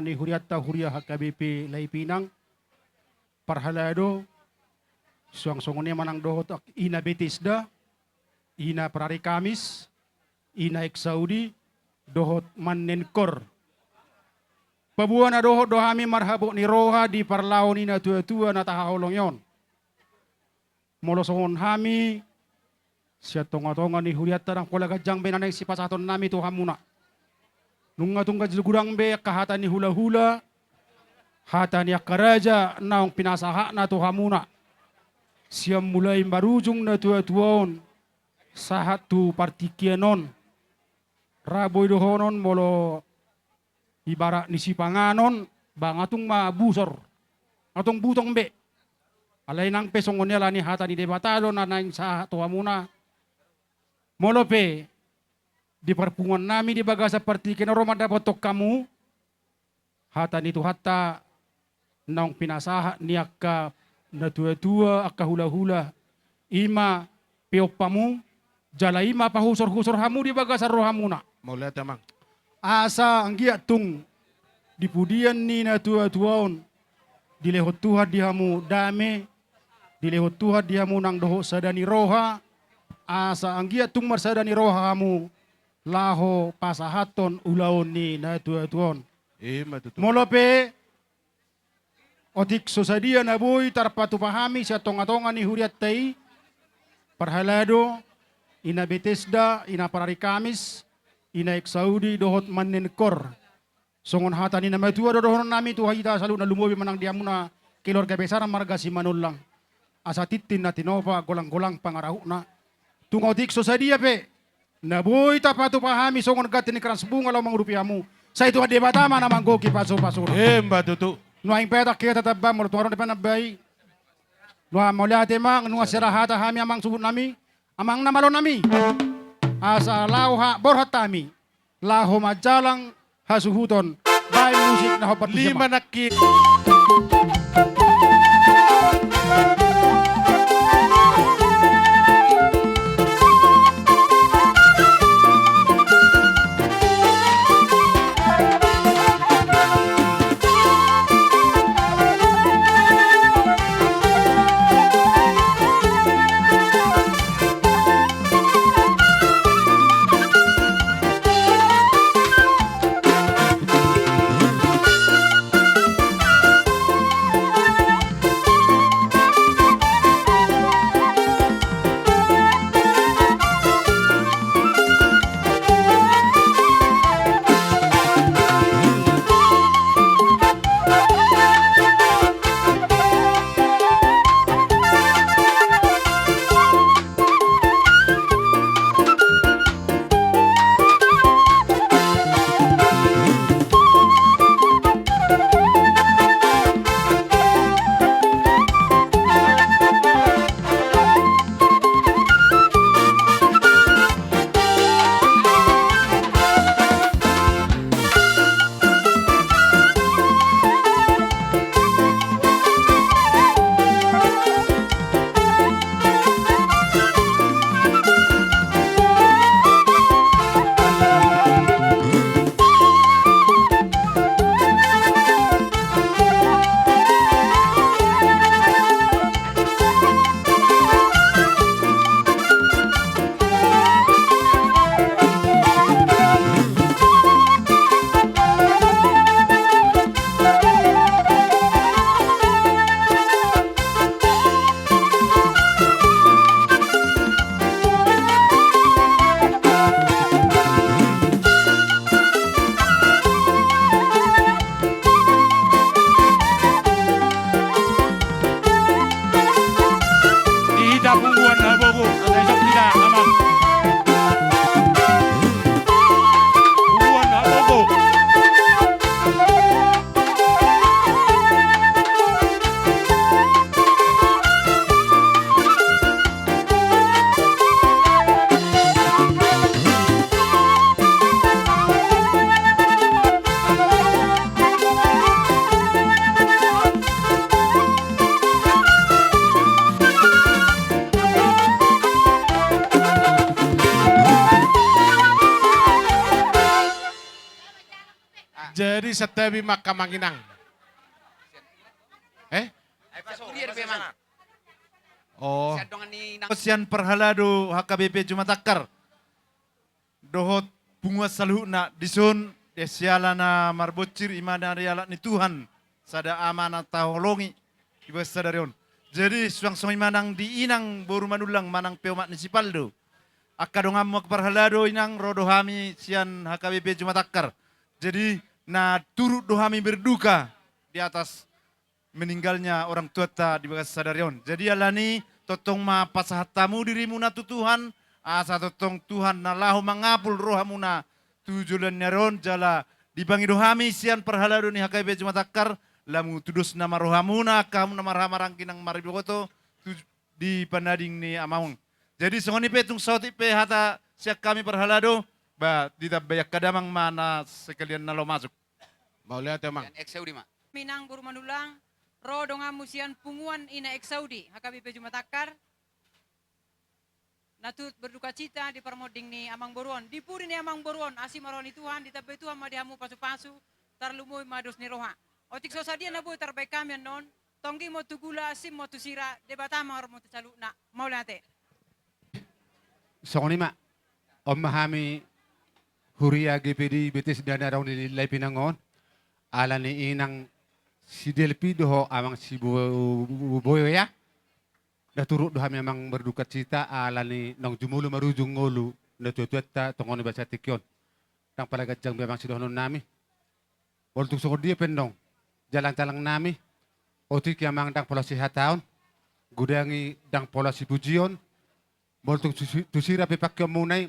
ni hurianta huria H K B P Laipinang, parhalado, suang songon i ma nang dohot ina Betesda, ina Parari Kamis, ina Eksaudi, dohot Mannen Kor. Paboa na dohot do hami marhabot ni roha di parlaho ni natuatua na tahaholongi on. Molo songon hami, sian tongatonga ni hurianta ndang pola ganjang be na naeng sipasahatonnami tu hamuna. Nunga tung ganjil godang be angka hata ni hulahula, hata ni angka raja naung pinasahatna tu hamuna. Sian mulai marujung natuatua on, sahat tu partingkian on. Ra boi dohonon molo ibarat ni sipanganon, ba nga tung ma busor, nga tung butong be. Alai nang pe songon i, ala ni hata ni Debata do na naeng sahat tu hamuna. Molo pe di parpunguannami di bagasan partingkian on ro mandapothon hamu hata ni Tuhanta naung pinasahat ni angka natuatua, angka hulahula, i ma peompamu, jala i ma pahusorhusor hamu di bagasan rohamuna. Mauliate, Amang. Asa anggiat tung di pudian ni natuatua on, dilehon Tuhan di hamu dame, dilehon Tuhan di hamu nang dohot sada ni roha, asa anggiat tung marsada ni roha hamu laho pasahathon ulaon ni natuatua on. I ma tutu. Molo pe otik so sadia na boi tarpatupa hami sian tongatonga ni hurianta i, parhalado, ina Betesda, ina Parari Kamis, ina Eksaudi, dohot Mannen Kor. Songon hata ni na matua do dohononnami tu hita saluhutna, lumobi ma nang di hamuna keluarga besar marga Simanullang. Asa tintin na tinopa, golanggolang pangarahutna. Tung otik so sadia pe na boi tapatupa hami songon ganti ni krans bunga laho mangurupi hamu, sai Tuhan Debata ma na manggohi pasupasuna. Emma tutu. Nuaeng pe tangkas hita tamba, molo tung adong dope na mambahen. Nuaeng mauliate, Amang, nunga sera hata hami, Amang suhutnami, Amang na malonami. Asa laho ha borhat hami laho manjalang hasuhuton. Baen musik na hombar tu lima siapa? Nangkin. Jadi santabi ma angka amang inang. Eh? Oh. Sian parhalado H K B P Jumatangkar dohot punguan saluhutna dison, di siala na marbonsir i ma na dialap ni Tuhan, sada ama na taholongi di bagasan sadari on. Jadi suang songon i ma nang di inang boru Manullang manang peomat ni si Paldo. Angka donganmu angka parhalado inang, ro do hami sian H K B P Jumatangkar. Jadi na turut do hami berduka di atas meninggalnya orang tuanta di bagasan sadari on. Jadi alani tongtong ma pasahat hamu dirimuna tu Tuhan, asa tongtong Tuhan na laho mangapul rohamuna tu joloan ni ari on, jala dipangido hami sian parhalado ni H K B P Jumatangkar, lamu tudosna ma rohamuna, angka hamu na marhamaranggi nang mariboto tu di panading ni amang. Jadi songon i pe tung saotik pe hata sian hami parhalado, ba ditambai angka damang ma na sekalian na laho masuk. Mauliate amang. Sian Eksaudi ma. Inang boru Manullang, ro donganmu sian punguan ina Eksaudi, H K B P Jumatangkar. Na turut berduka cita di parmonding ni amang boru on. Di pudi ni amang boru on, asi ma roha ni Tuhan, ditambai Tuhan ma di hamu pasupasu, tarlumobi ma dos ni roha. Otik so sadia na boi tarbahen hami annon, tonggi ma on tu gula, asi ma on tu sira, Debata ma marhormat tu saluhutna. Mauliate. Songon i ma, on ma hami huria G P D I Betesda na adong di Lae Pinang on, alani inang si Delpi dohot amang si Bo-, Bo-, Boya. Na turut do hami amang berduka cita, alani naung jumolo marujung ngolu natuatuanta tongon i basa tingki on. Ndang pola ganjang be amang sidohonon nami. Molo tung songon dia pe annon jalang-jalang nami, otik i amang ndang pola sihataon, godang i ndang pola sipujion. Molo tung tu si-, tu sira pe pangkeonmuna i,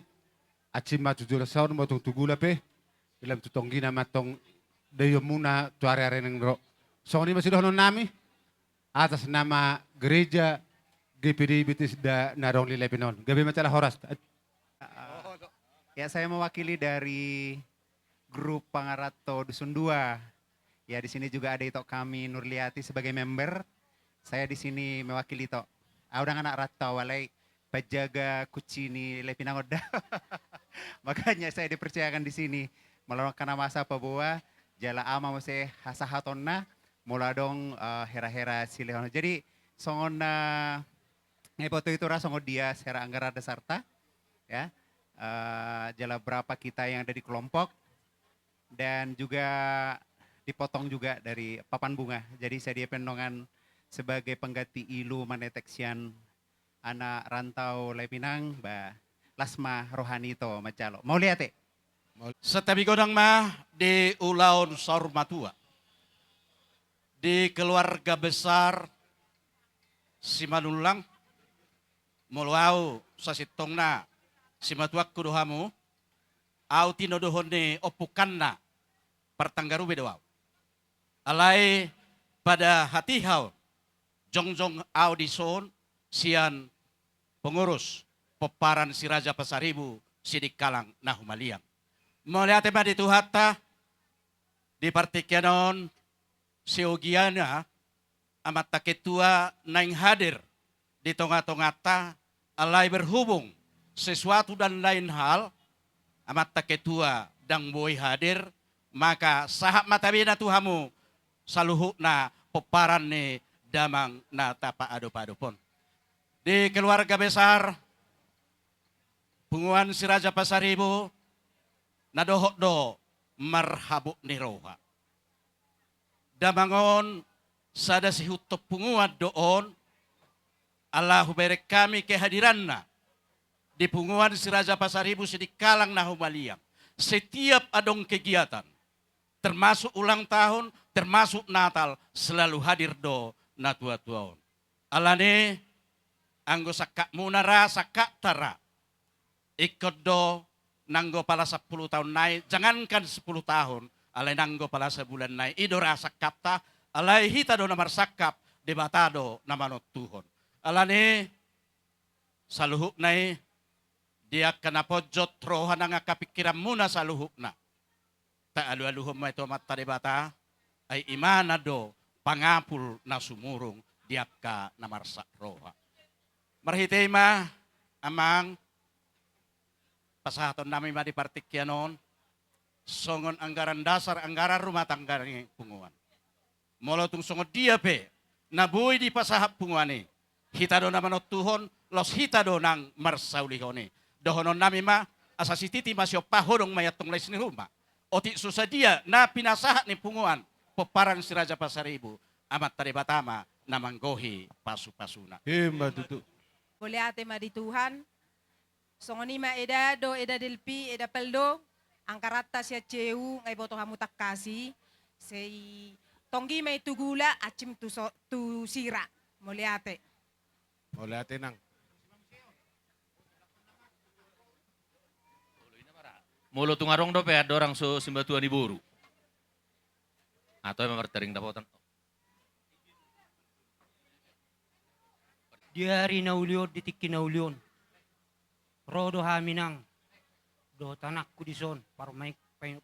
asi ma tu jolo saon, molo tung tu gula pe, i lam tu tonggina ma antong daionmuna tu ari-ari naeng ro. Songon i ma sidohonon nami atas nama gereja G P D I Betesda na adong di Lae Pinang on. Gabe ma jala horas. Ya, saya mewakili dari grup Pangaranto Dusun Dua. Ya, di sini juga ada ito kami, Nurliati, sebagai member. Saya di sini mewakili ito. Au ndang anak rantau, alai penjaga kunci ni Lae Pinang on da. Makanya saya dipercayakan di sini. Molo angka na masa paboa, jala au ma muse hasahatonna, molo adong, eh, hera-hera silehon. Jadi, songon na, eh, boto itu ra songon dia secara anggaran dasarta, ya. Eh, jala berapa kita yang ada di kelompok, dan juga dipotong juga dari papan bunga. Jadi sadia pe annon sebagai pengganti ilu manetek sian anak rantau Lae Pinang, ba, las ma roha ni ito manjalo. Mauliate. Santabi godang ma di ulaon saur matua, di keluarga besar Simanullang. Molo au sasintongna simatuangku do hamu, au tinodohon ni ompunganna, partangga rube do au. Alai pada hatiha on, jongjong au dison sian pengurus pomparan Si Raja Pasaribu Sidikalang na humaliang. Mauliate ma di Tuhanta, di partingkian on, seogiana amanta ketua naeng hadir di tonga-tonganta, alai berhubung sesuatu dan lain hal, amanta ketua ndang boi hadir, maka sahat ma tabena tu hamu saluhutna pomparan ni damang na tapaadop-adop on. Di keluarga besar punguan Si Raja Pasaribu, na dohot do marhabot ni roha. Damang on sada sihuthon punguan do on, ala hubereng hami kehadiranna di punguan Si Raja Pasaribu Sidikalang na humaliang. Setiap adong kegiatan, termasuk ulang tahun, termasuk Natal, selalu hadir do natua-tua on. Alani, anggo sangkapmuna ra, sangkapta ra, ingkon do nanggo pala sampulu taon nai, jangankan sepuluh tahun, alai nanggo pala sabulan nai, i do ra sangkapta, alai hita do na marsangkap, Debata do na manontuhon. Alani, saluhutna i, di angka na ponjot roha nang angka pingkiranmuna saluhutna, taalu-aluhon ma i tu Amanta Debata, ai Ibana do pangapul na sumurung di angka na marsak roha. Marhite i ma, Amang, pasahaton nami ma di partingkian on songon anggaran dasar anggaran rumah tangga ni punguan. Molo tung songon dia pe na boi dipasahat punguan i, hita do na manontuhon, laos hita do nang marsaulihon i. Dohononnami ma, asa sititi ma siompa, hodong ma i antong lais ni ruma. Otik so sadia na pinasahat ni punguan pomparan Si Raja Pasaribu, Amanta Debata ma na manggohi pasupasuna. Ima tutu. Mauliate ma di Tuhan. Songon i ma eda do, eda Delpi, eda Peldo, angkaranta sian C U nga iboto hamu tangkas i, sai tonggi ma i tu gula, ansim tu so-, tu sira. Mauliate. Mauliate nang. Molo tung adong dope andorang so simatua ni boru, atau ima martaring dapotan. Di ari na uli on, di tingki na uli on, ro do hami nang dohot anakku dison, parumaen,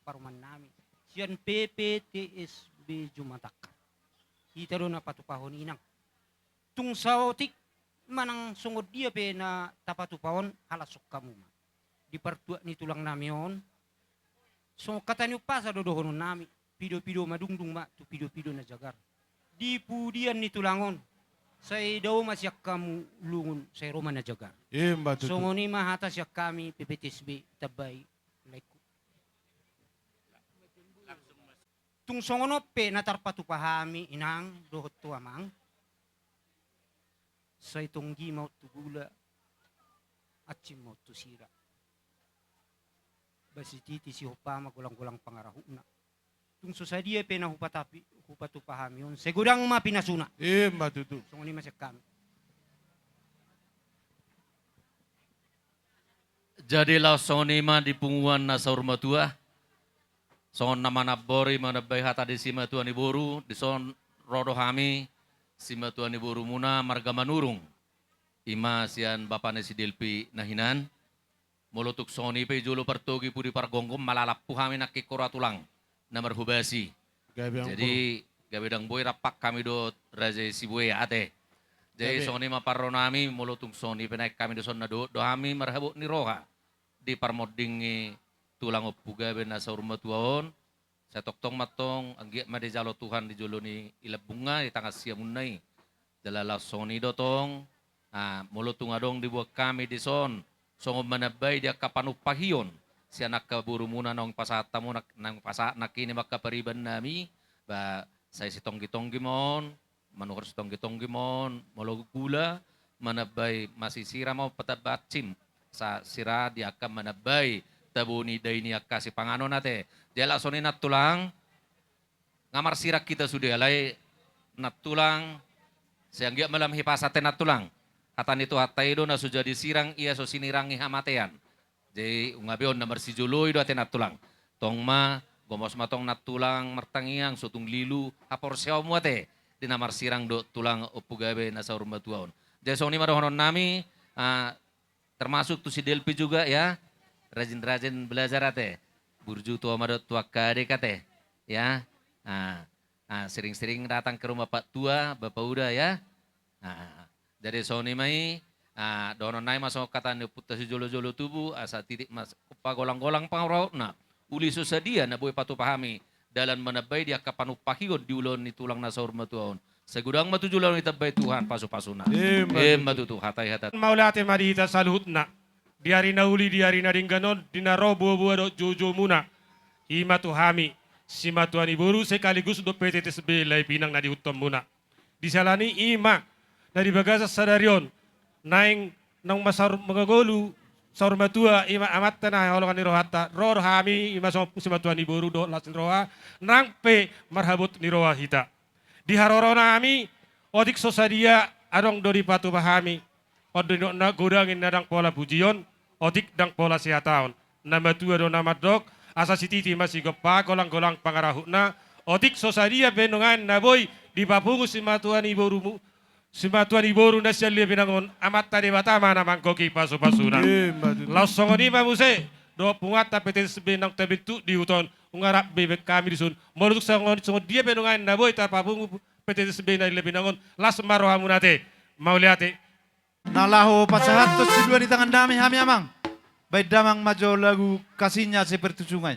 parumaennami sian P P T S B Jumatangka. Hita do na patupahon i nang. Tung saotik manang songon dia pe na tapatupa on, halashon hamu ma. Di partuat ni tulangnami on, songon hata ni umpasa do dohononnami: pidopido madungdung ma tu pidopido na jagar. Di pudian ni tulang on, sai dao ma sian hamu lungun, sai ro ma na jagar. Ima tutu. Songon i ma hata sian hami P P T S B, tambai laengku. Tung songon on pe na tarpatupa hami inang dohot tu amang, sai tonggi ma on tu gula, ansim ma on tu sira. Ba sititi siompa ma golanggolang pangarahutna. Tung so sadia pe na hupatapi-, hupatupa hami on, sai godang ma pinasuna. Ima tutu. Songon i ma sian hami. Jadi laos songon i ma di punguan na saur matua, songon na manambori manambai hata di simatua ni boru, dison ro do hami simatua ni borumuna marga Manurung, ima sian bapana si Delpi na hinan. Molo tung songon i pe, jolo partogi pudi pargomgom, malalampu hami nangkin, hora tulang na marhobas i. Gabe dang boi. Jadi gabe dang boi, rampak hami dohot raja i Sibuea ate. Jadi songon i ma parronami, molo tung songon i pe naeng hami dison, na dohot do hami marhabot ni roha di parmonding ni tulang ompu gabe na saur matua on. Sai tongtong ma antong, anggiat ma dijalo Tuhan di jolo ni lambungna, di tangan siamunna i. Jala laos songon i do tong, ah, molo tung adong dibuat hami dison songon manambai di angka panumpahion sian angka borumuna naung pasahat hamu, naung pasahat nangkin i ma angka paribannami, ba sai sitonggitonggi ma on, manuhor sitonggitonggi ma on, molo gula manambai, masisira ma on patamba ansim, sa-, sira di angka manambai tabo ni dai ni angka sipanganon ate. Jala songon i nantulang, nga marsirang hita sude alai nantulang, sai anggiat ma lam hipas ate nantulang. Hata ni Tuhanta i do, na so jadi sirang ia so sinirangi hamatean. Jadi nunga be on na marsijolo i do ate nantulang. Tong ma, gomos ma tong nantulang martangiang, so tung lilu haporseaonmu ate di na marsirang dohot tulang ompu gabe na saur matua on. Jadi songon i ma dohononnami, ah, termasuk tu si Delpi juga ya, rajin-rajin belajar ate. Burju tu oma dohot tu angka adek ate, ya. Ah, ah, sering-sering datang ke rumah Pak Tua, Bapak Uda ya. Ah, jadi songon i ma i, ah, dohononnami ma songon hata ni ompunta sijolojolo tubu, asa titik ma, pagolang-golang pangarahutna. Uli so sadia na boi patupa hami dalan manambai di angka panumpahion di ulaon ni tulang na saur matua on. Sai godang ma tu joloan i, tambai Tuhan pasupasuna. Ima tutu. Ima tutu, hata i hata. Mauliate ma di hita saluhutna. Di ari na uli, di ari na denggan on, di na ro boaboa dohot joujoumuna, i ma tu hami simatua ni boru sekaligus dohot P T T S B Lae Pinang na diihuthonmuna. Di siala ni i ma na di bagasan sadari on, naeng naung masaur mangolu saur matua, i ma amanta na hinaholongan ni rohanta, ro do hami, i ma songon simatua ni boru dohot las ni roha, nang pe marhabot ni roha hita. Di haroronami, otik so sadia adong do dipatupa hami. On do nidokna, godang ninna ndang pola pujion, otik ndang pola sihataon. Na matua do na mandok, asa sititi ma sigompa, golang-golang pangarahutna. Otik so sadia pe nuaeng na boi dipapungu simatua ni borumu, simatua ni boru na sian Lae Pinang on, Amanta Debata ma na manggohi pasupasuna. Ima tutu. Laos songon i ma muse dohot punguanta P T T S B naung tabentuk di huta on, nunga rap be hami dison. Molo tung songon, songon dia pe nuaeng na boi tarpapungu P T T S B na di Lae Pinang on, las ma rohamuna ate. Mauliate. Na laho pasahathon sidua ni tangannami hami amang. Baen damang ma jo lagu Kasihnya Seperti Sungai.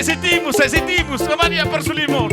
Si Timus, eh, si Timus, na badia parsulimon.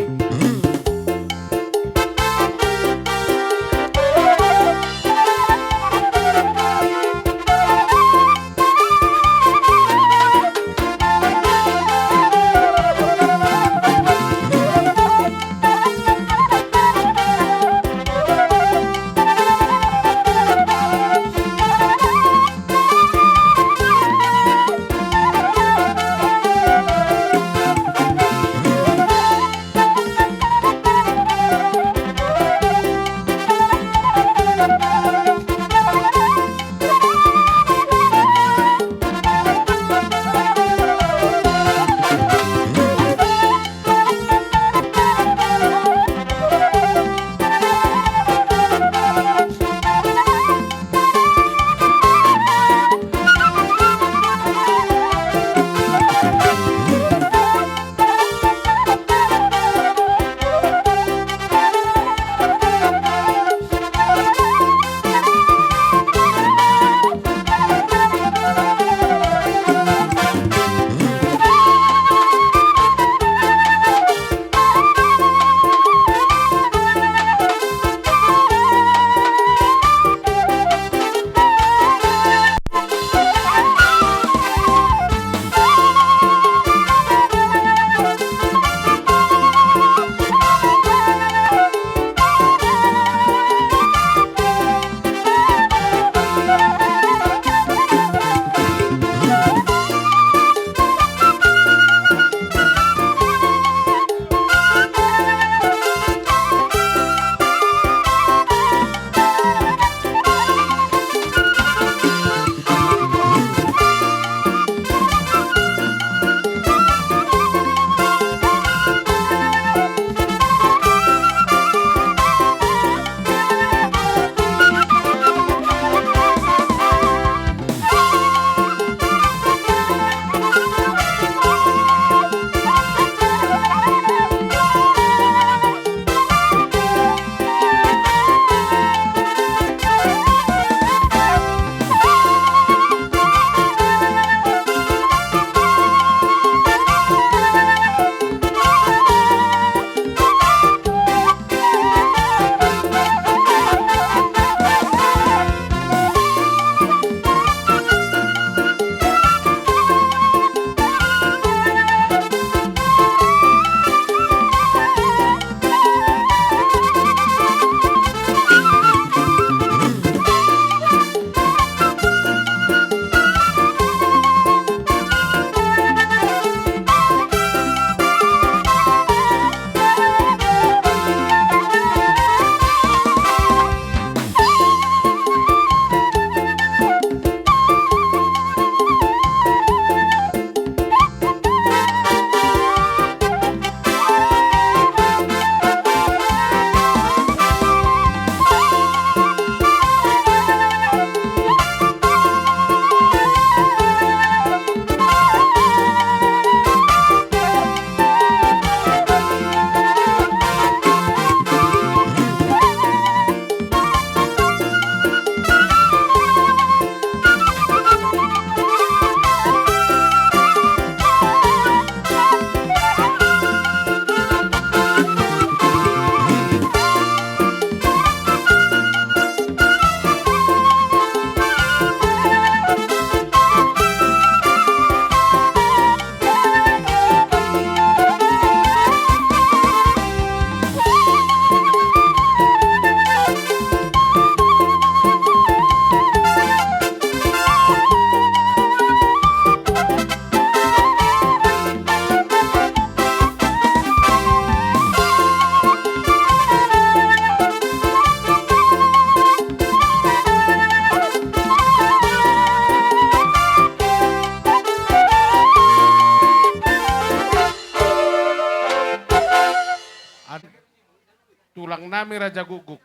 Tulang nami Raja Guguk.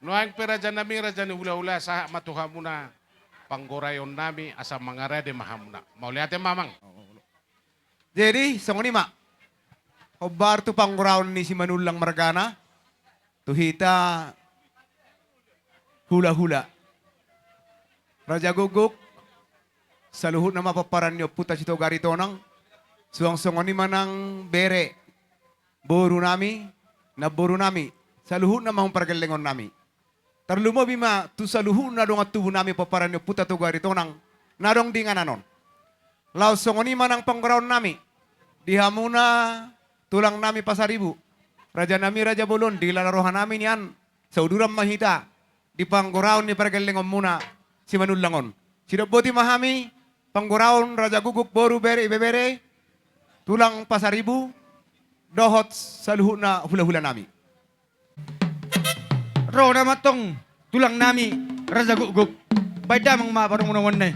Nuaeng pe raja nami, raja ni hulahula, sahat ma tu hamuna panggoraion nami asa mangarade ma hamuna. Mauliate ma amang. Jadi songon i ma. Hombar tu panggoraon ni Simanullang margana, tu hita hulahula. Raja Guguk, saluhutna ma pomparan ni ompunta Sitoga Aritonang, Suang songon i ma nang bere, boru nami, namboru nami, saluhutna ma hamu pargellengon nami. Tarlumobi ma tu saluhutna dongan tubu nami pomparan ni ompunta Toga Aritonang na adong di inganan on. Laos songon i ma nang panggoraon nami di hamuna tulang nami Pasaribu, raja nami Raja Bolon, dilala roha nami nian, sauduran ma hita di panggoraon ni pargellengonmuna Simanullang on. Sidok boti ma hami panggoraon raja guguk, boru, bere, ibebere, tulang Pasaribu dohot saluhutna hulahula nami. Ro nama antong tulang nami raja guguk, baen damang ma panongonongon na i.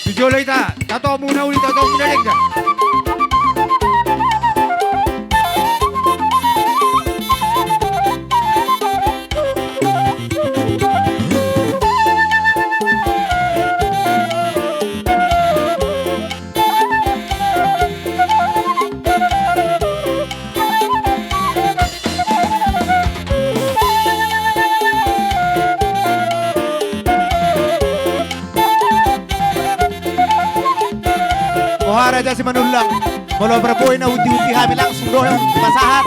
Tu jolo hita, tatomu na uli, tatomu na denggan. Boha Raja Simanullang, molo parbue na hunti-hunti hami langsung do dipasahat.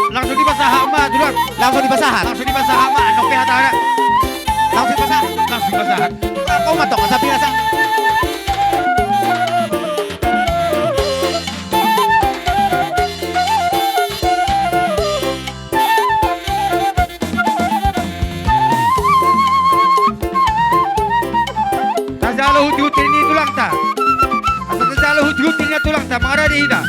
Langsung dipasahat ma tulang. Langsung dipasahat. Langsung dipasahat ma, nongke hatana. Langsung dipasahat. Langsung dipasahat. Kau ma tong, asa biasa. Tajalo hunti-hunti ni tulangta. Asa tajalo hunti-hunti ni tulangta, mangarade hita.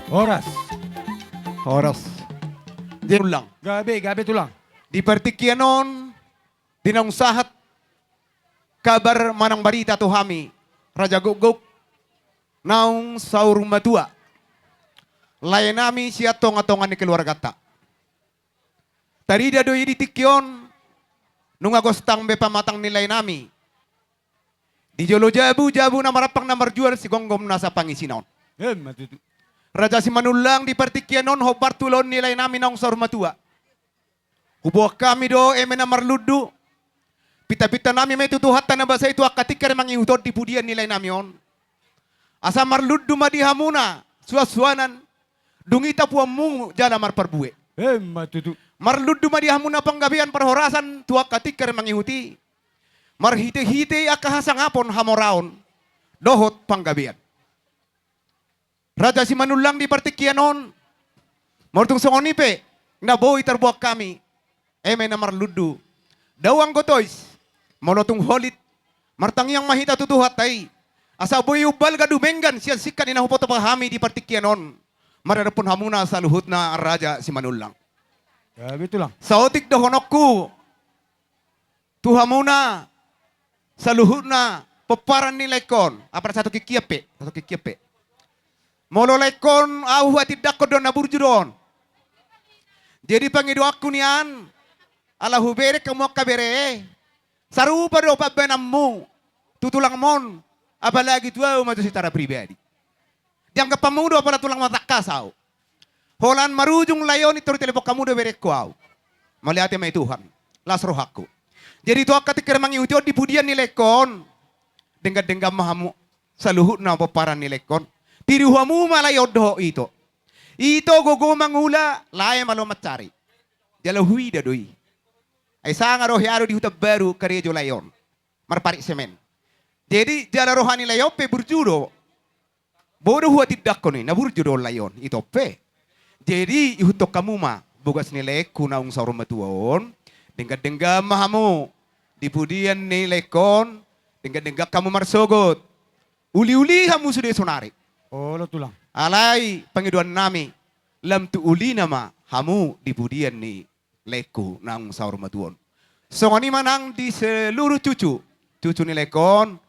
Horas. Horas. Jadi ulang. Gabe, gabe tulang. Di partingkian on, di naung sahat kabar manang barita tu hami, Raja Gokgok, naung saur matua, lae nami sian tonga-tonga ni keluarganta. Tarida do i di tingki on, nunga gostang be pamatang ni lae nami. Di jolo jabu, jabu na marampang na marjual, sigomgom nasa pangisina on. Emma tutu. Raja Simanullang, di partingkian on, hombar tu ulaon ni lae nami naung saur matua. Huboan hami do eme na marlundu. Pinta-pinta nami ma i tu Tuhanta na basa i tu angka tingki na mangihut on di pudian ni lae nami on. Asa marlundu ma di hamuna suan-suanan, dung i tapuanmu jala marparbue. Emma tutu. Marlundu ma di hamuna panggabean parhorasan tu angka tingki na mangihut i. Marhite-hite angka hasangapon, hamoraon dohot panggabean. Raja Simanullang, di partingkian on, molo tung songon i pe na boi tarboan hami eme na marlundu. Dao anggo tois, molo tung holit, martangiang ma hita tu Tuhanta i, asa boi umbalga dumenggan sian singkat ni na hupotopa hami di partingkian on maradophon hamuna saluhutna, Raja Simanullang. Ya, betul, Lang. Saotik dohononku tu hamuna saluhutna pomparan ni laengkon, apala satu kikian pe, satu kikian pe. Molo laengkon, ahu huhatindangkon do on, na burju do on. Jadi pangidoanku nian, ala hubereng hamu angka bere, sarupa do pambahenanmu tu tulangmon, apalagi tu ahu majo secara pribadi. Dianggap hamu do apala tulang matangkas ahu. Holan marujung lae on, i toru telepon hamu do berengku ahu. Mauliate ma i Tuhan. Las rohangku. Jadi tu angka tingki na mangihut i on di pudian ni laengkon, denggan-denggan ma hamu saluhutna pomparan ni laengkon. Tiru hamu ma lae on dohot ito. Ito gogo mangula, lae malo mansari. Jala huida do i. Ai sanga do hea do di Huta Baru karejo lae on marparik semen. Jadi jala roha ni lae on pe burju do. Boi do huhatindangkon i, na burju do on lae on, ito pe. Jadi ihuthon hamu ma bogas ni laengku naung saur matua on. Denggan-denggan ma hamu di pudian ni laengkon, denggan-denggan hamu marsogot. Uli-uli hamu sude sonari. Olo, Tulang. Alai pangidoan nami, lam tu ulina ma hamu di pudian ni laengku naung saur matua on. Songon i ma nang di seluruh cucu, cucu ni laengkon,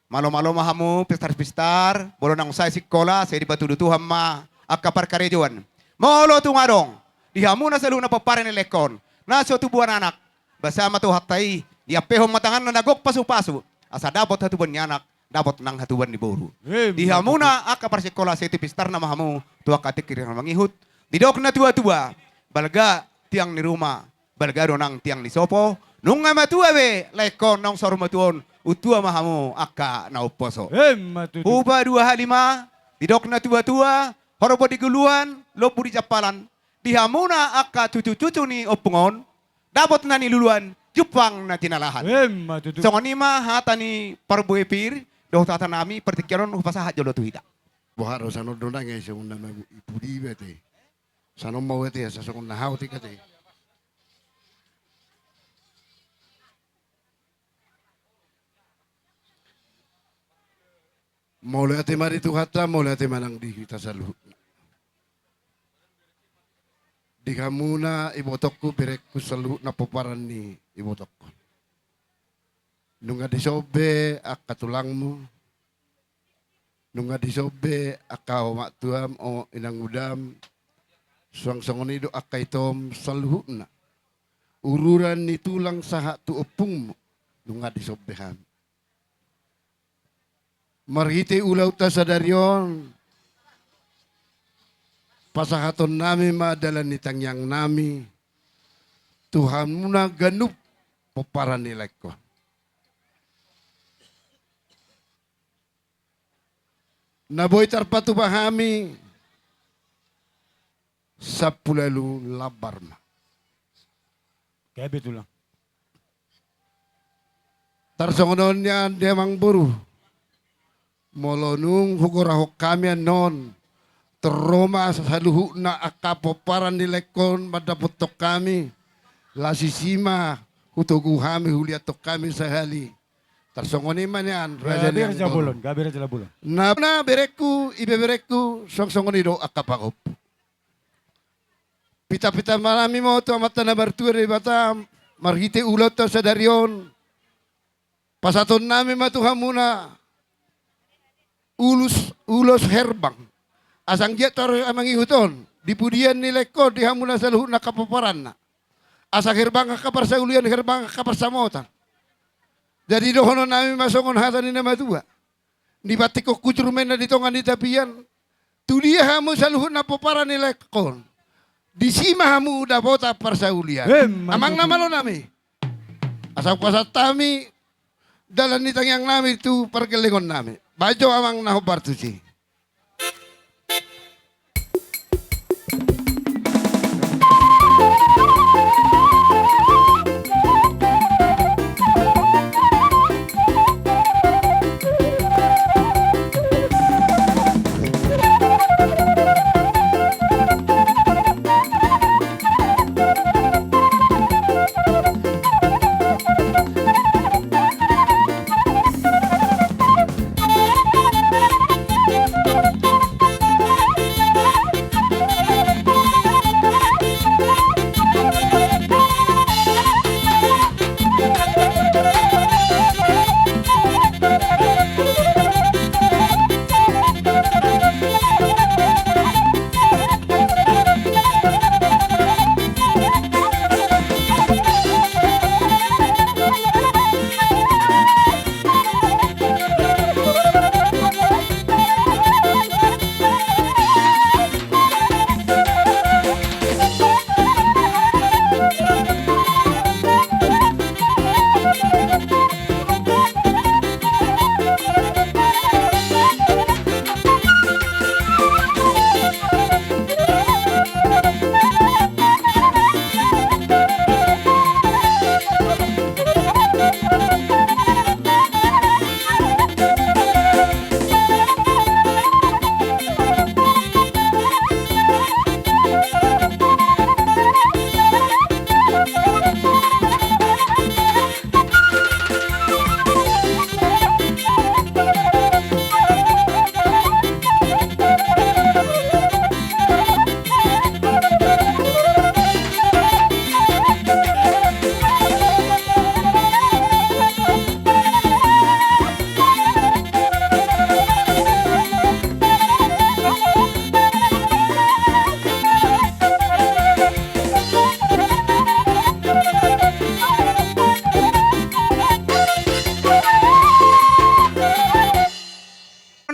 malo-malo ma hamu pistar-pistar, molo naung sae sikola, sai dipatudu Tuhan ma angka parkarejoan. Molo tung adong di hamuna saluhutna pomparan ni laengkon na so tubuan anak, basa ma Tuhanta i, diampehon ma tanganna na gok pasu-pasu, asa dapot hatubuan ni anak, dapot nang hatubuan ni boru. Emma tutu. Di hamuna angka parsikola, sai tu pistarna ma hamu tu angka tingki na mangihut. Didok na tua-tua, balga tiang ni ruma, balga do nang tiang ni sopo. Nunga matua be laengkon naung saur matua on, untua ma hamu angka na umposo. Emma tutu. Hupaduahali ma, didok na tua-tua, horbo di guluan, lombu di jampalan. Di hamuna angka cucu-cucu ni ompung on, dapot na niluluan, jumpang na jinalahan. Emma tutu. Songon i ma hata ni parbue pir dohot hata nami, partingkian on hupasahat jolo tu hita. Boha do, sanon do nang i, songon na ma i pudi be ate. Sanon ma ate, asa songon na hau tika ate. Mauliate ma di Tuhanta, mauliate ma nang di hita saluhutna. Di hamuna ibotongku, berengku saluhutna pomparan ni ibotongku. Nunga dison be angka tulangmu, nunga dison be angka omak tuam, o inang udam, suang songon i do angka itom saluhutna. Ururan ni tulang sahat tu ompungmu, nunga dison be hami. Marhite ulaonta sadari on, pasahaton nami ma dalan ni tangiang nami tu hamuna ganup pomparan ni laengkon. Na boi tarpatupa hami sampulu ualu lambar ma. Gabe, Tulang. Tarsongon on nian di amang boru. Molo nunga hugorahon hami annon, tor ro ma saluhutna angka pomparan ni laengkon mandapothon hami. Laos disi ma hutogu hami, huliathon hami sahali. Songon i ma nian, raja ni Amang Tolu. Gabe raja Bolon, gabe raja Bolon. Na, na berengku, ibeberengku, songon i do angka pangop. Pitapita ma nami ma tu Amanta na martua Debata, marhite ulaonta sadari on. Pasahaton nami ma tu hamuna ulos, ulos herbang. Asa anggiat torus mangihut on, di pudian ni laengkon di hamuna saluhutna angka pomparanna. Asa herbang angka parsaulian, herbang angka parsamotan. Jadi dohonon nami ma songon hata ni na matua. Dipantikhon hujur ma inna di tonga ni tapian. Tu dia hamu saluhutna pomparan ni laengkon, disi ma hamu dapotan parsaulian. Emma tutu. Amang na malo nami. Asa hupasahat hami dalan ni tangiang nami tu pargellengon nami. Bahen jo amang na hombar tusi.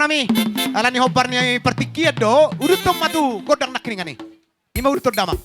Nami, ala ni hombar ni partingkian do, uduthon ma tu gondang nangkiningan i. I ma uduthon damang.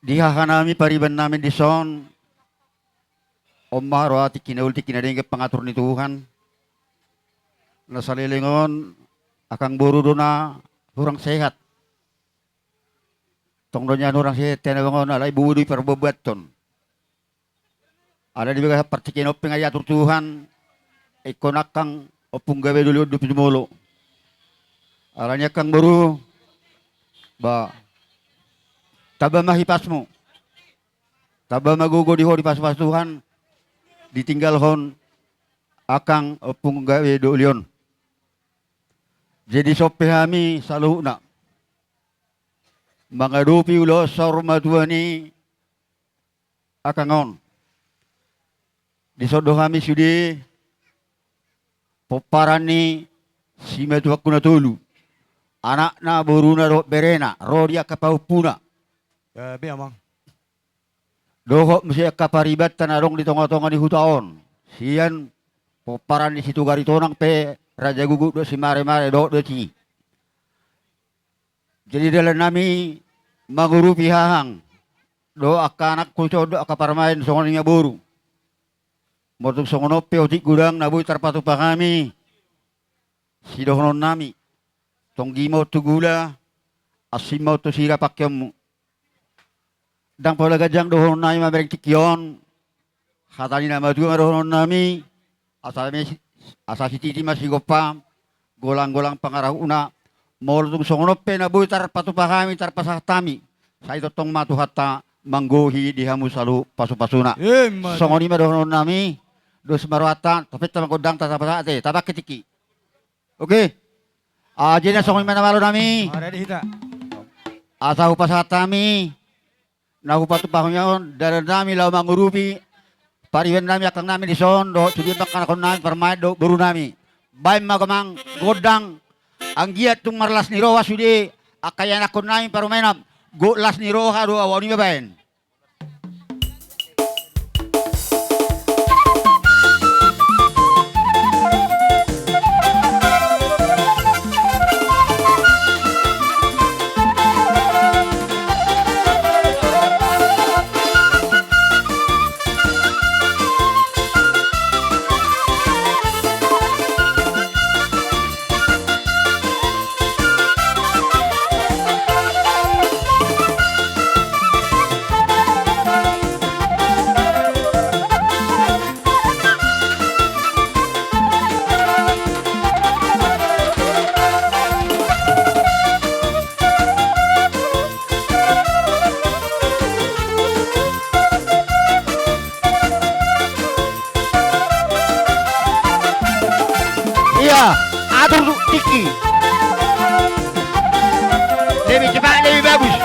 Di hahanami pariban nami dison, on ma roha tingki na uli tingki na denggan pangatur ni Tuhan. Na saleleng on, angkang boru do na hurang sehat. Tong do nian hurang siheten abang on, alai bobo do i parbuatbuathon. Ala di bagasan partingkian on pe nga diatur Tuhan, ingkon angkang Ompung Gabe Doli on dope tumolo. Alani angkang boru, ba, tamba ma hipasmu. Tamba ma gogo di ho dipasupasu Tuhan, ditinggalhon angkang Ompung Gabe Doli on. Jadi dison pe hami saluhutna mangadopi ulaon saur matua ni angkang on. Dison do hami sude pomparan ni simatuangku na tolu, anakna, boruna dohot berena, ro di angka pahompuna. Gabe amang. Dohot muse angka paribanta na adong di tongatonga ni huta on. Sian pomparan ni Sitogatonang pe, Raja Guguk dohot Simaremare dohot dohot i. Jadi dalan nami mangurupi hahang dohot angka anakku dison dohot angka parumaen, songon i ma boru. Molo tung songon on pe otik godang na boi tarpatupa hami, sidohonon nami, tonggi ma on tu gula, asing ma on tu sira pangkeonmu. Ndang pola ganjang dohonon nami mamereng tingki on. Hata ni na matua ma dohonon nami, asa me-, asa sititi ma sigompa, golanggolang pangarahutna. Molo tung songon on pe na boi tarpatupa hami, tarpasahat hami, sai tongtong ma Tuhanta manggohi di hamu saluhut pasupasuna. Emma tutu. Songon i ma dohonon nami. Dos ma rohanta, tapenta ma gondangta, tapasahat ate, tapangke tingki. Oke. Ah, jadi na songon i ma na malo nami. Maradi hita. Asa hupasahat hami na hupatupa hami on, dalan nami laho mangurupi pariban nami, angkang nami dison dohot sude pangkanakhon nami, parumaen dohot boru nami. Baen ma gamang gondang, anggiat tung marlas ni roha sude angka ianakhon nami parumaenam, gok las ni roha do ahu, on i ma baen. Iya, atur tingki. Lebih cepat, lebih bagus.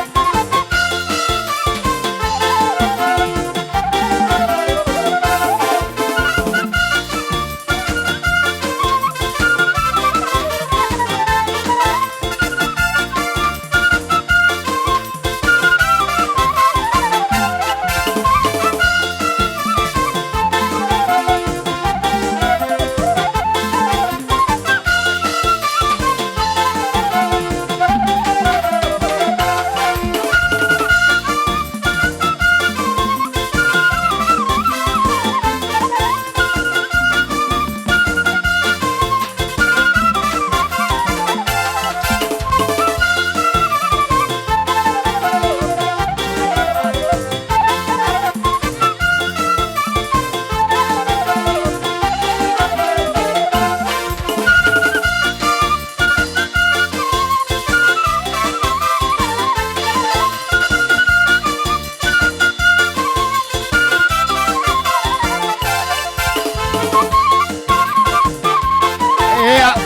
Iya.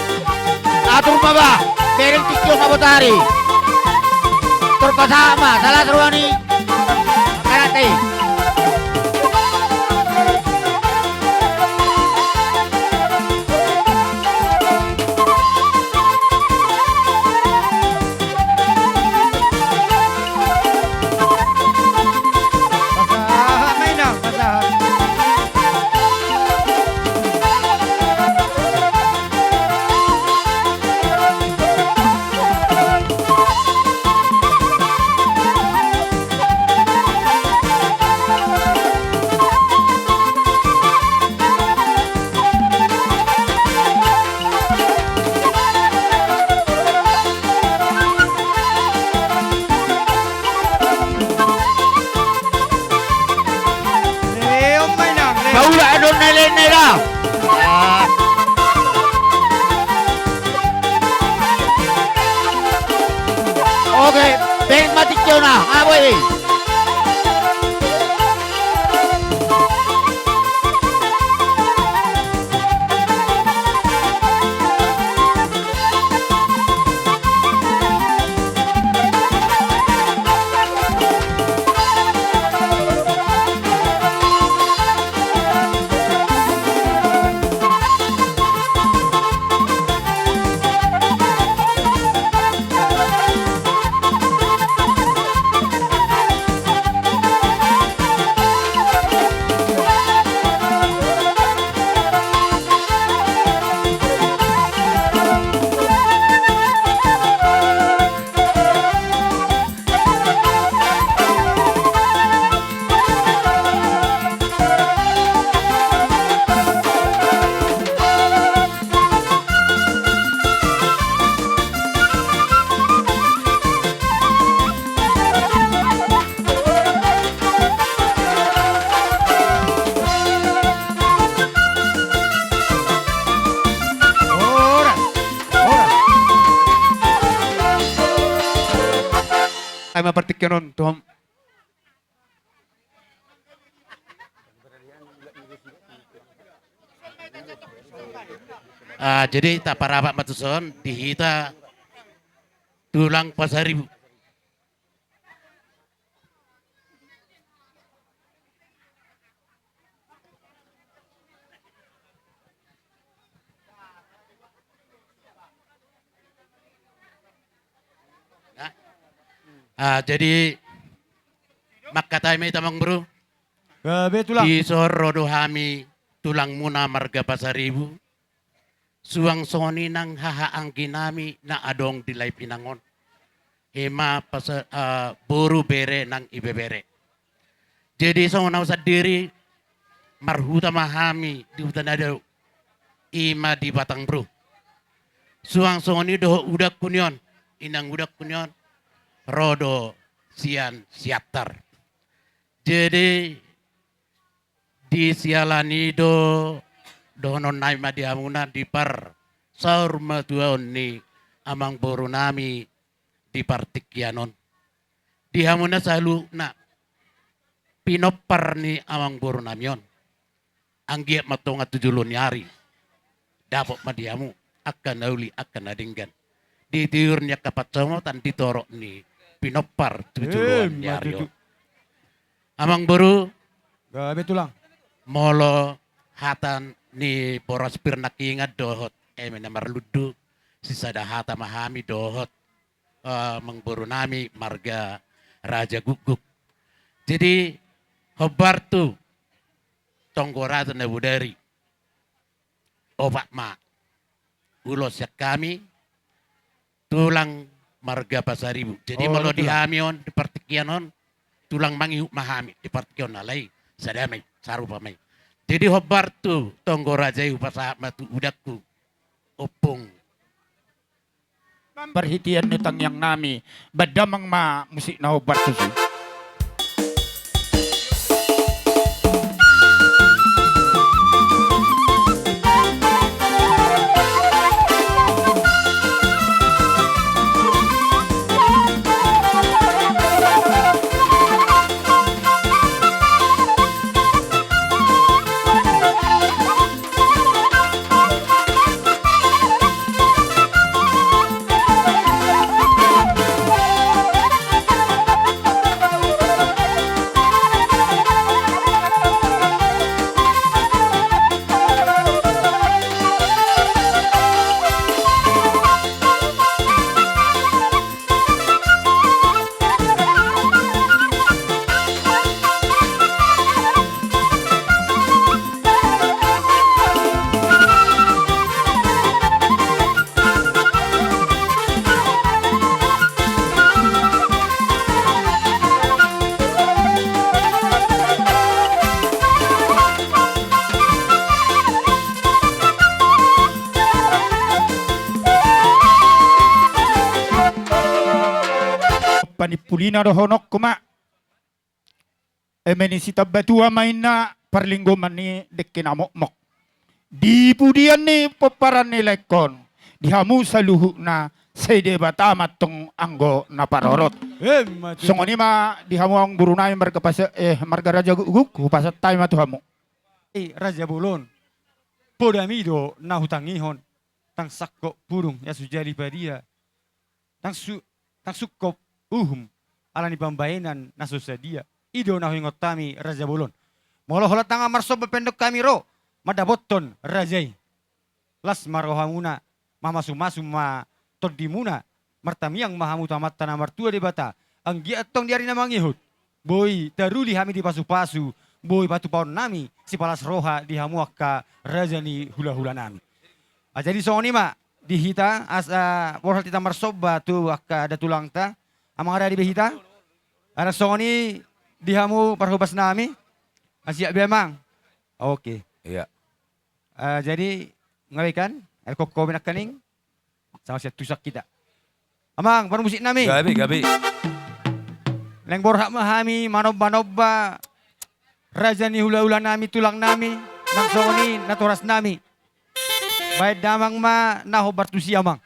Atur ma ba. Bereng tingki on, Abotari. Tor pasahat ma, salah ruani. Karate. Nah, apa ini? Horas, horas. Ai ma partingkian on, Tom. Ah, jadi taparapat ma tuson di hita tulang Pasaribu. Nah. Ah, jadi mangkatai ma hita, Amangboru. Gabe, Tulang. Dison ro do hami tulangmuna marga Pasaribu. Suang songon i nang haha anggi nami na adong di Lae Pinang on. Ima pasa-, eh, boru, bere nang ibebere. Jadi songon au sandiri, marhuta ma hami di huta na dao, ima di Batangbru. Suang songon i dohot udangku ni on, inang udangku ni on, ro do sian Siantar. Jadi di siala ni i do dohonon nami ma di hamuna di parsaurmatuaon ni amangboru nami di partingkian on. Di hamuna saluhutna pinompar ni amangboru nami on, anggiat ma tonga tu jolo ni ari dapot ma di hamu angka na uli, angka na denggan di tiur ni angka pansamotan di torop ni pinompar tu joloan ni ari on. Amangboru. Gabe, Tulang. Molo hata ni boras pir nangkiningan dohot eme na marlundu, sisada hata ma hami dohot, eh, amangboru nami marga Raja Gukguk. Jadi hombar tu tonggo raja na bodari. Opat ma ulos sian hami tulang marga Pasaribu. Jadi molo di hami on di partingkian on, tulang mangihut ma hami di partingkian on, alai sada ma i, sarupa ma i. Jadi hombar tu tonggo raja i hupasahat ma tu udangku, Ompung. Parhitean ni tangiang nami, baen damang ma musik na hombar tusi. Panimpulina dohononku ma. Eme ni sitambatua ma inna parlinggoman ni dengke na mokmok. Di pudian ni pomparan ni laengkon, di hamu saluhutna sai Debata ma antong anggo na parorot. Emma tutu. Songon i ma di hamu amang boru nami marga Pasa-, eh, marga Raja Gukguk, hupasahat hami ma tu hamu. Eh, Raja Bolon, podami do na hutangihon, ndang sangkop pudung ia so jadi padia, ndang su-, ndang sungkop uhum ala ni pambahenan na so sadia. I do na huingot hami Raja Bolon. Molo holan tangan marsomba pe antong hami ro mandapothon raja i, las ma rohamuna, mamasumasu ma tondimuna, martangiang ma hamu tu Amanta na martua Debata, anggiat antong di ari na mangihut boi taruli hami dipasupasu, boi patupaonnami sipalas roha di hamu angka raja ni hulahulanami. Ah, jadi songon i ma di hita, asa borhat hita marsomba tu angka datulangta. Amang, rade be hita? Asa songon i di hamu parhobasnami. Ah, siap be, Amang? Oke. Iya. Ah, jadi, nga be kan? Air kokko be nangkaning. Sama siap tusak hita. Amang, parmusiknami. Gabe, gabe. Naeng borhat ma hami manombanomba raja ni hulahulanami, tulangnami, nang songon i natorasnami. Baen damang ma na hombar tusi, Amang.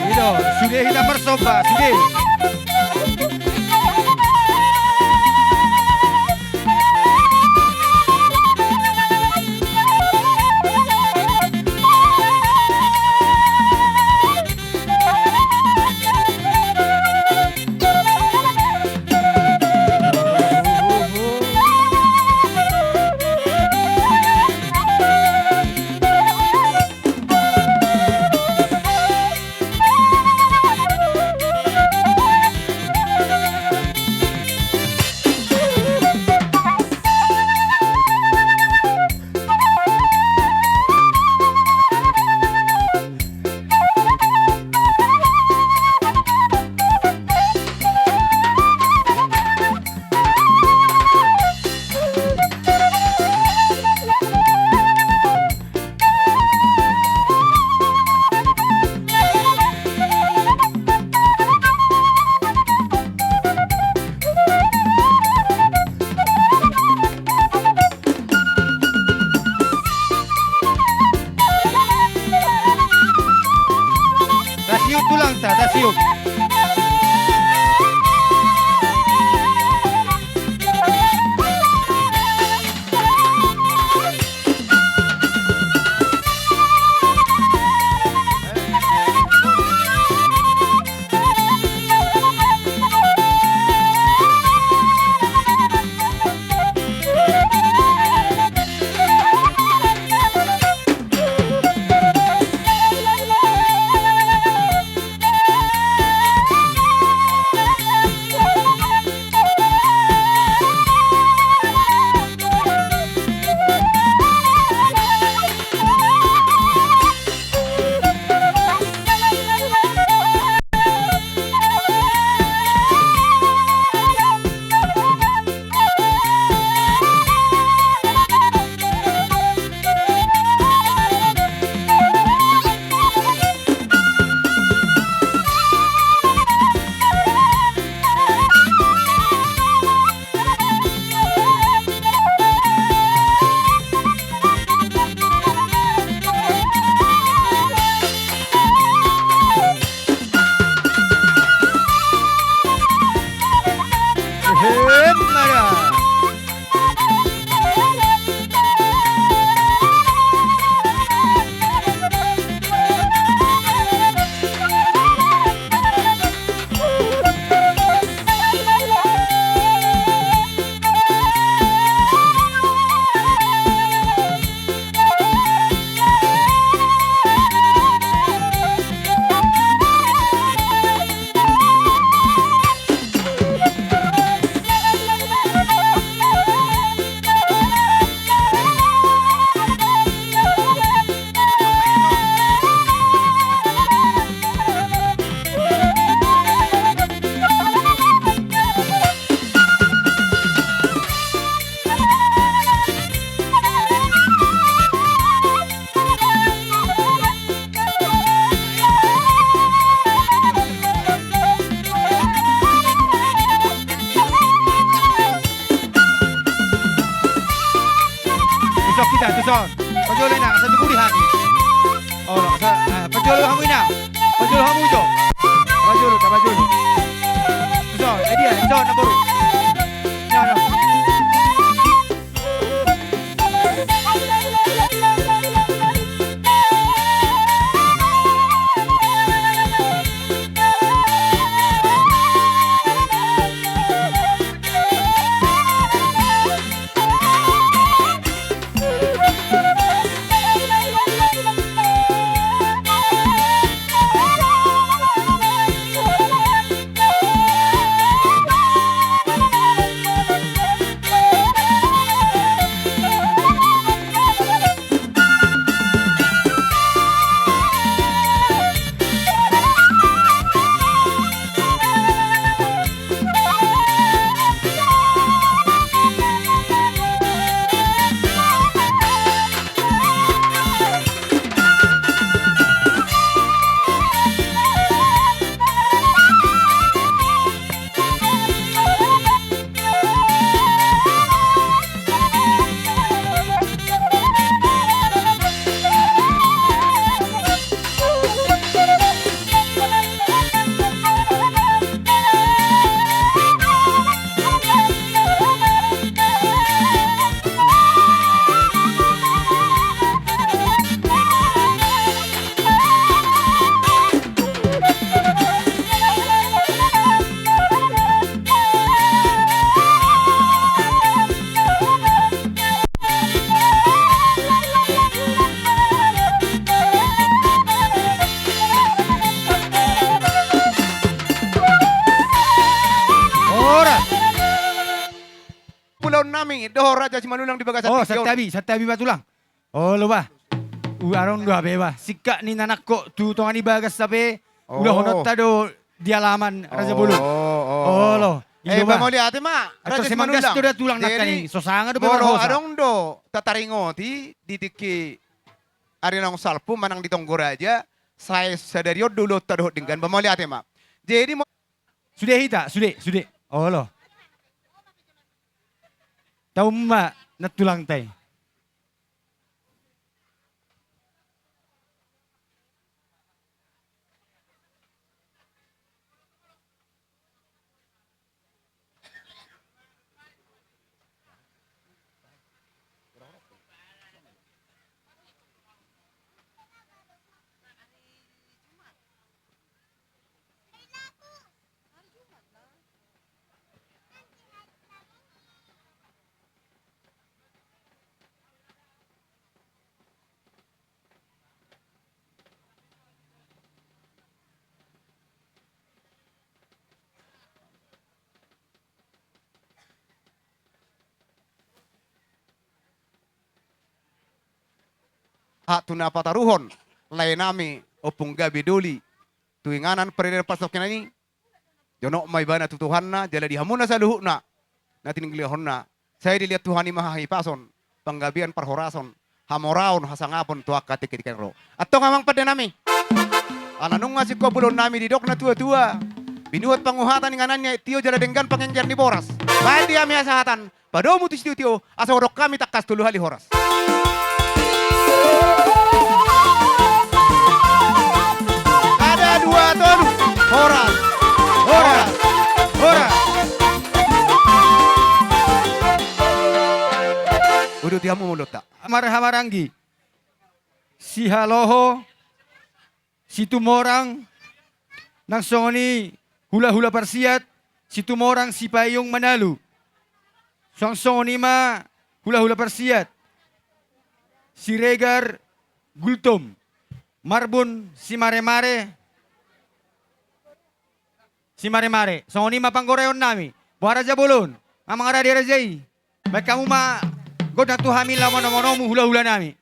I do, sude hita marsomba, sude. Tuson. Pajolo inang, asa tubu di hami. Olo, asa, eh, pajolo hamu inang. Pajolo hamu jo. Pajolo, tapajolo. Tuson, eh, dia, tuson, namboru. Yo, yo. Horas. Ulaon nami dohot Raja Simanullang di bagasan. Oh, tingki on. Santabi, santabi ma tulang. Olo bah. Adong do hape bah singkat ni na nangkok tu tonga ni bagas hape. Oh. Ulahononta do di alaman Raja Bolon. Oh, oh, oh. Olo. Ido bah. Mauliate ma Raja Simanullang. Jadi, molo adong do tataringoti di tingki ari naung salpu manang di tonggo raja, sai sadari on do ulaonta dohot denggan, bah mauliate ma. Jadi mo- Sude hita, sude, sude. Olo. Tau ma nantulangta i. Hak tu na pataruhon lae nami Ompung Gabe Doli tu inganan parireon pasokkinan i. Jonok ma ibana tu Tuhanna, jala di hamuna saluhutna na tinigilhonna, sai dilehon Tuhan i ma hahipason, panggabean, parhorason, hamoraon, hasangapon tu angka tingki-tingki na ro. Antong amang pande nami, ala nunga singkop ulaon nami, didok na tua-tua, binuat panguhatan inganan ni aek tio jala denggan pangengger ni boras. Baen di hami hasahatan, padomu tu sitio-tio, asa hudok hami tangkas tolu hali horas. Sada, dua, tolu. Horas. Horas. Horas. Uduti hamu mulutta. Marhamaranggi. Sihaloho. Situmorang, nang songon i hula-hula parsiat, Situmorang Sipayung Manalu. Suang songon i ma hula-hula parsiat, Siregar Gultom, Marbun Simare-mare, Simare-mare. Songon i ma panggoraeon nami. Boha Raja Bolon, amang raja-raja i. Baen hamu ma gondang tu hami laho manomo-nomu hula-hula nami.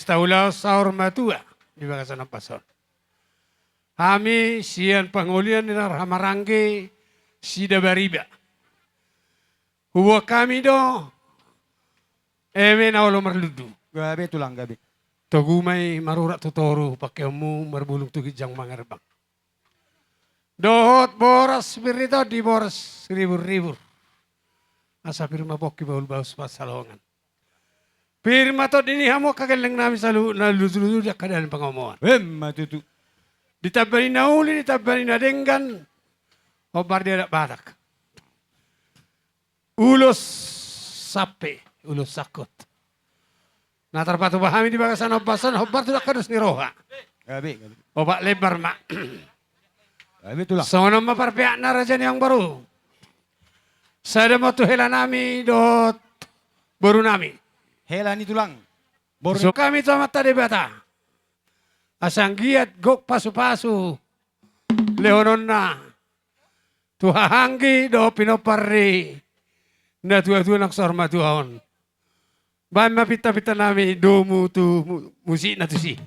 taulahon saur matua di bagasan ombas on. Hami sian pangolian ni na marhahamaranggi Sidabariba. Huboan hami do eme na olo marlundu. Gabe tulang, gabe. Togu ma i marurat tu toru, pangkeonmu marbulung tu ginjang mangerbang. Dohot boras pir ni tondi, boras ribur-ribur. Asa pir ma pongki bahulbahul pansalongan. Pir ma tondi ni hamu angka gelleng nami saluhutna, lujuluju di angka dalan pangomoan. Emma tutu. Ditamba ni na uli, ditamba ni na denggan. Hombar di adat Batak. Ulos sampe, ulos sangkot. Na tarpatupa hami di bagasan ombas on, hombar tu angka dos ni roha. Gabe, gabe. Opat lembar ma. Gabe tulang. Songon on ma parpeakna raja ni amangboru. Sada ma tu hela nami dohot boru nami. Hela ni tulang. Boru ni hami tu Amanta Debata. Asa anggiat gok pasupasu lehononna tu hahaanggi dohot pinompar ni natuatua naung saur matua on. Baen ma pintapinta nami domu tu mu-, musikna tusi.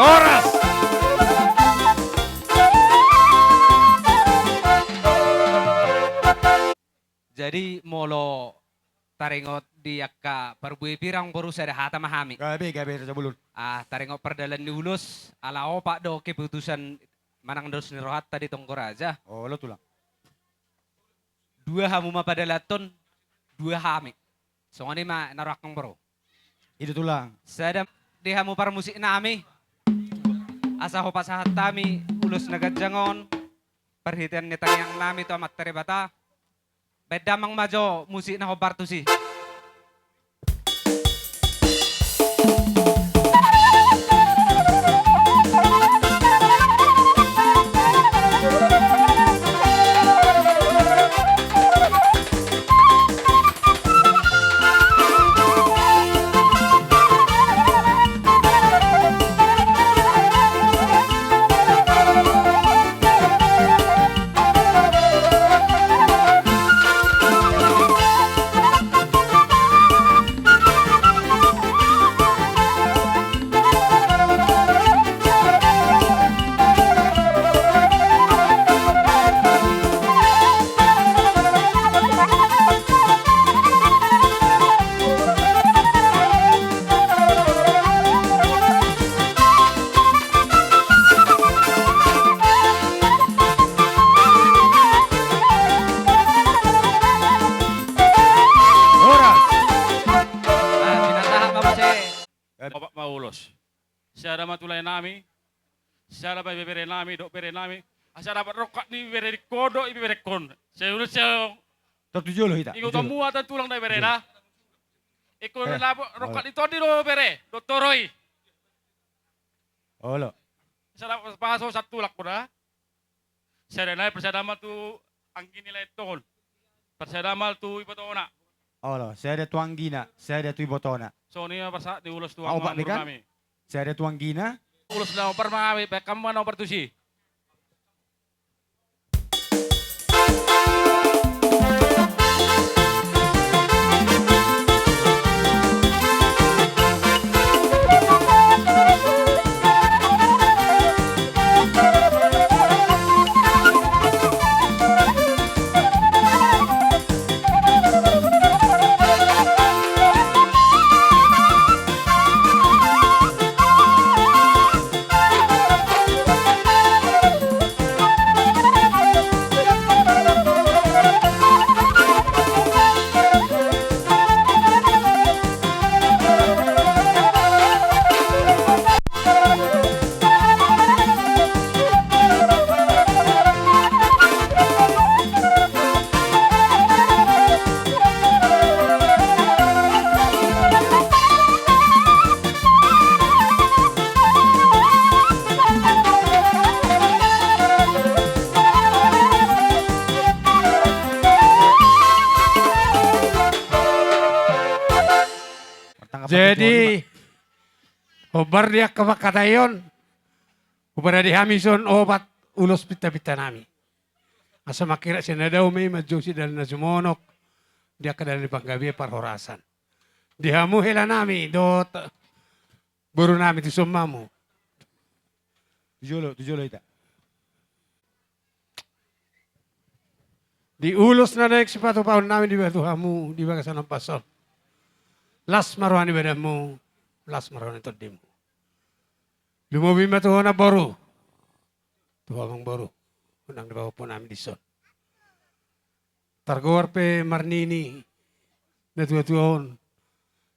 Horas. Jadi molo taringot di angka parbue pir, amangboru, sada hata ma hami. Gabe, gabe, Raja Bolon. Ah, taringot pardalan ni ulos, ala opat do keputusan manang dos ni rohanta di tonggo raja. Olo tulang. Dua hamu ma padalanhon, dua hami. Songon i ma na rohangku, amangboru. I do tulang. Sada di hamu parmusik nami. Asa hupasahat hami ulos na ganjang on. Parhitean ni tangiang nami tu Amanta Debata. Baen damang ma jo musik na hombar tusi. Horas. Ah, pinasahat ma muse. Opat ma ulos. Sada ma tu lae nami. Sada ma ibebere nami, dohot bere nami. Asa dapot rongkap ni bere ni ho dohot ibebere ho. Sai ulos sai. Tontu jolo hita. Ingot hamu ate tulang da ibebere na. Ingkon dapot rongkap ni tondi do bere dohot toru i. Olo. Sada paso satu lak da. Sada nai parsada ma tu anggi ni lae on. Parsada ma tu ibotona. Olo, sada tu anggina, sada tu ibotona. Songon i ma pasahat ni ulos tu amangboru nami. Sada tu anggina. Ulos na hombar ma hami, baen hamu ma na hombar tusi. Jadi, hombar di angka pangkataion, huparade hami son opat ulos pintapinta nami. Asa mangkirap sian na dao ma i manjou sian dalan na sumonok, di angka dalan ni panggabean parhorasan. Di hamu hela nami dohot boru nami, tuson ma hamu. Tu jolo, tu jolo hita. Di ulos na naeng sipatupaon nami di bagasan hamu, di bagasan ombas on. Las ma roha ni badanmu, las ma roha ni tondimu. Lumobi ma tu ho namboru, tu ho amangboru, unang dipahompu nami dison. Targoar pe marnini natuatua on,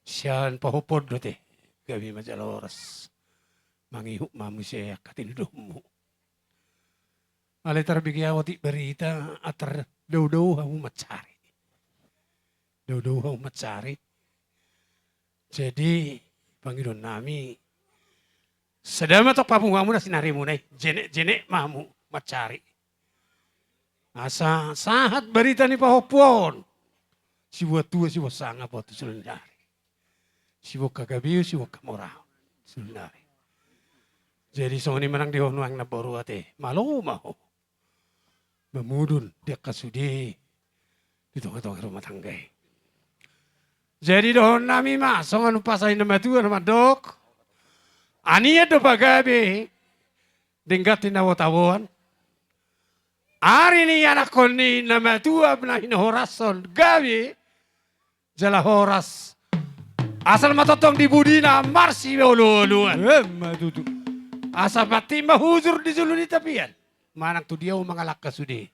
sian pahompuon do ate, gabe ma jala horas. Mangihut ma muse angka tinadongmu. Alai tarbege ahu otik barita, antar daudau hamu mansari. Daudau hamu mansari. Jadi, pangidoan nami, sada ma tong papungu hamu na sinarimuna i, jenekjenek ma hamu mansari. Asa sahat barita ni pahompuon. Siboan tua, siboan sangap, boan tu sulang ni ari. Siboan hagabeon, siboan hamoraon. Sulang ni ari. Jadi songon i ma nang di ho nuaeng namboru ate, malo ma ho mamudun di angka sude di tongatonga rumah tangga i. Jadi dohonon nami ma songon umpasa ni na matua na mandok: Anian do pagabe, denggan tinabo taboan. Ari ni anakkon ni na matua na hinohorashon gabe jala horas. Asal ma tongtong di pudina marsiolooloan. Emma tutu. Asa pantik ma hujur di julu ni tapian manang tu diau mangalangka sude.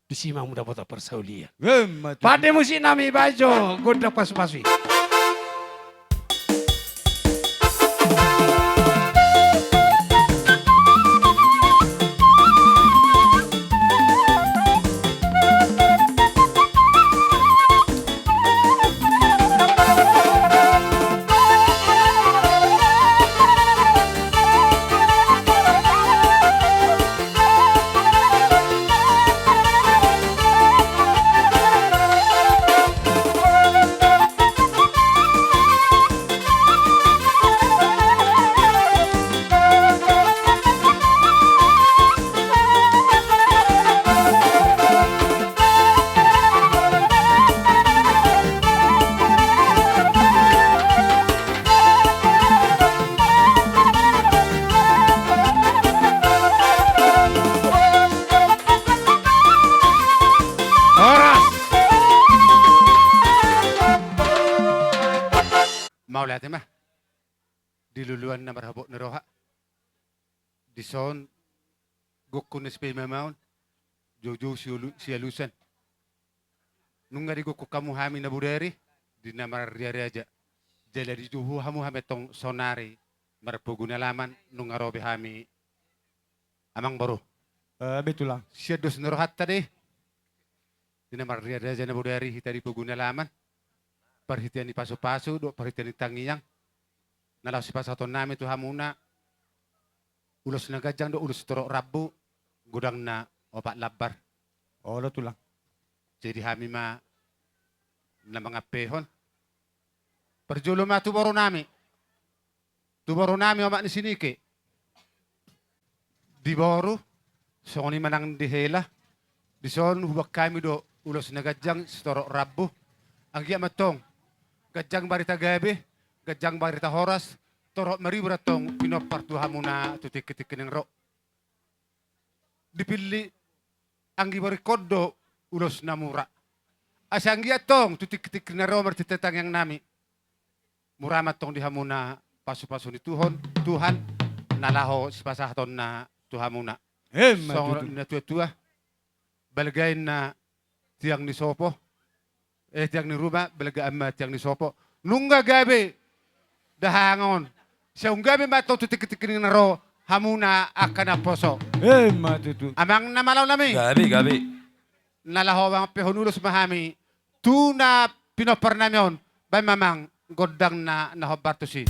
Disi ma hamu dapotan parsaulian. Emma tutu. Pande musik nami, bahen jo gondang pasupasu i. Horas. Mauliate ma di luluan na marhabot ni roha. Dison gokhon na sipaimaon, joujou sialusan. Nunga digokhon hamu hami na bodari di na marriaraja. Jala dijou hamu hami tong sonari marpogu ni alaman, nunga ro be hami amangboru. Eh, betul lah. Sian dos ni rohanta do i di na marriaraja na bodari hita di pogu ni alaman. Parhitean ni pasupasu dohot parhitean ni tangiang na laho sipasahaton nami tu hamuna ulos na ganjang dohot ulos torop rambu, godangna opat lambar. Olo tulang. Jadi hami ma na mangampehon. Parjolo ma tu boru nami. Tu boru nami omak ni si Nike. Di boru, songon i ma nang di hela. Dison hubaen hami do ulos na ganjang sitorop rambu. Anggiat ma tong ganjang barita gabe, ganjang barita horas, torop maribur antong pinompar tu hamuna tu tingkitingki naeng ro. Dipillit anggi borungkon do ulos na mura. Asa anggiat tong tu tingkitingki naeng ro marhite tangiang nami, mura ma antong di hamuna pasupasu ni Tuhan, Tuhan, na laho sipasahatonna tu hamuna. Emma tutu. Songon natuatua, balga inna tiang ni sopo, eh, tiang ni ruma, balga ma tiang ni sopo. Nunga gabe dahangon, sai gabe ma antong tu tingkitingki naeng ro hamuna angka naposo. Emma tutu. Amang na malo nami. Gabe, gabe. Na laho mangampehon ulos ma hami tu na pinompar nami on. Baen ma amang gondangna na hombar tusi.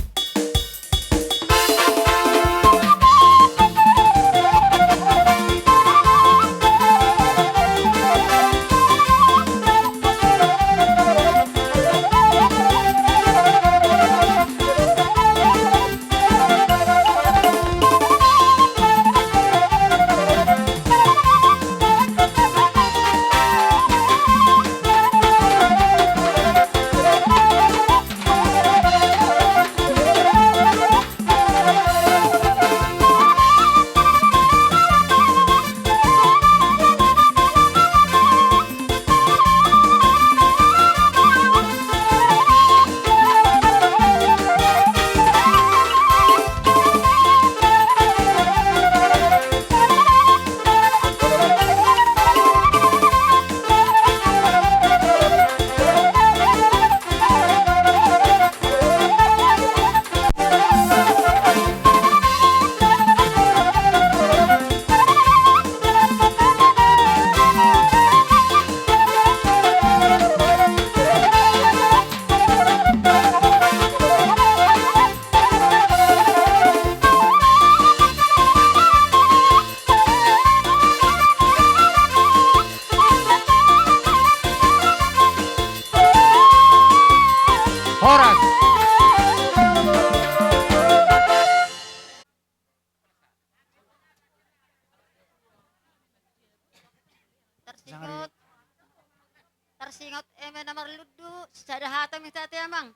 Tarsingot eme na marlundu, sada hata ma hita ate amang.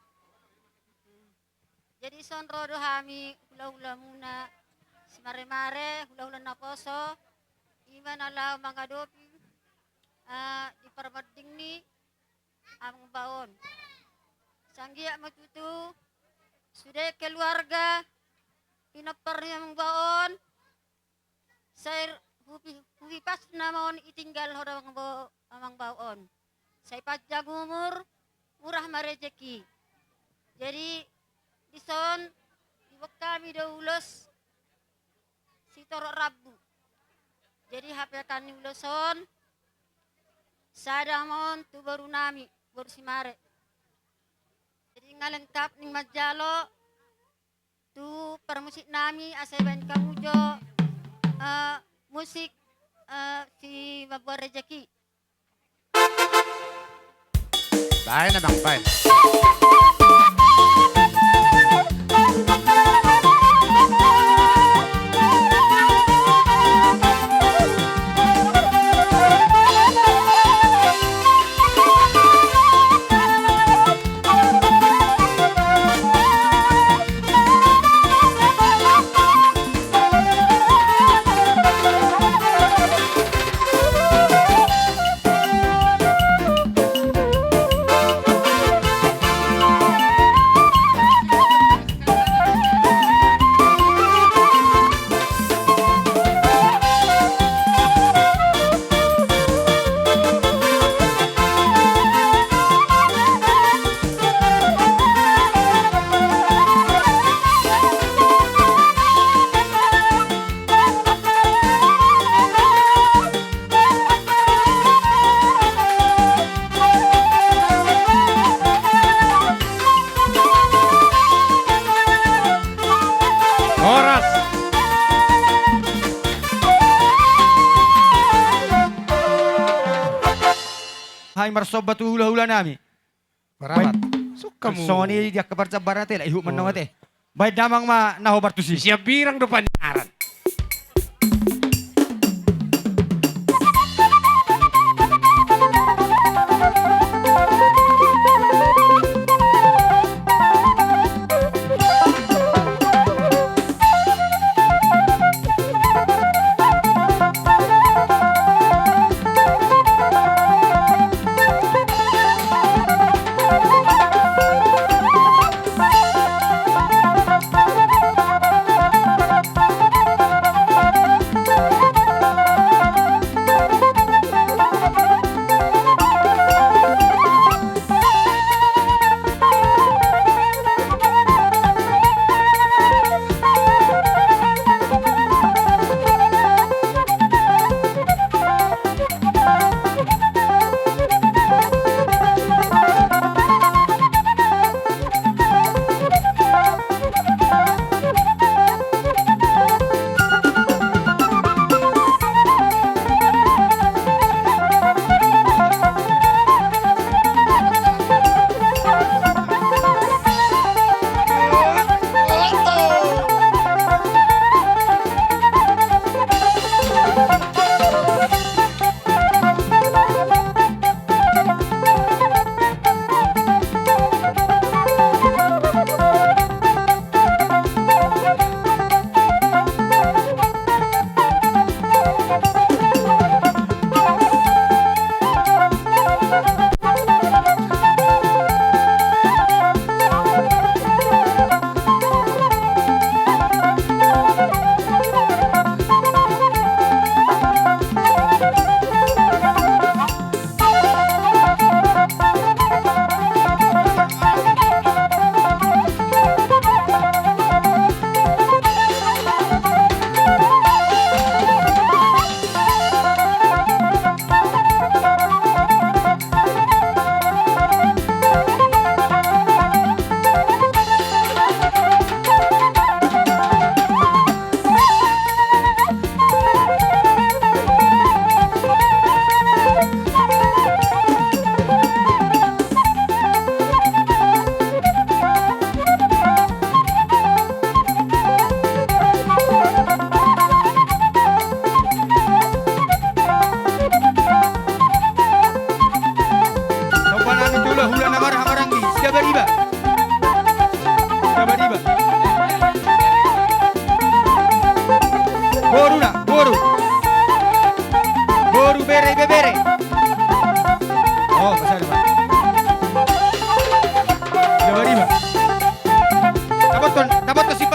Jadi songon ro do hami hulahulamuna simaremare, hulahula naposo, ima na laho mangadopi, eh, di parmanding ni amang bao on. Sanggiat ma tutu sude keluarga pinompar ni amang bao on, sai hupi-, hupipasna ma on itinggalhon amang bao-, amang bao on. Sai panjang umur, murah ma rejeki. Jadi dison diboan hami do ulos sitorop rambu. Jadi hapeakan ni ulos on sada ma on tu boru nami, boru Simare. Jadi nga lengkap ning manjalo tu parmusik nami asa ibaen hamu jo, eh, musik, eh, si Mamboan Rejeki. Baen amang, baen. Horas. Hami marsomba tu hulahula nami. Baen. Songon i di angka parjambaran ate, laho ihut ma annon ate. Baen damang ma na hombar tusi. Sian Birang do paniaran.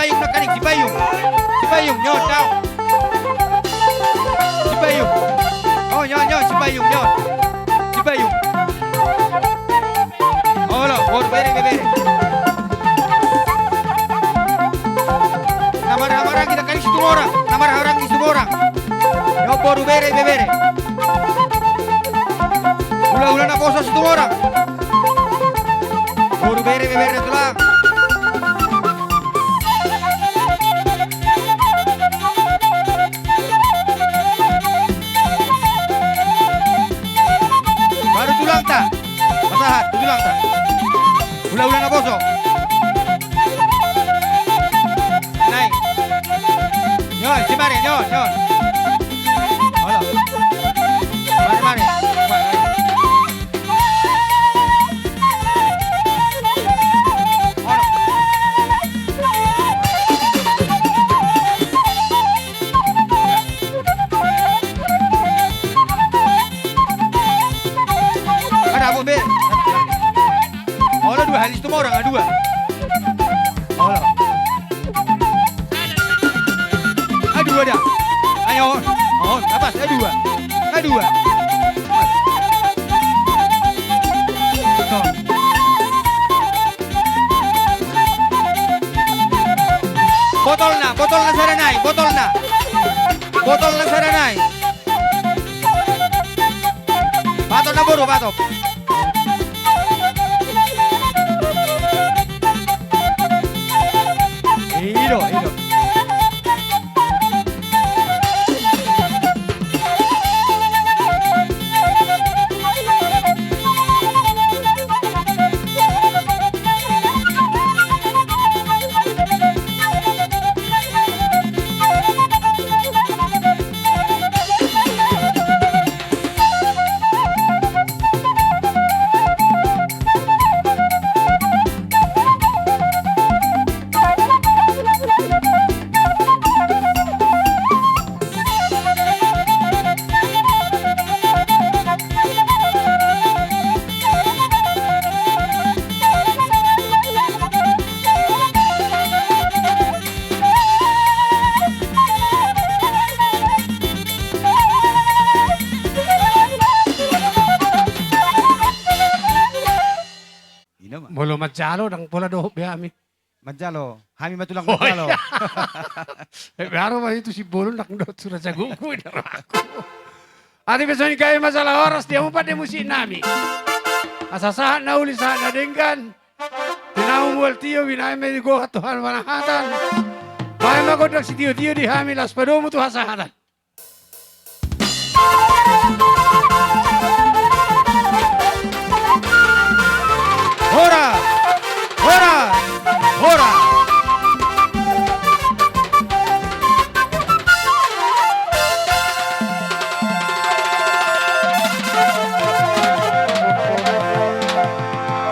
Sipayung, Sipayung, nyo, nyo. Sipayung. O, nyo, nyo, Sipayung, nyo. Sipayung. Olo, boru bere, bebere. Na marhahamaranggi, na kaning Situmorang, na marhahamaranggi Situmorang. Nyo boru bere, bebere. Hulahula naposo Situmorang. Boru bere, bebere, tulang. Baru tulangta. Pasahat tu tulangta. Hulahula naposo. Nai. Nyo, si mari, nyo, nyo. Olo. Mari, mari. Mari. Ada apa, Be? Olo, dua hali Situmorang, ah, dua. Olo. Ah, dua dah. Ayo, on. On, apas, ah, dua. Ah, dua. Tuh. Botolna, botolna sada nai, botolna. Botolna sada nai. Patop na boru, patop. I do, i do. Molo manjalo, ndang pola dohot be hami. Manjalo, hami ma tulang manjalo. Baru ma i tu Simbolon, ndang dohot tu Raja Gogo, i do rohangku. Ate, pe songon i gabe ma jala horas di hamu pande musik nami. Asa sahat na uli, sahat na denggan. Tinamu mual tio, binahen ma i di gohat tu hapanahatan. Bahen ma gondang sitiotio di hami, laos padomu tu hasahatan. Horas! Horas! Horas!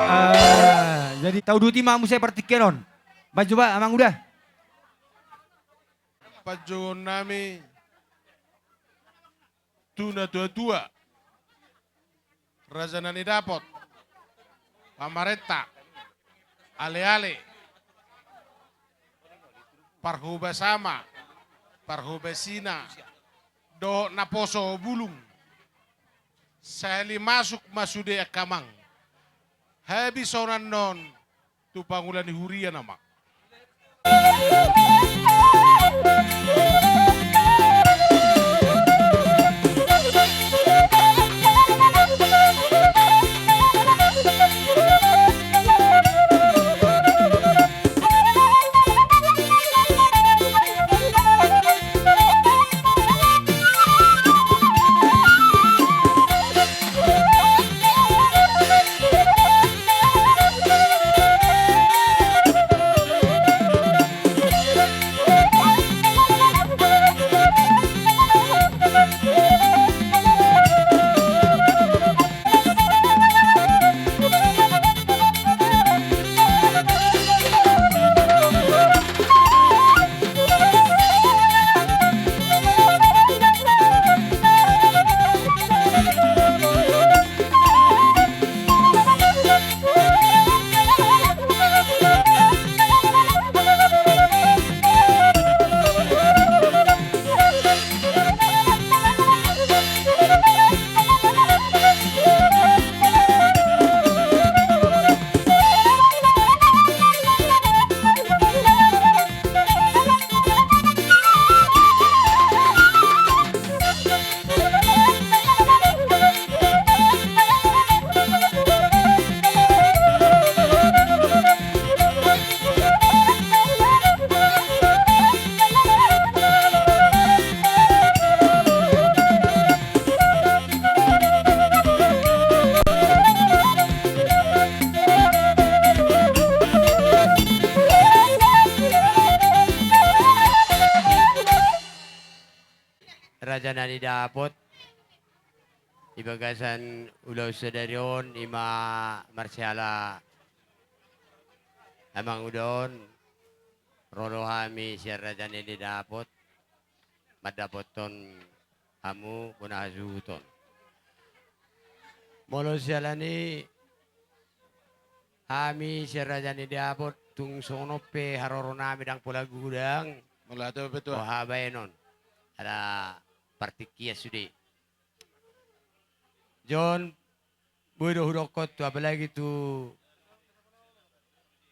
Ah, jadi tauduti ma muse partingkian on. Baen jo ba, amang, uda. Panjouon nami tu natuatua, raja na nidapot, pamarenta, aleale, parhobas ama, parhobas ina, dohot naposo bulung. Sahali masuk ma sude angka amang, habis on annon tu pangula ni huria nama. Raja na nidapot di bagasan ulaon sadari on, i ma marsiala amanguda on, ro do hami sian raja na nidapot mandapothon hamu bona hasuhuton. Molo siala ni, hami sian raja na nidapot tung songon on pe haroronami, ndang pola godang. Mauliate ma tutu. Habaenon, ala partingkian sude. Jon, boi do hudokkon tu, apalagi tu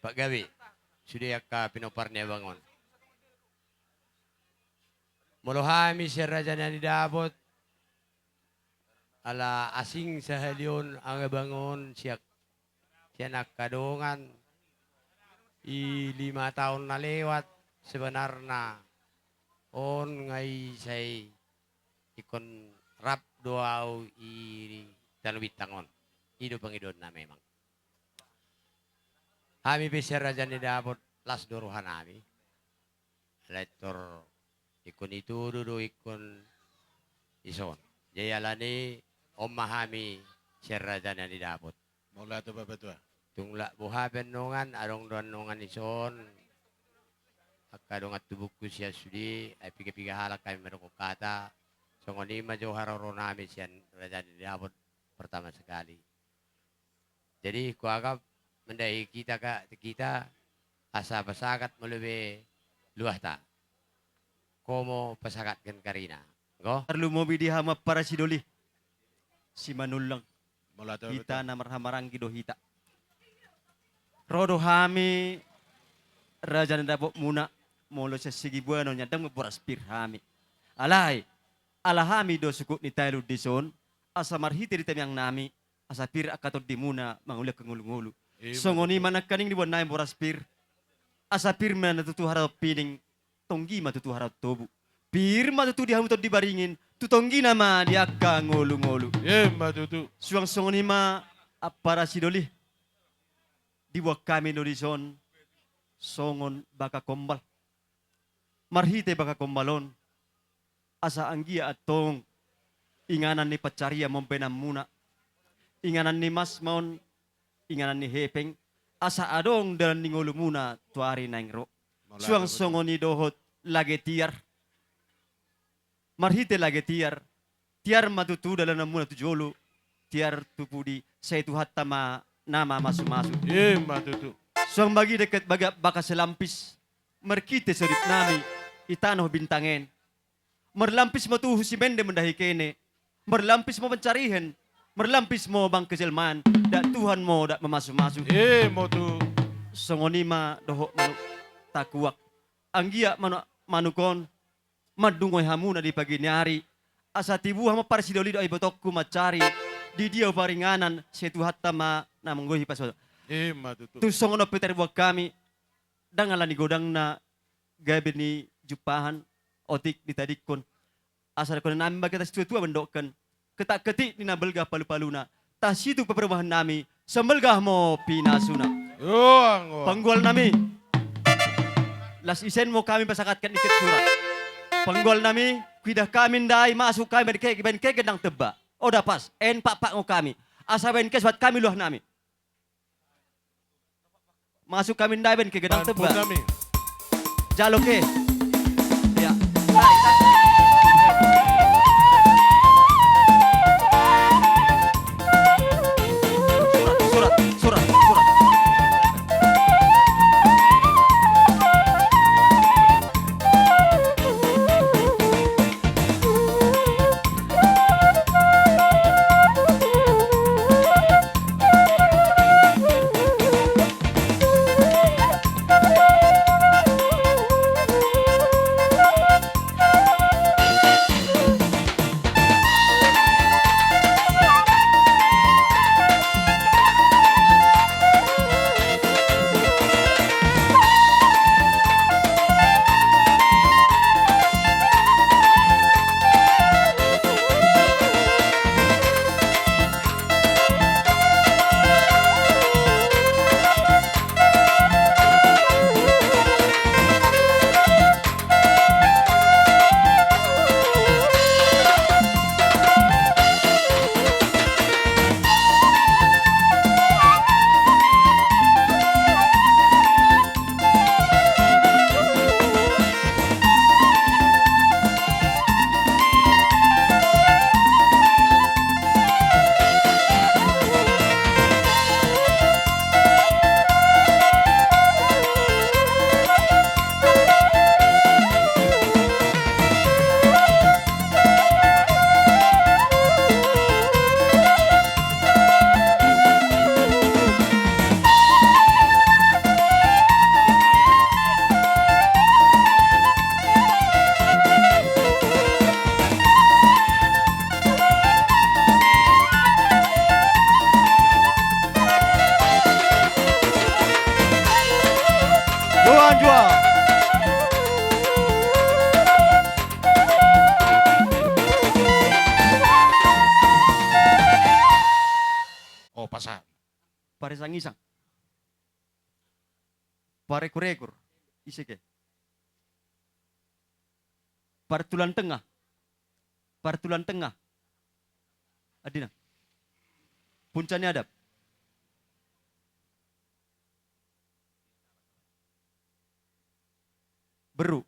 panggabe, sude angka pinompar ni abang on. Molo hami sian raja na nidapot, ala asing sahali on abang on sian, sian angka dongan i lima taon na lewat, sebenarna on nga i sai ingkon rap do au i tano Bintang on. I do pangidoanna memang. Hami pe sian raja na nidapot las do rohanami. Alai tor ingkon itudu do ingkon dison. Jadi alani on ma hami sian raja na nidapot. Mauliate ma tutu. Tung lak boha pe annon, adong do annon dison angka dongan tubungku sian sude, ai piga-piga halak hami mandok hata. Songon i ma jo haroronami sian raja na nidapot pertama sekali. Jadi huanggap mandahi hita, ka, hita asa pasahat molo be luahta. Ho ma pasahatken karina. Go. Tarlumobi di hamu ampara sidoli Simanullang. Molo hita na marhahamaranggi do hita. Ro do hami raja na dapotmuna, molo sian segi boanon ndang mamboras pir hami. Alai ala hami do sungkun ni tailun dison, asa marhite di tangiangnami, asa pir angka tondimuna mangulahon ngolu-ngolu. Songon i ma nangkaning diboan nami boras pir. Asa pir ma na tutu haraton pining, tonggi ma tutu haraton tobu. Pir ma tutu di hamu tondi baringin, tu tonggina ma di angka ngolu-ngolu. Ima tutu. Suang songon i ma ampara sidoli. Diboan hami do dison songon baka kombal. Marhite baka kombal on, asa anggiat antong inganan ni pansarian ma on baenanmuna. Inganan ni mas ma on, inganan ni hepeng, asa adong dalan ni ngolumuna tu ari naeng ro. Suang songon i dohot lage tiar. Marhite lage tiar, tiar ma tutu dalananmuna tu jolo, tiar tu pudi, sai Tuhanta ma na mamasu-masu. Ima tutu. Suang bagi deket baga-, baka silampis, marhite sodipnami i tano Bintang en. Marlampis ma tuhu si Mende mandahi kene, marlampis ma pansarian, marlampis ma bangke jelmaan, nda Tuhan ma nda mamasu-masu. Ima tutu. Songon i ma dohot manuk takuak. Anggiat manu-, manuk on mandungoi hamuna di pagi ni ari, asa tibu hamu ampara sidoli, dohot ibotongku mansari, di dia huparinganan, sai Tuhanta ma na manggohi pasu-pasu. Ima tutu. Tung songon on pe tarboan hami, ndang alani godangna gabe ni jumpahan, otik ditadingkon. Asa dok nami ma hata situa-tua mandokken, ketak-ketik ni na balga palu-paluna, tasitung pe parumaennami, sai balga ma pinasuna. Panggualnami. Las isen ma hami pasahatken iket surat. Panggualnami, huida hami ndai masuk hami baen ke-, baen kegendang teba. Oda pas, en pakpakngon hami. Asa baen kesuat hami luahnami. Masuk hami ndai baen kegendang teba. Jalo ke. Ya. Surat, surat, surat, surat. Juang, juang. Oh, pasahat. Paresangisang. Parekur-ekur. Ise ke? Partulang tengah. Partulang tengah. Adina. Punca ni adap. Beru.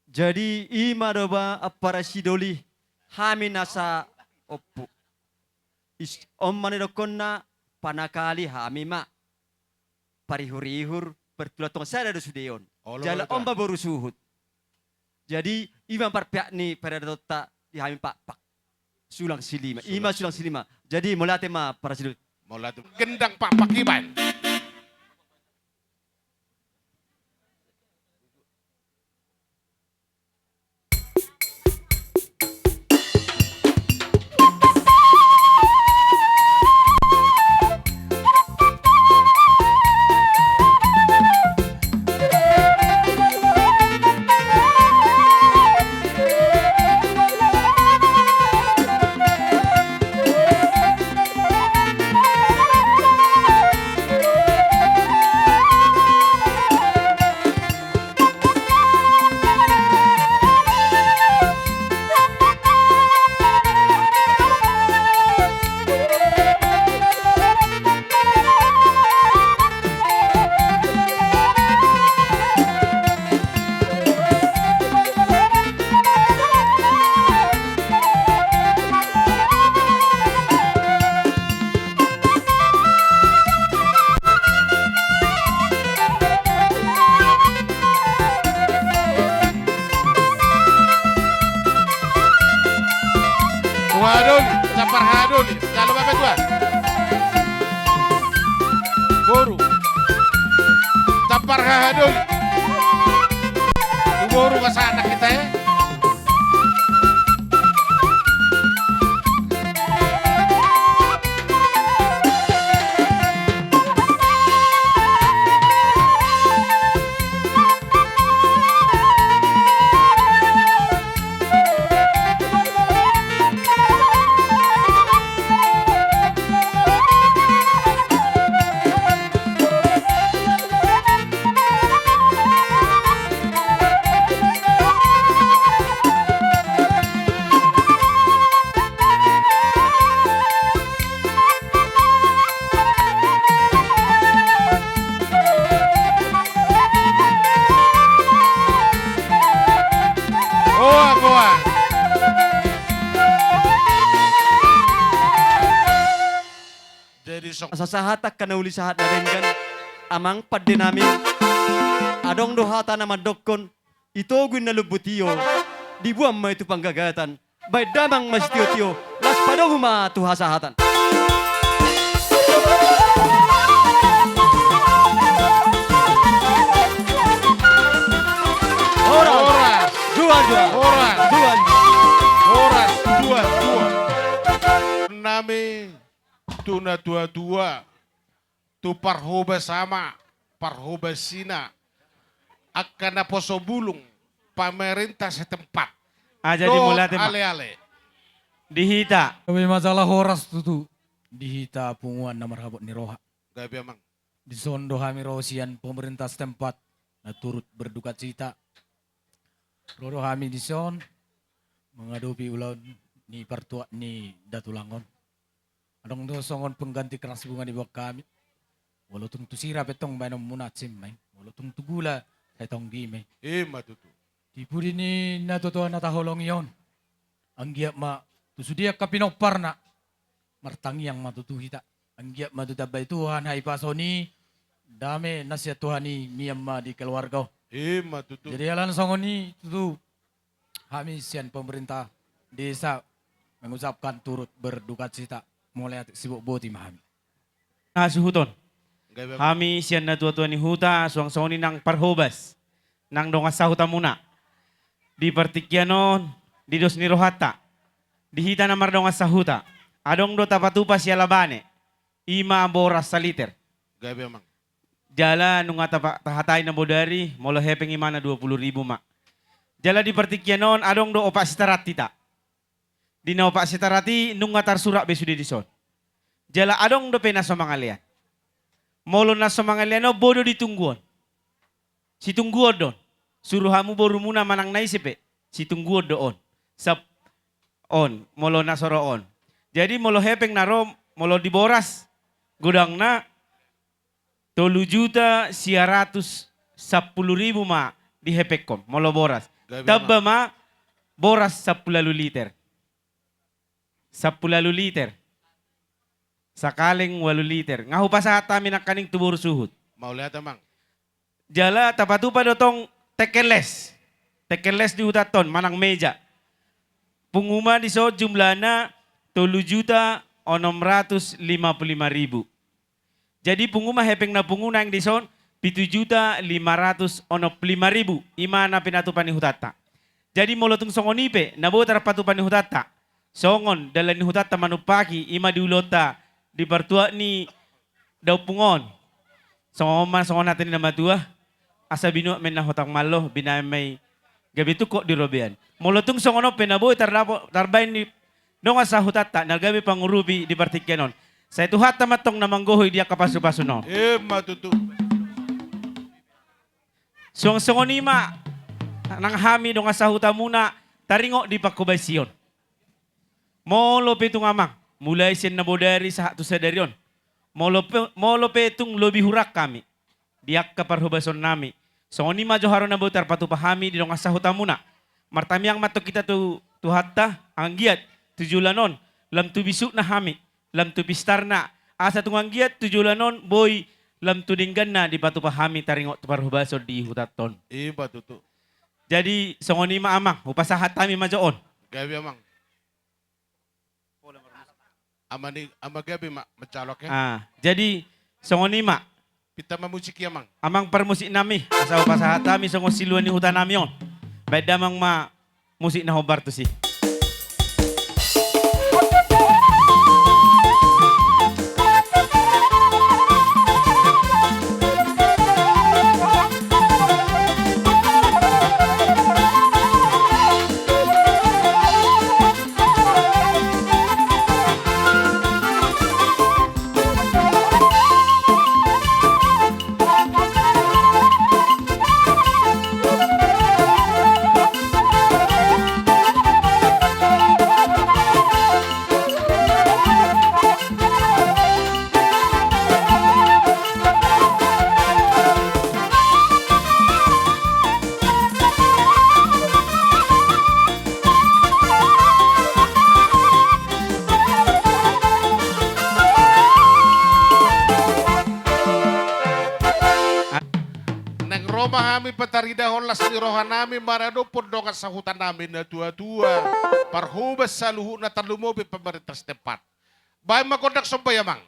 Jadi i ma do ba ampara sidoli hami nasa ompu. Is-, on ma nidokkonna panakali hami ma. Parihur-ihur, partulang tengah sada do sude on. Olo, jala olo, on ma boru suhut. Jadi i ma parpeak ni paradatonta di hami Pakpak. Sulang silima. I ma sulang silima. Jadi mauliate ma parsidoli. Mauliate. Gendang Pakpak iban. Tua doli, campar haha doli, jalo babe tua. Boru. Campar haha doli. Tu boru ma sahat nang hita i. Goa, goa. Jadi song- Asa sahat angka na uli sahat na denggan, amang pande nami. Adong do hata na mandokkon, itogu inna lumbut tio, diboan ma i tu panggagatan. Baen damang ma sitiotio, laos padomu ma tu hasahatan. Horas. Horas. Juang, juang. Horas. Juang. Horas. Juang, juang. Nami tu na tua-tua. Tu parhobas ama, parhobas ina, angka naposo bulung, pamarenta setempat. Ah, jadi dohot mauliate ma. Ale-ale. Di hita. Gabe ma jala horas tutu. Di hita punguan na marhabot ni roha. Gabe amang. Dison do hami ro sian pamarenta setempat na turut berdukacita. Ro do hami dison mangadopi ulaon ni partuat ni datulang on. Adong do songon pengganti kertas bunga diboan hami. Molo tung tu sira pe tong baenonmuna, cim ma i. Molo tung tu gula, sai tonggi ma i. I ma tutu. Di pudi ni na tua-tua na taholongi on, anggiat ma tu sude angka pinomparna, martangiang ma tutu hita. Anggiat ma tutu ditambai Tuhan hahipason i, dame na sian Tuhan i mian ma di keluarga on. I ma tutu. Jadi alana songon i tutu, hami sian pemerintah desa mengucapkan turut berdukacita, mauliate, sibuk boti ma hami. Hasuhuton. Hami sian na tua-tua ni huta, suang songon i nang parhobas, nang dongan sahutamuna. Di partingkian on, di dos ni rohanta, di hita na mardongan sahuta, adong do tapatupa siala bane, i ma boras saliter. Gabe amang. Jala nunga tapa-, tahatai na bodari, molo hepeng imana dua puluh ribu ma. Jala di partingkian on adong do opat sitarat hita. Di na opat sitarat i nunga tarsurat be sude dison. Jala adong dope na so mangalean. Molo na so mangalean on, boi do ditunggu on. Situnggu on do on. Suru hamu borumuna manang na ise pe. Situnggu on do on. Sap-, on. Molo na so ro on. Jadi molo hepeng na ro, molo di boras, godangna tolu juta sia ratus sampulu ribu ma dihepengkon, molo boras. Gabe ma. Tamba ma boras sampulu ualu liter. Sampulu ualu liter. Sakaleng ualu liter. Nga hupasahat hami nangkaning tu boru suhut. Mauliate, Amang. Jala tapatupa do tong tengkel les. Tengkel les di hutanta on, manang meja. Pungu ma dison jumlahna tolu juta onom ratus lima puluh lima ribu. Jadi pungu ma hepeng na pungu naeng dison pitu juta lima ratus onom puluh lima ribu. I ma na pinatupa ni hutanta. Jadi molo tung songon i pe na boi tarpatupa ni hutanta, songon dalan ni hutanta manumpaki, i ma di ulaonta di partuat ni daompung on. Songon ma songon hata ni na matua, asa binuat ma inna hotang mallo, binahen ma i gabe tungkot di robean. Molo tung songon on pe na boi tardapo-, tarbaen ni dongan sahutanta na gabe pangurupi di partingkian on, sai Tuhanta ma antong na manggohi di angka pasupasuna on. Ima tutu. Suang songon i ma nang hami dongan sahutamuna taringot di pangkobasion. Molo pe tung amang, mulai sian na bodari sahat tu sadari on, molo pe, molo pe tung lobi hurang hami di angka parhobasonnami, songon i ma jo haroa na boi tarpatupa hami di dongan sahutamuna. Martamiang ma antong hita tu Tuhanta, anggiat tu joloan on lam tu bisukna hami, lam tu pistarna, asa tung anggiat tu joloan on boi lam tu dengganna dipatupa hami taringot tu parhobason di hutanta on. Ima tutu. Jadi songon i ma amang, hupasahat hami ma jo on. Gabe amang. Ama ni, ama gabe ma, mencalok ya. Ah, jadi songon i ma. Pinta ma musik ya, Mang. Amang parmusiknami, asa hupasahat hami songon silua ni hutanami on. Baen damang ma musik na hombar tusi. Naeng ro ma hami pataridahon las ni rohanami maradophon dongan sahutanami na tuatua, parhobas saluhutna, tarlumobi pamarenta setempat. Baen ma gondang somba i, Amang.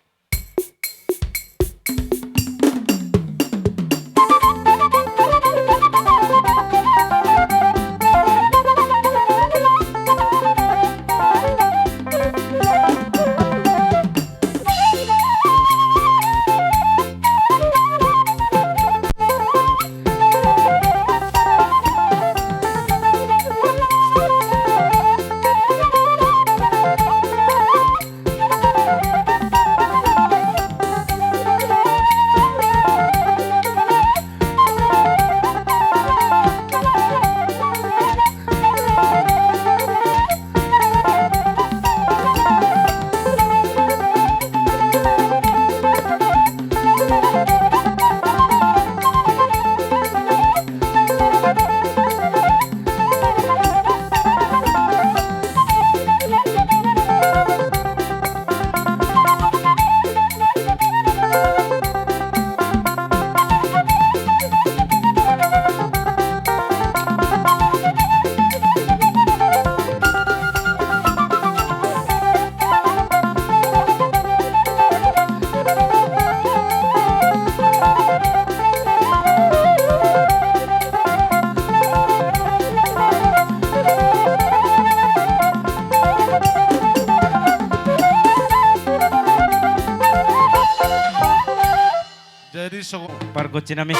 Pargonsi nami,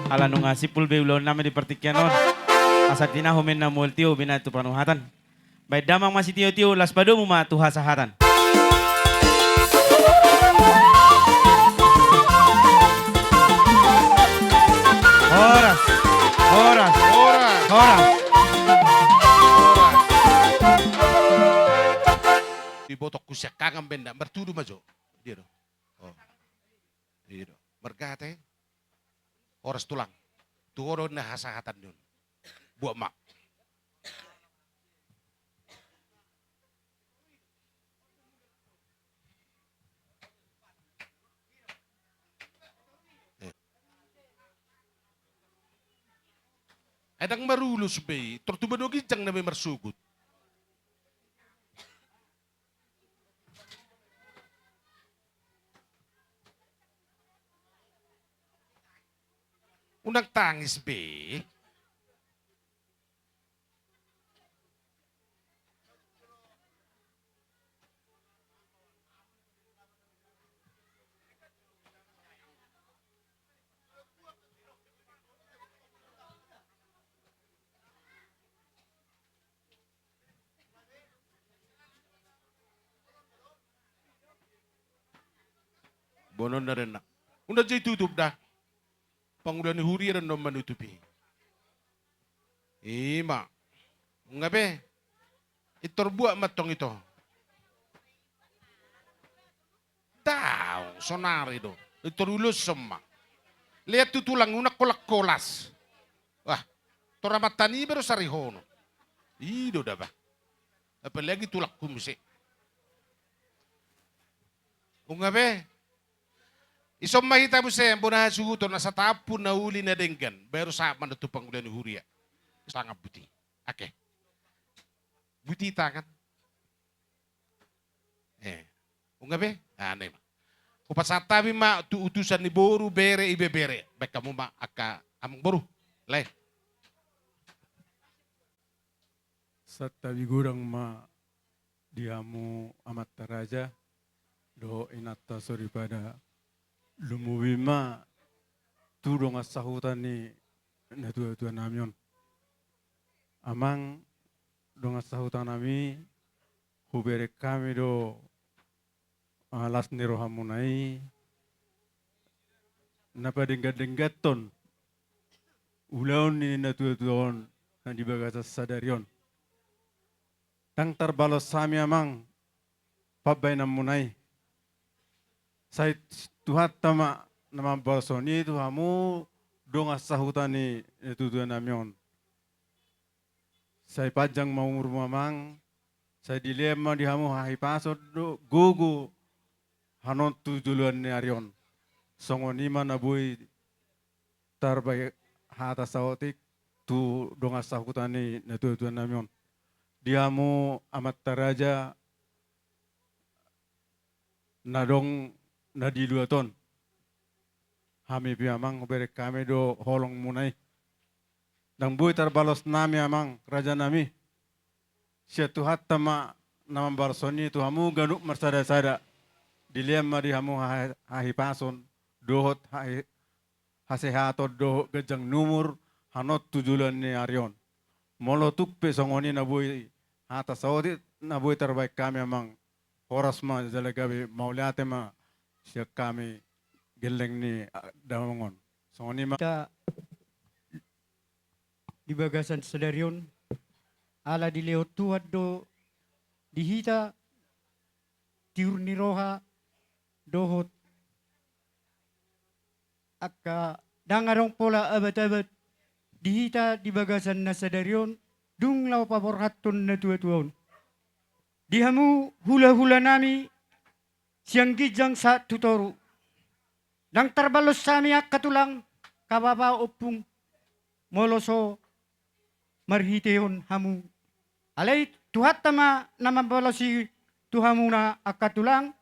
ala nunga simpul be ulaon nami di partingkian on, asa tinahu ma na mual tio binaen tu panuhatan. Baen damang ma sitio-tio, laos padomu ma tu hasahatan. Horas, horas, horas, horas. Di botokku siangkangan benda, martudu ma jo. Dia do. Oh. Dia do. Margate. Horas tulang. Tu ho do na hasahatan ni on. Buat ma. Eh. Ai ndang marulos be i, tor tu banua ginjang na be marsogot. Unang tangis be. Boanonna do, inna. Unang jo itutup da. Pangula ni huria do annon manutupi. Ima. Nunga be. Intor buat ma antong ito. Daong, saonari do. Intor uloshon ma. Lean tu tulang, unang kolas-kolas. Wah, tor amanta niba do sarihonon. I do da ba. Apalagi tulangku muse. Nunga be. Dison ma hita muse, bona hasuhuton, asa tampul na uli na denggan. Baru sahat ma na tu pangula ni huria. Tangan buti. Oke. Buti tangan. Eh, nunga be? Ah, na ima. Hupasahat hami ma tu utusan ni boru, bere, ibebere. Baen hamu ma angka amangboru. Lae. Santabi godang ma di hamu amanta raja dohot inanta soripada, lumobi ma tu dongan sahuta ni natua-tua nami on. Amang, dongan sahuta nami, hubereng hami do, ah, las ni rohamuna i, na padenggan-dengganhon ulaon ni natua-tua on na di bagasan sadari on. Ndang tarbalos hami, amang, pambahenanmuna i. Sai Tuhanta ma na mambalos on i tu hamu dongan sahuta ni natua-tua nami on. Sai panjang ma umurmu, amang, sai dilehon ma di hamu hahipason dohot gogo hanon tu joloan ni ari on. Songon i ma na boi tarbahen hata saotik tu dongan sahuta ni natua-tua nami on. Di hamu amanta raja, na adong na di luat on. Hami pe, amang, hubereng hami do holongmuna i. Ndang boi tarbalos nami, amang, raja nami. Sian Tuhanta ma na mambalos on i tu hamu ganup marsada-sada. Dilehon ma di hamu hahi-, hahipason dohot hahi-, hasehaton dohot ganjang ni umur hanon tu joloan ni ari on. Molo tung pe songon i na boi hata saotik na boi tarbahen hami, amang, horas ma jala gabe mauliate ma sian hami gelleng ni, ah, damang on. Songon i ma. Hita di bagasan sadari on, ala dilehon Tuhan do di hita tiur ni roha dohot angka ndang adong pola abat-abat di hita di bagasan na sadari on, dung laho paborhathon natua-tua on. Di hamu hula-hula nami sian ginjang sahat tu toru. Ndang tarbalos hami angka tulang, angka bapa, ompung, molo so marhitehon hamu. Alai Tuhanta ma na mambalos i tu hamuna angka tulang,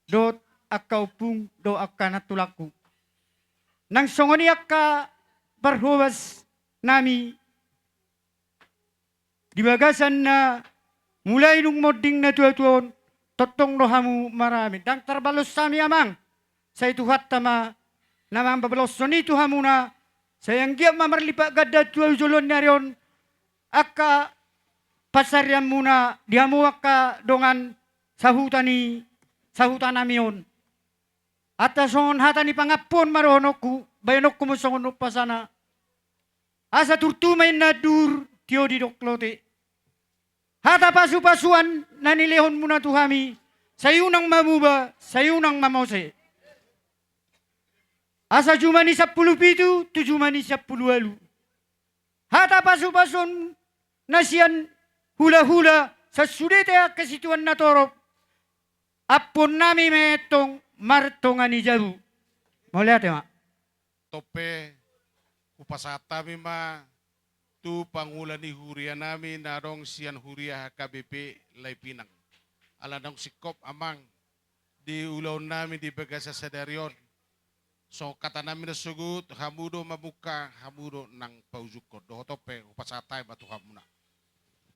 dohot angka ompung, dohot angka nantulangku. Nang songon i angka parhobas nami di bagasan na mulai dung monding natua-tua on, tongtong do hamu marame. Ndang tarbalos hami, amang, sai Tuhanta ma na mambabalashon i tu hamuna, sai anggiat ma marlipat ganda tu joloan ni ari on angka pansarianmuna di hamu angka dongan sahuta ni, sahutanami on. Asa songon hata ni pangampuon ma dohononku, baenonku ma songon umpasana. Asa turtu ma inna andur, tio didok lote. Hata pasupasuan na nilehonmuna tu hami, sai unang mamuba, sai unang mamose. Asa juma ni sampulu pitu tu juma ni sampulu ualu. Hata pasupasuon na sian hulahula, sasudena angka situan na torop, ampuonnami ma i antong martonga ni jabu. Mauliate ma. Tompe, hupasahat hami ma tu pangula ni hurianami na adong sian huria H K B P Laipinang. Ala naung singkop amang di ulaonnami di bagasan sadari on. Songon hatanami na sogot, hamu do mamungka, hamu do nang paujungkon. Dohot on pe, hupasahat hami ma tu hamuna.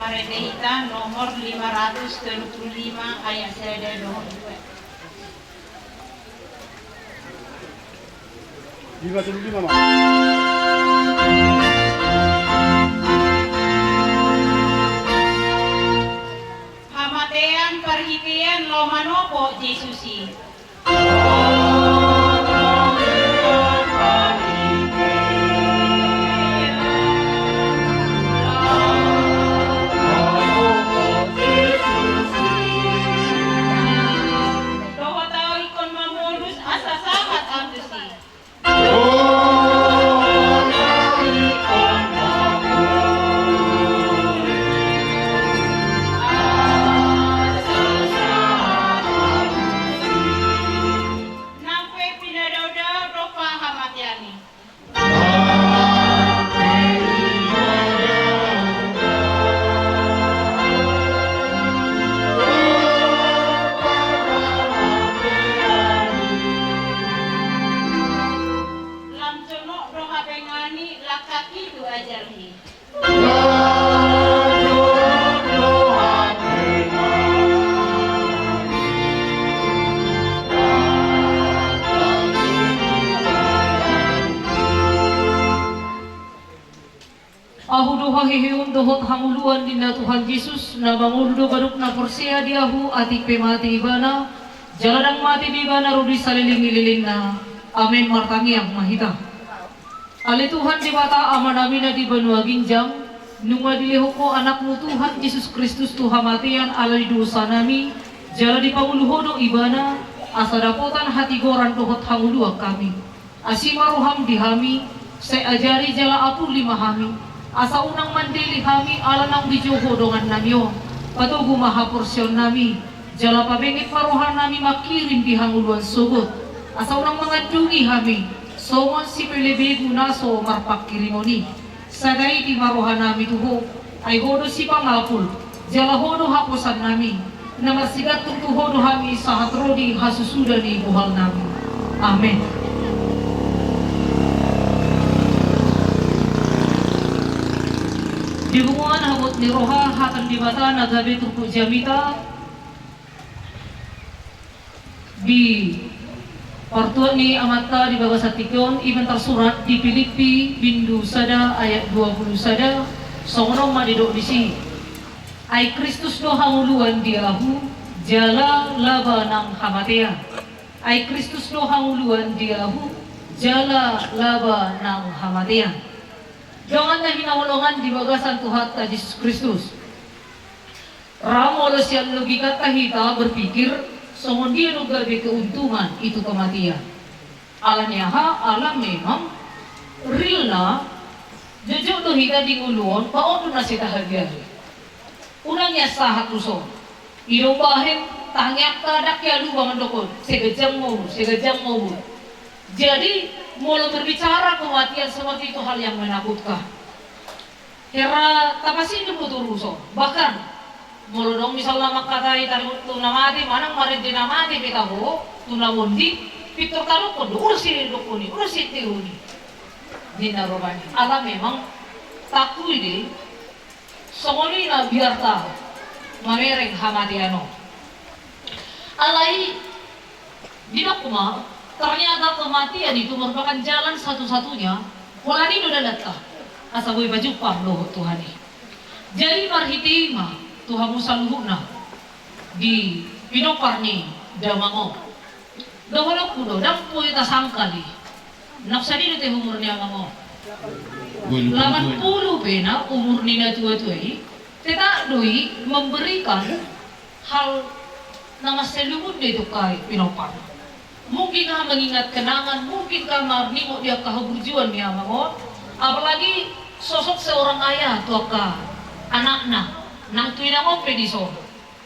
Marende hita nomor lima ratus tolu puluh lima ayat sada dohot dua. Lima tolu lima, Mak. Hamatean parhitean laho manopo Jesus i. Dohot ahu ingkon mamolus asa sahat ahu tusi. Nang pe pinadao-dao do hamatean i. Lam jonok do hapengan i, langkangki tu ajarhi. Ahu do haheheon dohot hangoluan ninna Tuhan Jesus, na mangolu do ganup na porsea di ahu, atik pe mate ibana, jala ndang mate be ibana ro di saleleng ni lelengna. Amen. Martangiang ma hita. Ale Tuhan Debata Amanami na di banua ginjang, nunga dilehon Ho Anakmu Tuhan Jesus Kristus tu hamatean ala ni dosanami, jala dipangolu Ho do Ibana, asa dapotan hatigoran dohot hangoluan hami. Asi ma roham di hami, sai ajari jala apuli ma hami, asa unang mandele hami ala naung dijou Ho dongannami on. Patogu ma haporseaonnami, jala pabenget ma rohanami mangkirim di hangoluan sogot, asa unang mangandungi hami songon sipelebegu na so marpangkirimon i. Sada iti ma rohanami tu Ho, ai Ho do sipangapul, jala Ho do haposannami, na marsigantung tu Ho do hami sahat ro di hasusuda ni bohalnami. Amen. Di punguan habot ni roha, hata ni Debata na gabe turpuk jamita, di partuat ni Amanta di bagasan tingki on, i ma na tarsurat di Pilippi bindu sada ayat dua puluh sada, songon on ma didok disi: Ai Kristus do hangoluan di ahu, jala laba nang hamatean. Ai Kristus do hangoluan di ahu, jala laba nang hamatean. Dongan na hinaholongan di bagasan Tuhanta Jesus Kristus. Ra molo sian logikanta hita berpikir, songon dia do gabe keuntungan itu kematian? Ala ni aha? Ala memang realna, jotjot do hita di ngolu on, ba on do na sai tahaliari. Unang ia sahat tuson. I do umbahen, tangiangta ndang ia lupa mandok on, seganjang ma umur, seganjang ma umur. Jadi, molo berbicara kematian seperti itu hal yang menakutkan. Hera tapasidung do turuson. Bahkan, molo adong misalna mangkatai taribut tu na mate, manang marende na mate pe taho, tu na monding, pintor tadokkon do, ulos i dokkon i, ulos i teon i. Ninna rupani. Ala memang, takkui do i, songon i na biarta mamereng hamatean on. Alai, didok ma, Ternyata kematian itu merupakan jalan satu-satunya, holan i do dalanta asa boi pajumpang dohot Tuhan i. Jadi marhite i ma tu hamu saluhutna di pinompar ni damang on. Dohononku do, ndang boi tasangkal i. Naung sadi do te umur ni amang on? Lapan pulu pe na umur ni natua-tua i, tetap do i memberikan hal na mansai lungun do i tu angka pinompar. Mungkin kah mengingat kenangan, mungkin kah marningot di angka haburjuon ni amang on, apalagi sosok seorang ayah tu angka anakna, nang tu inang on pe dison.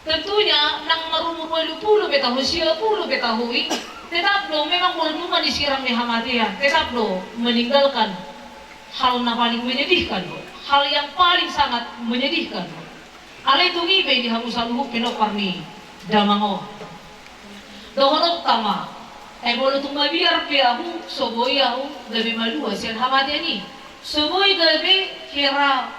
Tentunya nang marumur ualu pulu pe tahu, sia pulu pe tahu i, tetap do memang molo nunga disirang ni hamatean, tetap do meninggalkan hal na paling menyedihkan do, hal yang paling sangat menyedihkan do. Alai tung i pe di hamu saluhut pinompar ni damang on, dohononta ma, ai molo tung mabiar pe ahu, so boi ahu gabe malua sian hamatean i, so boi gabe hera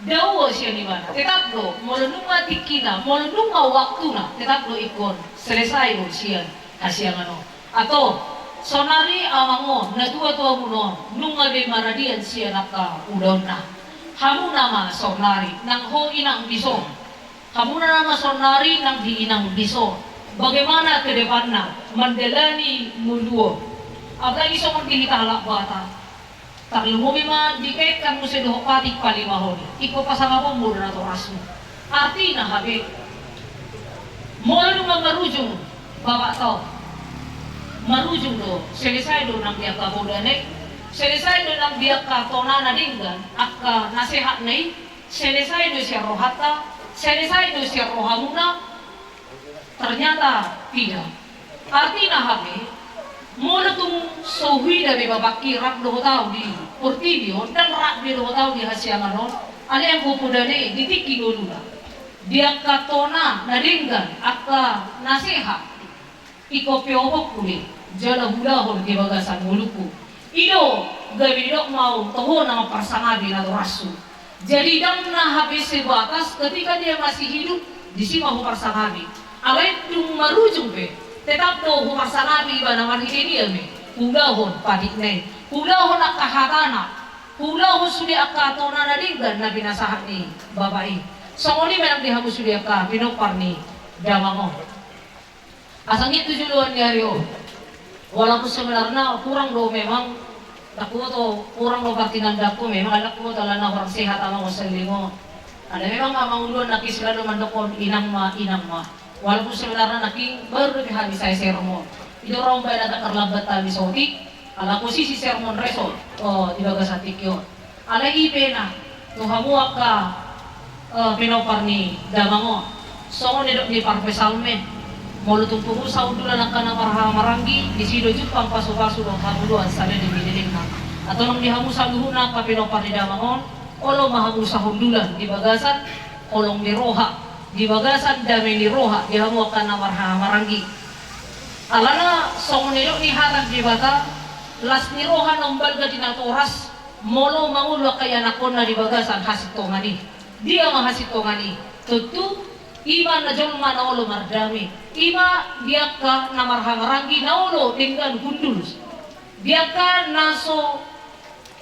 daoa sian ibana. Tetap do, molo nunga tingkina, molo nunga waktuna, tetap do ingkon selesai do sian hasiangan on. Antong, saonari amang on, natua-tuamuna on, nunga be maradian sian angka ulaonna. Hamuna ma saonari nang ho inang dison. Hamuna nama saonari nang di inang dison, bagaimana ke depanna mandalani ngolu on? Apalagi songon di hita halak Batak, tarlumobi ma dikaitkan muse dohot patik palimahon i, ingkon pasangaponmu do natorasmu. Artina hape, molo nunga marujung bapak tong, marujung do, selesai do nang di angka podana i, selesai do nang di angka tona na denggan, angka nasehatna i, selesai do sian rohanta, selesai do sian rohamuna? Ternyata tidak. Artina hape, molo tung so huida be bapakki rap dohot ahu di portibi on, ndang rap be dohot ahu di hasiangan on, alai anggo podana i di tingki ngoluna, di angka tona na denggan, angka nasehat, ingkon pe obokku do i, jala huulahon di bagasan ngolungku. I do gabe didok ma au tu ho na mamparsangapi natorashu. Jadi ndang na hape sebatas ketika dia masih hidup, disi ma huparsangapi. Alai dung marujung pe, tetap do huparsangapi ibana marhite dia pe. Huulahon patikna i, huulahon angka hatana, huulahon sude angka tona na denggan na pinasahat ni bapak i. Songon i ma nang di hamu sude angka pinompar ni damang on. Asa ngitu joloan ni ari on. Walaupun sebenarna kurang do memang, ndang huboto, kurang do partinandangku memang, ndang huboto alana hurang sehat amang on saleleng on. Alai memang amang uluan nangkin selalu mandokkon inang ma, inang ma. Walaupun sebenarna nangkin baru do pe hami sae sermon. I do ra umbahen agak terlambat hami saotik, ala posisi sermon result, o, di bagasan tingki on. Alai i pe na, tu hamu angka, eh, pinompar ni damang on. Songon nidok ni parpsalmen, molo tung pungu sahundulan angka na marhahamaranggi, disi do jumpang pasupasu dohot hangoluan sada di lelengna. Antong di hamu saluhutna angka pinompar ni damang on, olo ma hamu sahundulan di bagasan holong ni roha, di bagasan dame ni roha, di hamu angka na marhahamaranggi. Alana songon nidok ni hata ni Debata, las ni roha na umbalga di natoras, molo mangolu angka ianakhonna di bagasan hasintongan i. Dia ma hasintongan i? Tontu i ma na jolma na olo mardame. I ma di angka na marhahamaranggi na olo denggan hundul. Di angka na so,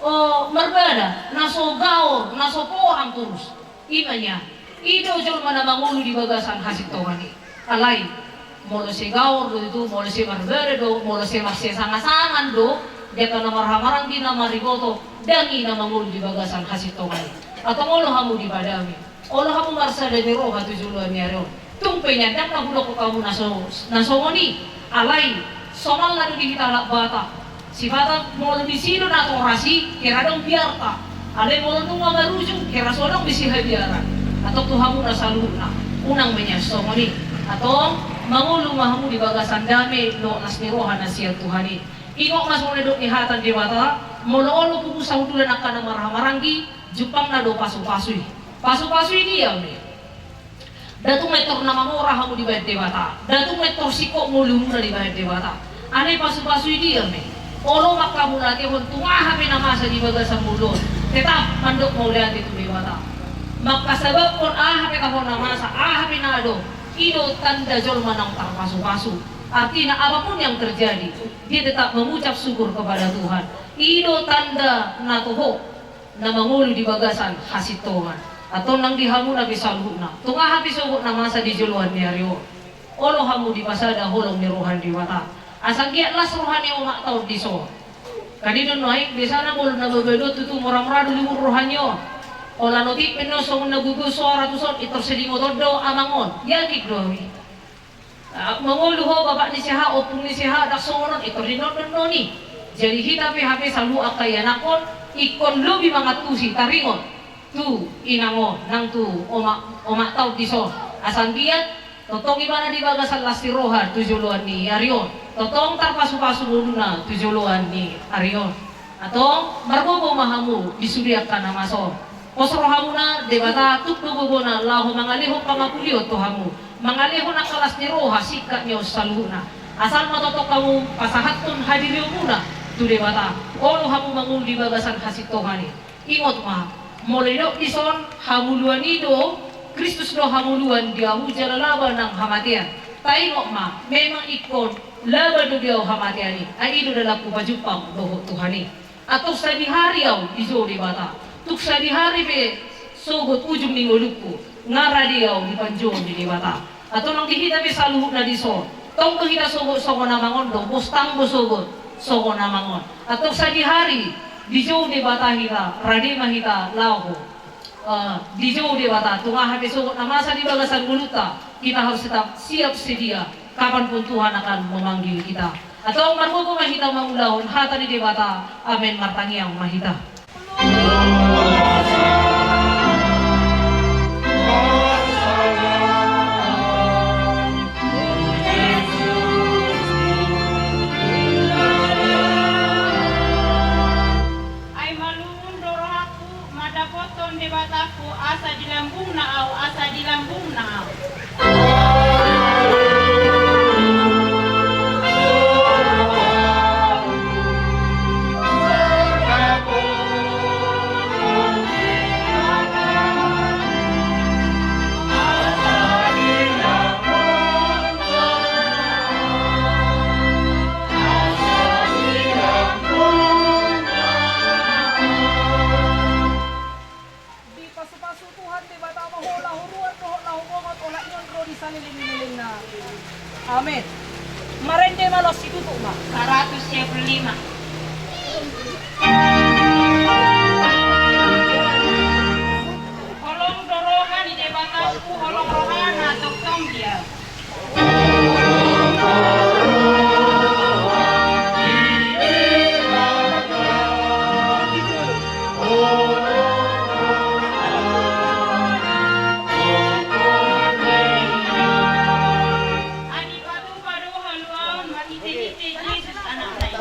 o, marbada, na so gaor, na so porang torus. I ma nian. I do jolma na mangolu di bagasan hasintongan i. Alai molo sai gaor do tutu, molo sai marbada do, molo sai marsiasangasangan do, di angka na marhahamaranggi na mariboto, ndang i na mangolu di bagasan hasintongan i. Antong olo hamu dipadame, olo hamu marsada ni roha tu joloan ni ari on. Tung pe nian ndang na hudokkon hamu na so, na songon i. Alai somalna do di hita halak Batak. Sipata molo disi do natoras i, hira adong biarta. Alai molo nunga marujung, hira so adong be sihabiaran. Antong tu hamu na saluhutna, unang ma nian songon i. Antong mangolu ma hamu di bagasan dame dohot las ni roha na sian Tuhan i. Ingot ma songon nidok ni hata ni Debata, molo olo pungu sahundulan angka na marhahamaranggi, jumpangna do pasupasu i. Pasupasu i dia ma i? Nda tung mentor na mamora hamu dibahen Debata, nda tung mentor singkop ngolumuna dibahen Debata. Alai pasupasu i dia ma i? Olo manghamauliatehon tung aha pe na masa di bagasan ngolu on, tetap mandok mauliate tu Debata. Mangkasababhon aha pe tahe na masa, aha pe na adong, i do tanda jolma naung tarpasupasu. Artina, apapun yang terjadi, dia tetap mengucap syukur kepada Tuhan. I do tanda na toho na mangolu di bagasan hasintongan. Antong nang di hamuna pe saluhutna, tung aha pe sogot na masa di joloan ni ari on, olo hamu dipasada holong ni roha ni Debata. Asa anggiat las roha ni omak taon dison. Kan i do nuaeng, biasana molo na babaen on tutu mora-mora do luhut roha ni on. Holan otik pe annon songon na gogo soara tuson, pintor sai diingot on do amang on. Yakin do au i. Ah, mangolu ho bapak ni si aha, ompung ni si aha, ndang songon on, pintor diingot annon i. Jadi hita pe hape saluhut angka ianakhon, ingkon lobi mangantusi, taringot tu inang on, nang tu omak, omak taon dison. Asa anggiat tongtong ibana di bagasan las ni roha tu joloan ni ari on. Tongtong tarpasu-pasu ngoluna tu joloan ni ari on. Antong margogo ma hamu di sude angka na masa on. Pos rohamuna, Debata tuk do gogona laho mangalehon pangapulion tu hamu, mangalehon angka las ni roha singkat ni on saluhutna. Asal ma tongtong hamu pasahathon hadirionmuna tu Debata, olo hamu mangolu di bagasan hasintongan i. Ingot ma, molo didok dison, hamuluan i do, Kristus do hamuluan di ahu jala laba nang hamatean. Taingot ma, memang ingkon laba do di ahu hamatean i, ai i do dalanhu pajumpang dohot Tuhan i. Antong sadihari au dijou Debata, tung sadihari pe sogot ujung ni ngolungku, nga rade au di panjouon ni Debata. Antong nang di hita pe saluhutna dison, tong do hita sogot songon amang on do, pos tang do sogot songon amang on. Antong sadihari dijou Debata hita, rade ma hita laho, eh, dijou Debata, tung aha pe sogot na masa di bagasan ngolunta, kita harus tetap siap sedia kapanpun Tuhan akan memanggil kita. Antong margogo ma hita mangulahon hata ni Debata. Amen. Martangiang ma hita. Ai malungun do rohangku mandapothon Debatangku, asa di lambungna ahu, asa di lambungna ahu. Dipasupasu Tuhan Debata ma ho laho ruar dohot laho bongot, olat ni on ro di saleleng ni lelengna. Amen. Marende ma laos situtup ma. Saratus sia pulu lima. Holong do roha ni Debatangku, holong rohana tongtong dia. Ai dipatupa do haluaon marhitehite Jesus Anakna i.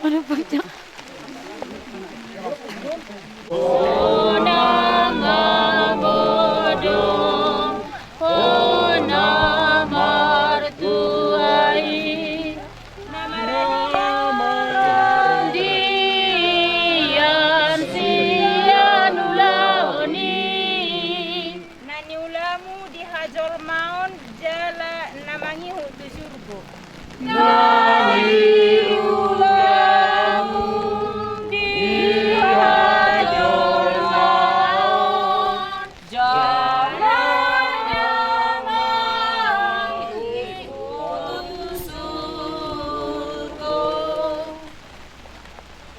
Mana banyak? Ho na mangabodom, ho na martuai, na mardian sian ulaon i. Na niulamu di hajolmaon jala na mangihut tu surgo. Na niulamu di hajolmaon.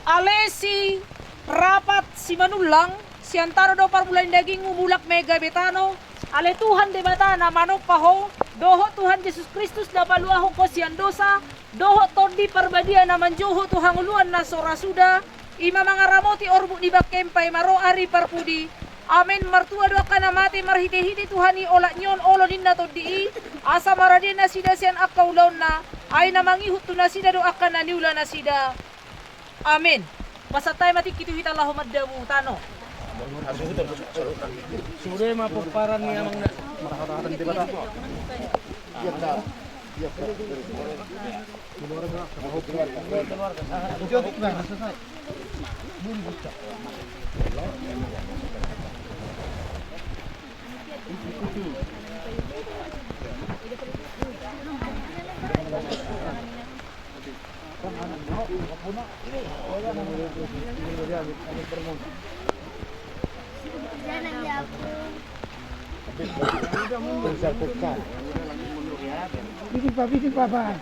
Ale si rapat Simanullang, sian tano do parmulaan dagingmu, mulak ma i gabe tano. Ale Tuhan Debata na manompa ho, dohot Tuhan Jesus Kristus na paluahon ho sian dosa, dohot Tondi Parbadia na manjou ho tu hangoluan na so ra suda, i ma mangaramoti orbuk ni bangkem paima ro ari parpudi. Amen. Martua do angka na mate marhitehite Tuhan i olat ni on olo ninna Tondi i, asa marade nasida sian angka ulaonna, ai na mangihut tu nasida do angka na niula nasida. Amen. Pasahat hami ma tingki tu hita laho mandamu tano. Sude ma pomparan ni amangna. Bikin, Pak, bikin, Pak, Pak.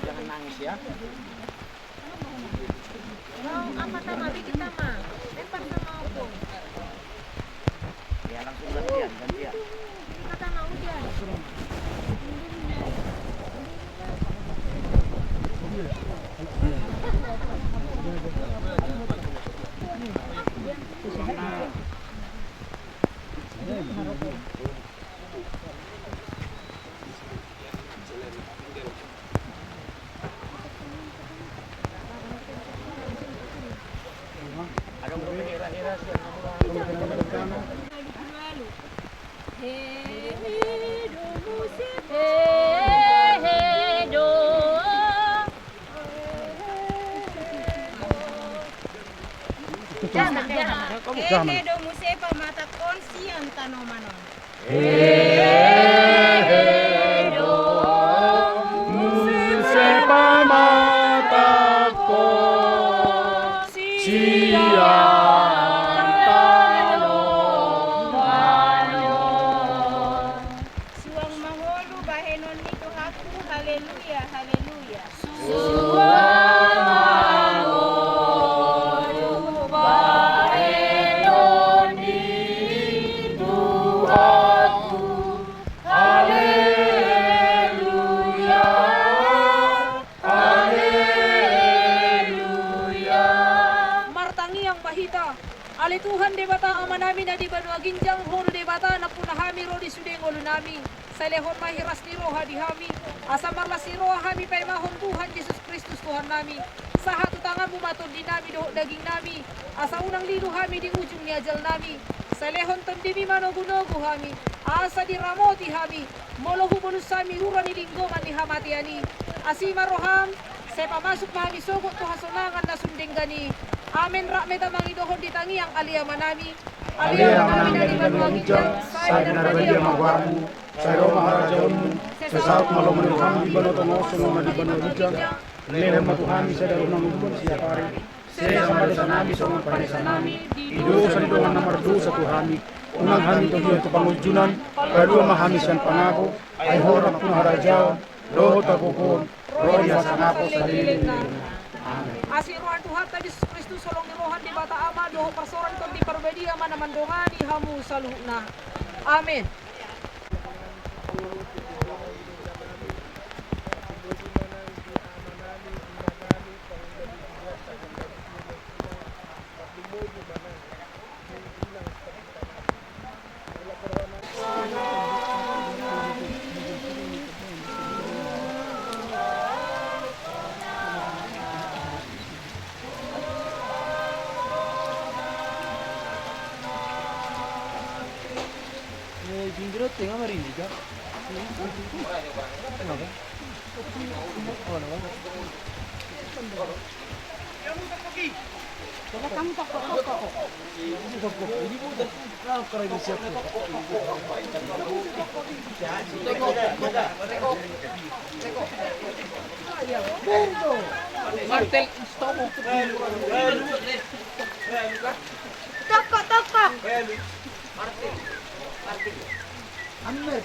Jangan nangis, ya. Mau apa, Tama? Bikin, Tama. Lempar sama Opung. Ya, langsung gantian, gantian. Bikin, Tama, udah. Hehe do muse pamatangkon sian tanoman on. Hehe do muse pamatangkon sian tanoman on. Suang ma ngolu bahenon ni Tuhanku, haleluya, haleluya. Suang ma ngolu bahenon ni Tuhanku, haleluya, haleluya. Martangiang ma hita. Ale Tuhan Debata Amanami na di banua ginjang, Ho do Debata nampuna hami ro di sude ngolunami. Sai lehon ma hiras ni roha di hami, asa marlas ni roha hami paimahon Tuhan Jesus Kristus Tuhannami. Sahat tu tanganmu ma tondinami dohot dagingnami, asa unang lilu hami di ujung ni ajalnami. Sai lehon tondimi manogunogu hami, asa diramoti hami, molo hubonus hami rura ni linggoman ni hamatean i. Asi ma roham, sai pamasuk ma hami sogot tu hasonangan na sun denggan i. Amen. Rap ma hita mangidohon di tangiang Ale Amanami. Ale Amanami na di banua ginjang, sai pinarbadia ma goarmu, sai ro ma harajaonmu, sai saut ma lomo ni roham di banua tonga on songon na di banua ginjang. Lehon ma tu hami sadari on hangoluan siapari. Sesa ma dosanami songon panesanami di dosa ni dongan na mardosa tu hami. Unang hami togihon tu pangunjunan, palua ma hami sian pangago, ai Ho do nampuna harajaon, dohot hagogoon, ro di hasangapon saleleng ni lelengna. Amen. Asi ni roha ni Tuhanta Jesus Kristus, holong ni roha ni Debata Ama, dohot parsaoran ni Tondi Parbadia ma na mandongani hamu saluhutna. Amen. Eh, pinggir tengah mari, Dika. Kenapa? Martel, stop. Tokok, tokok. Amer.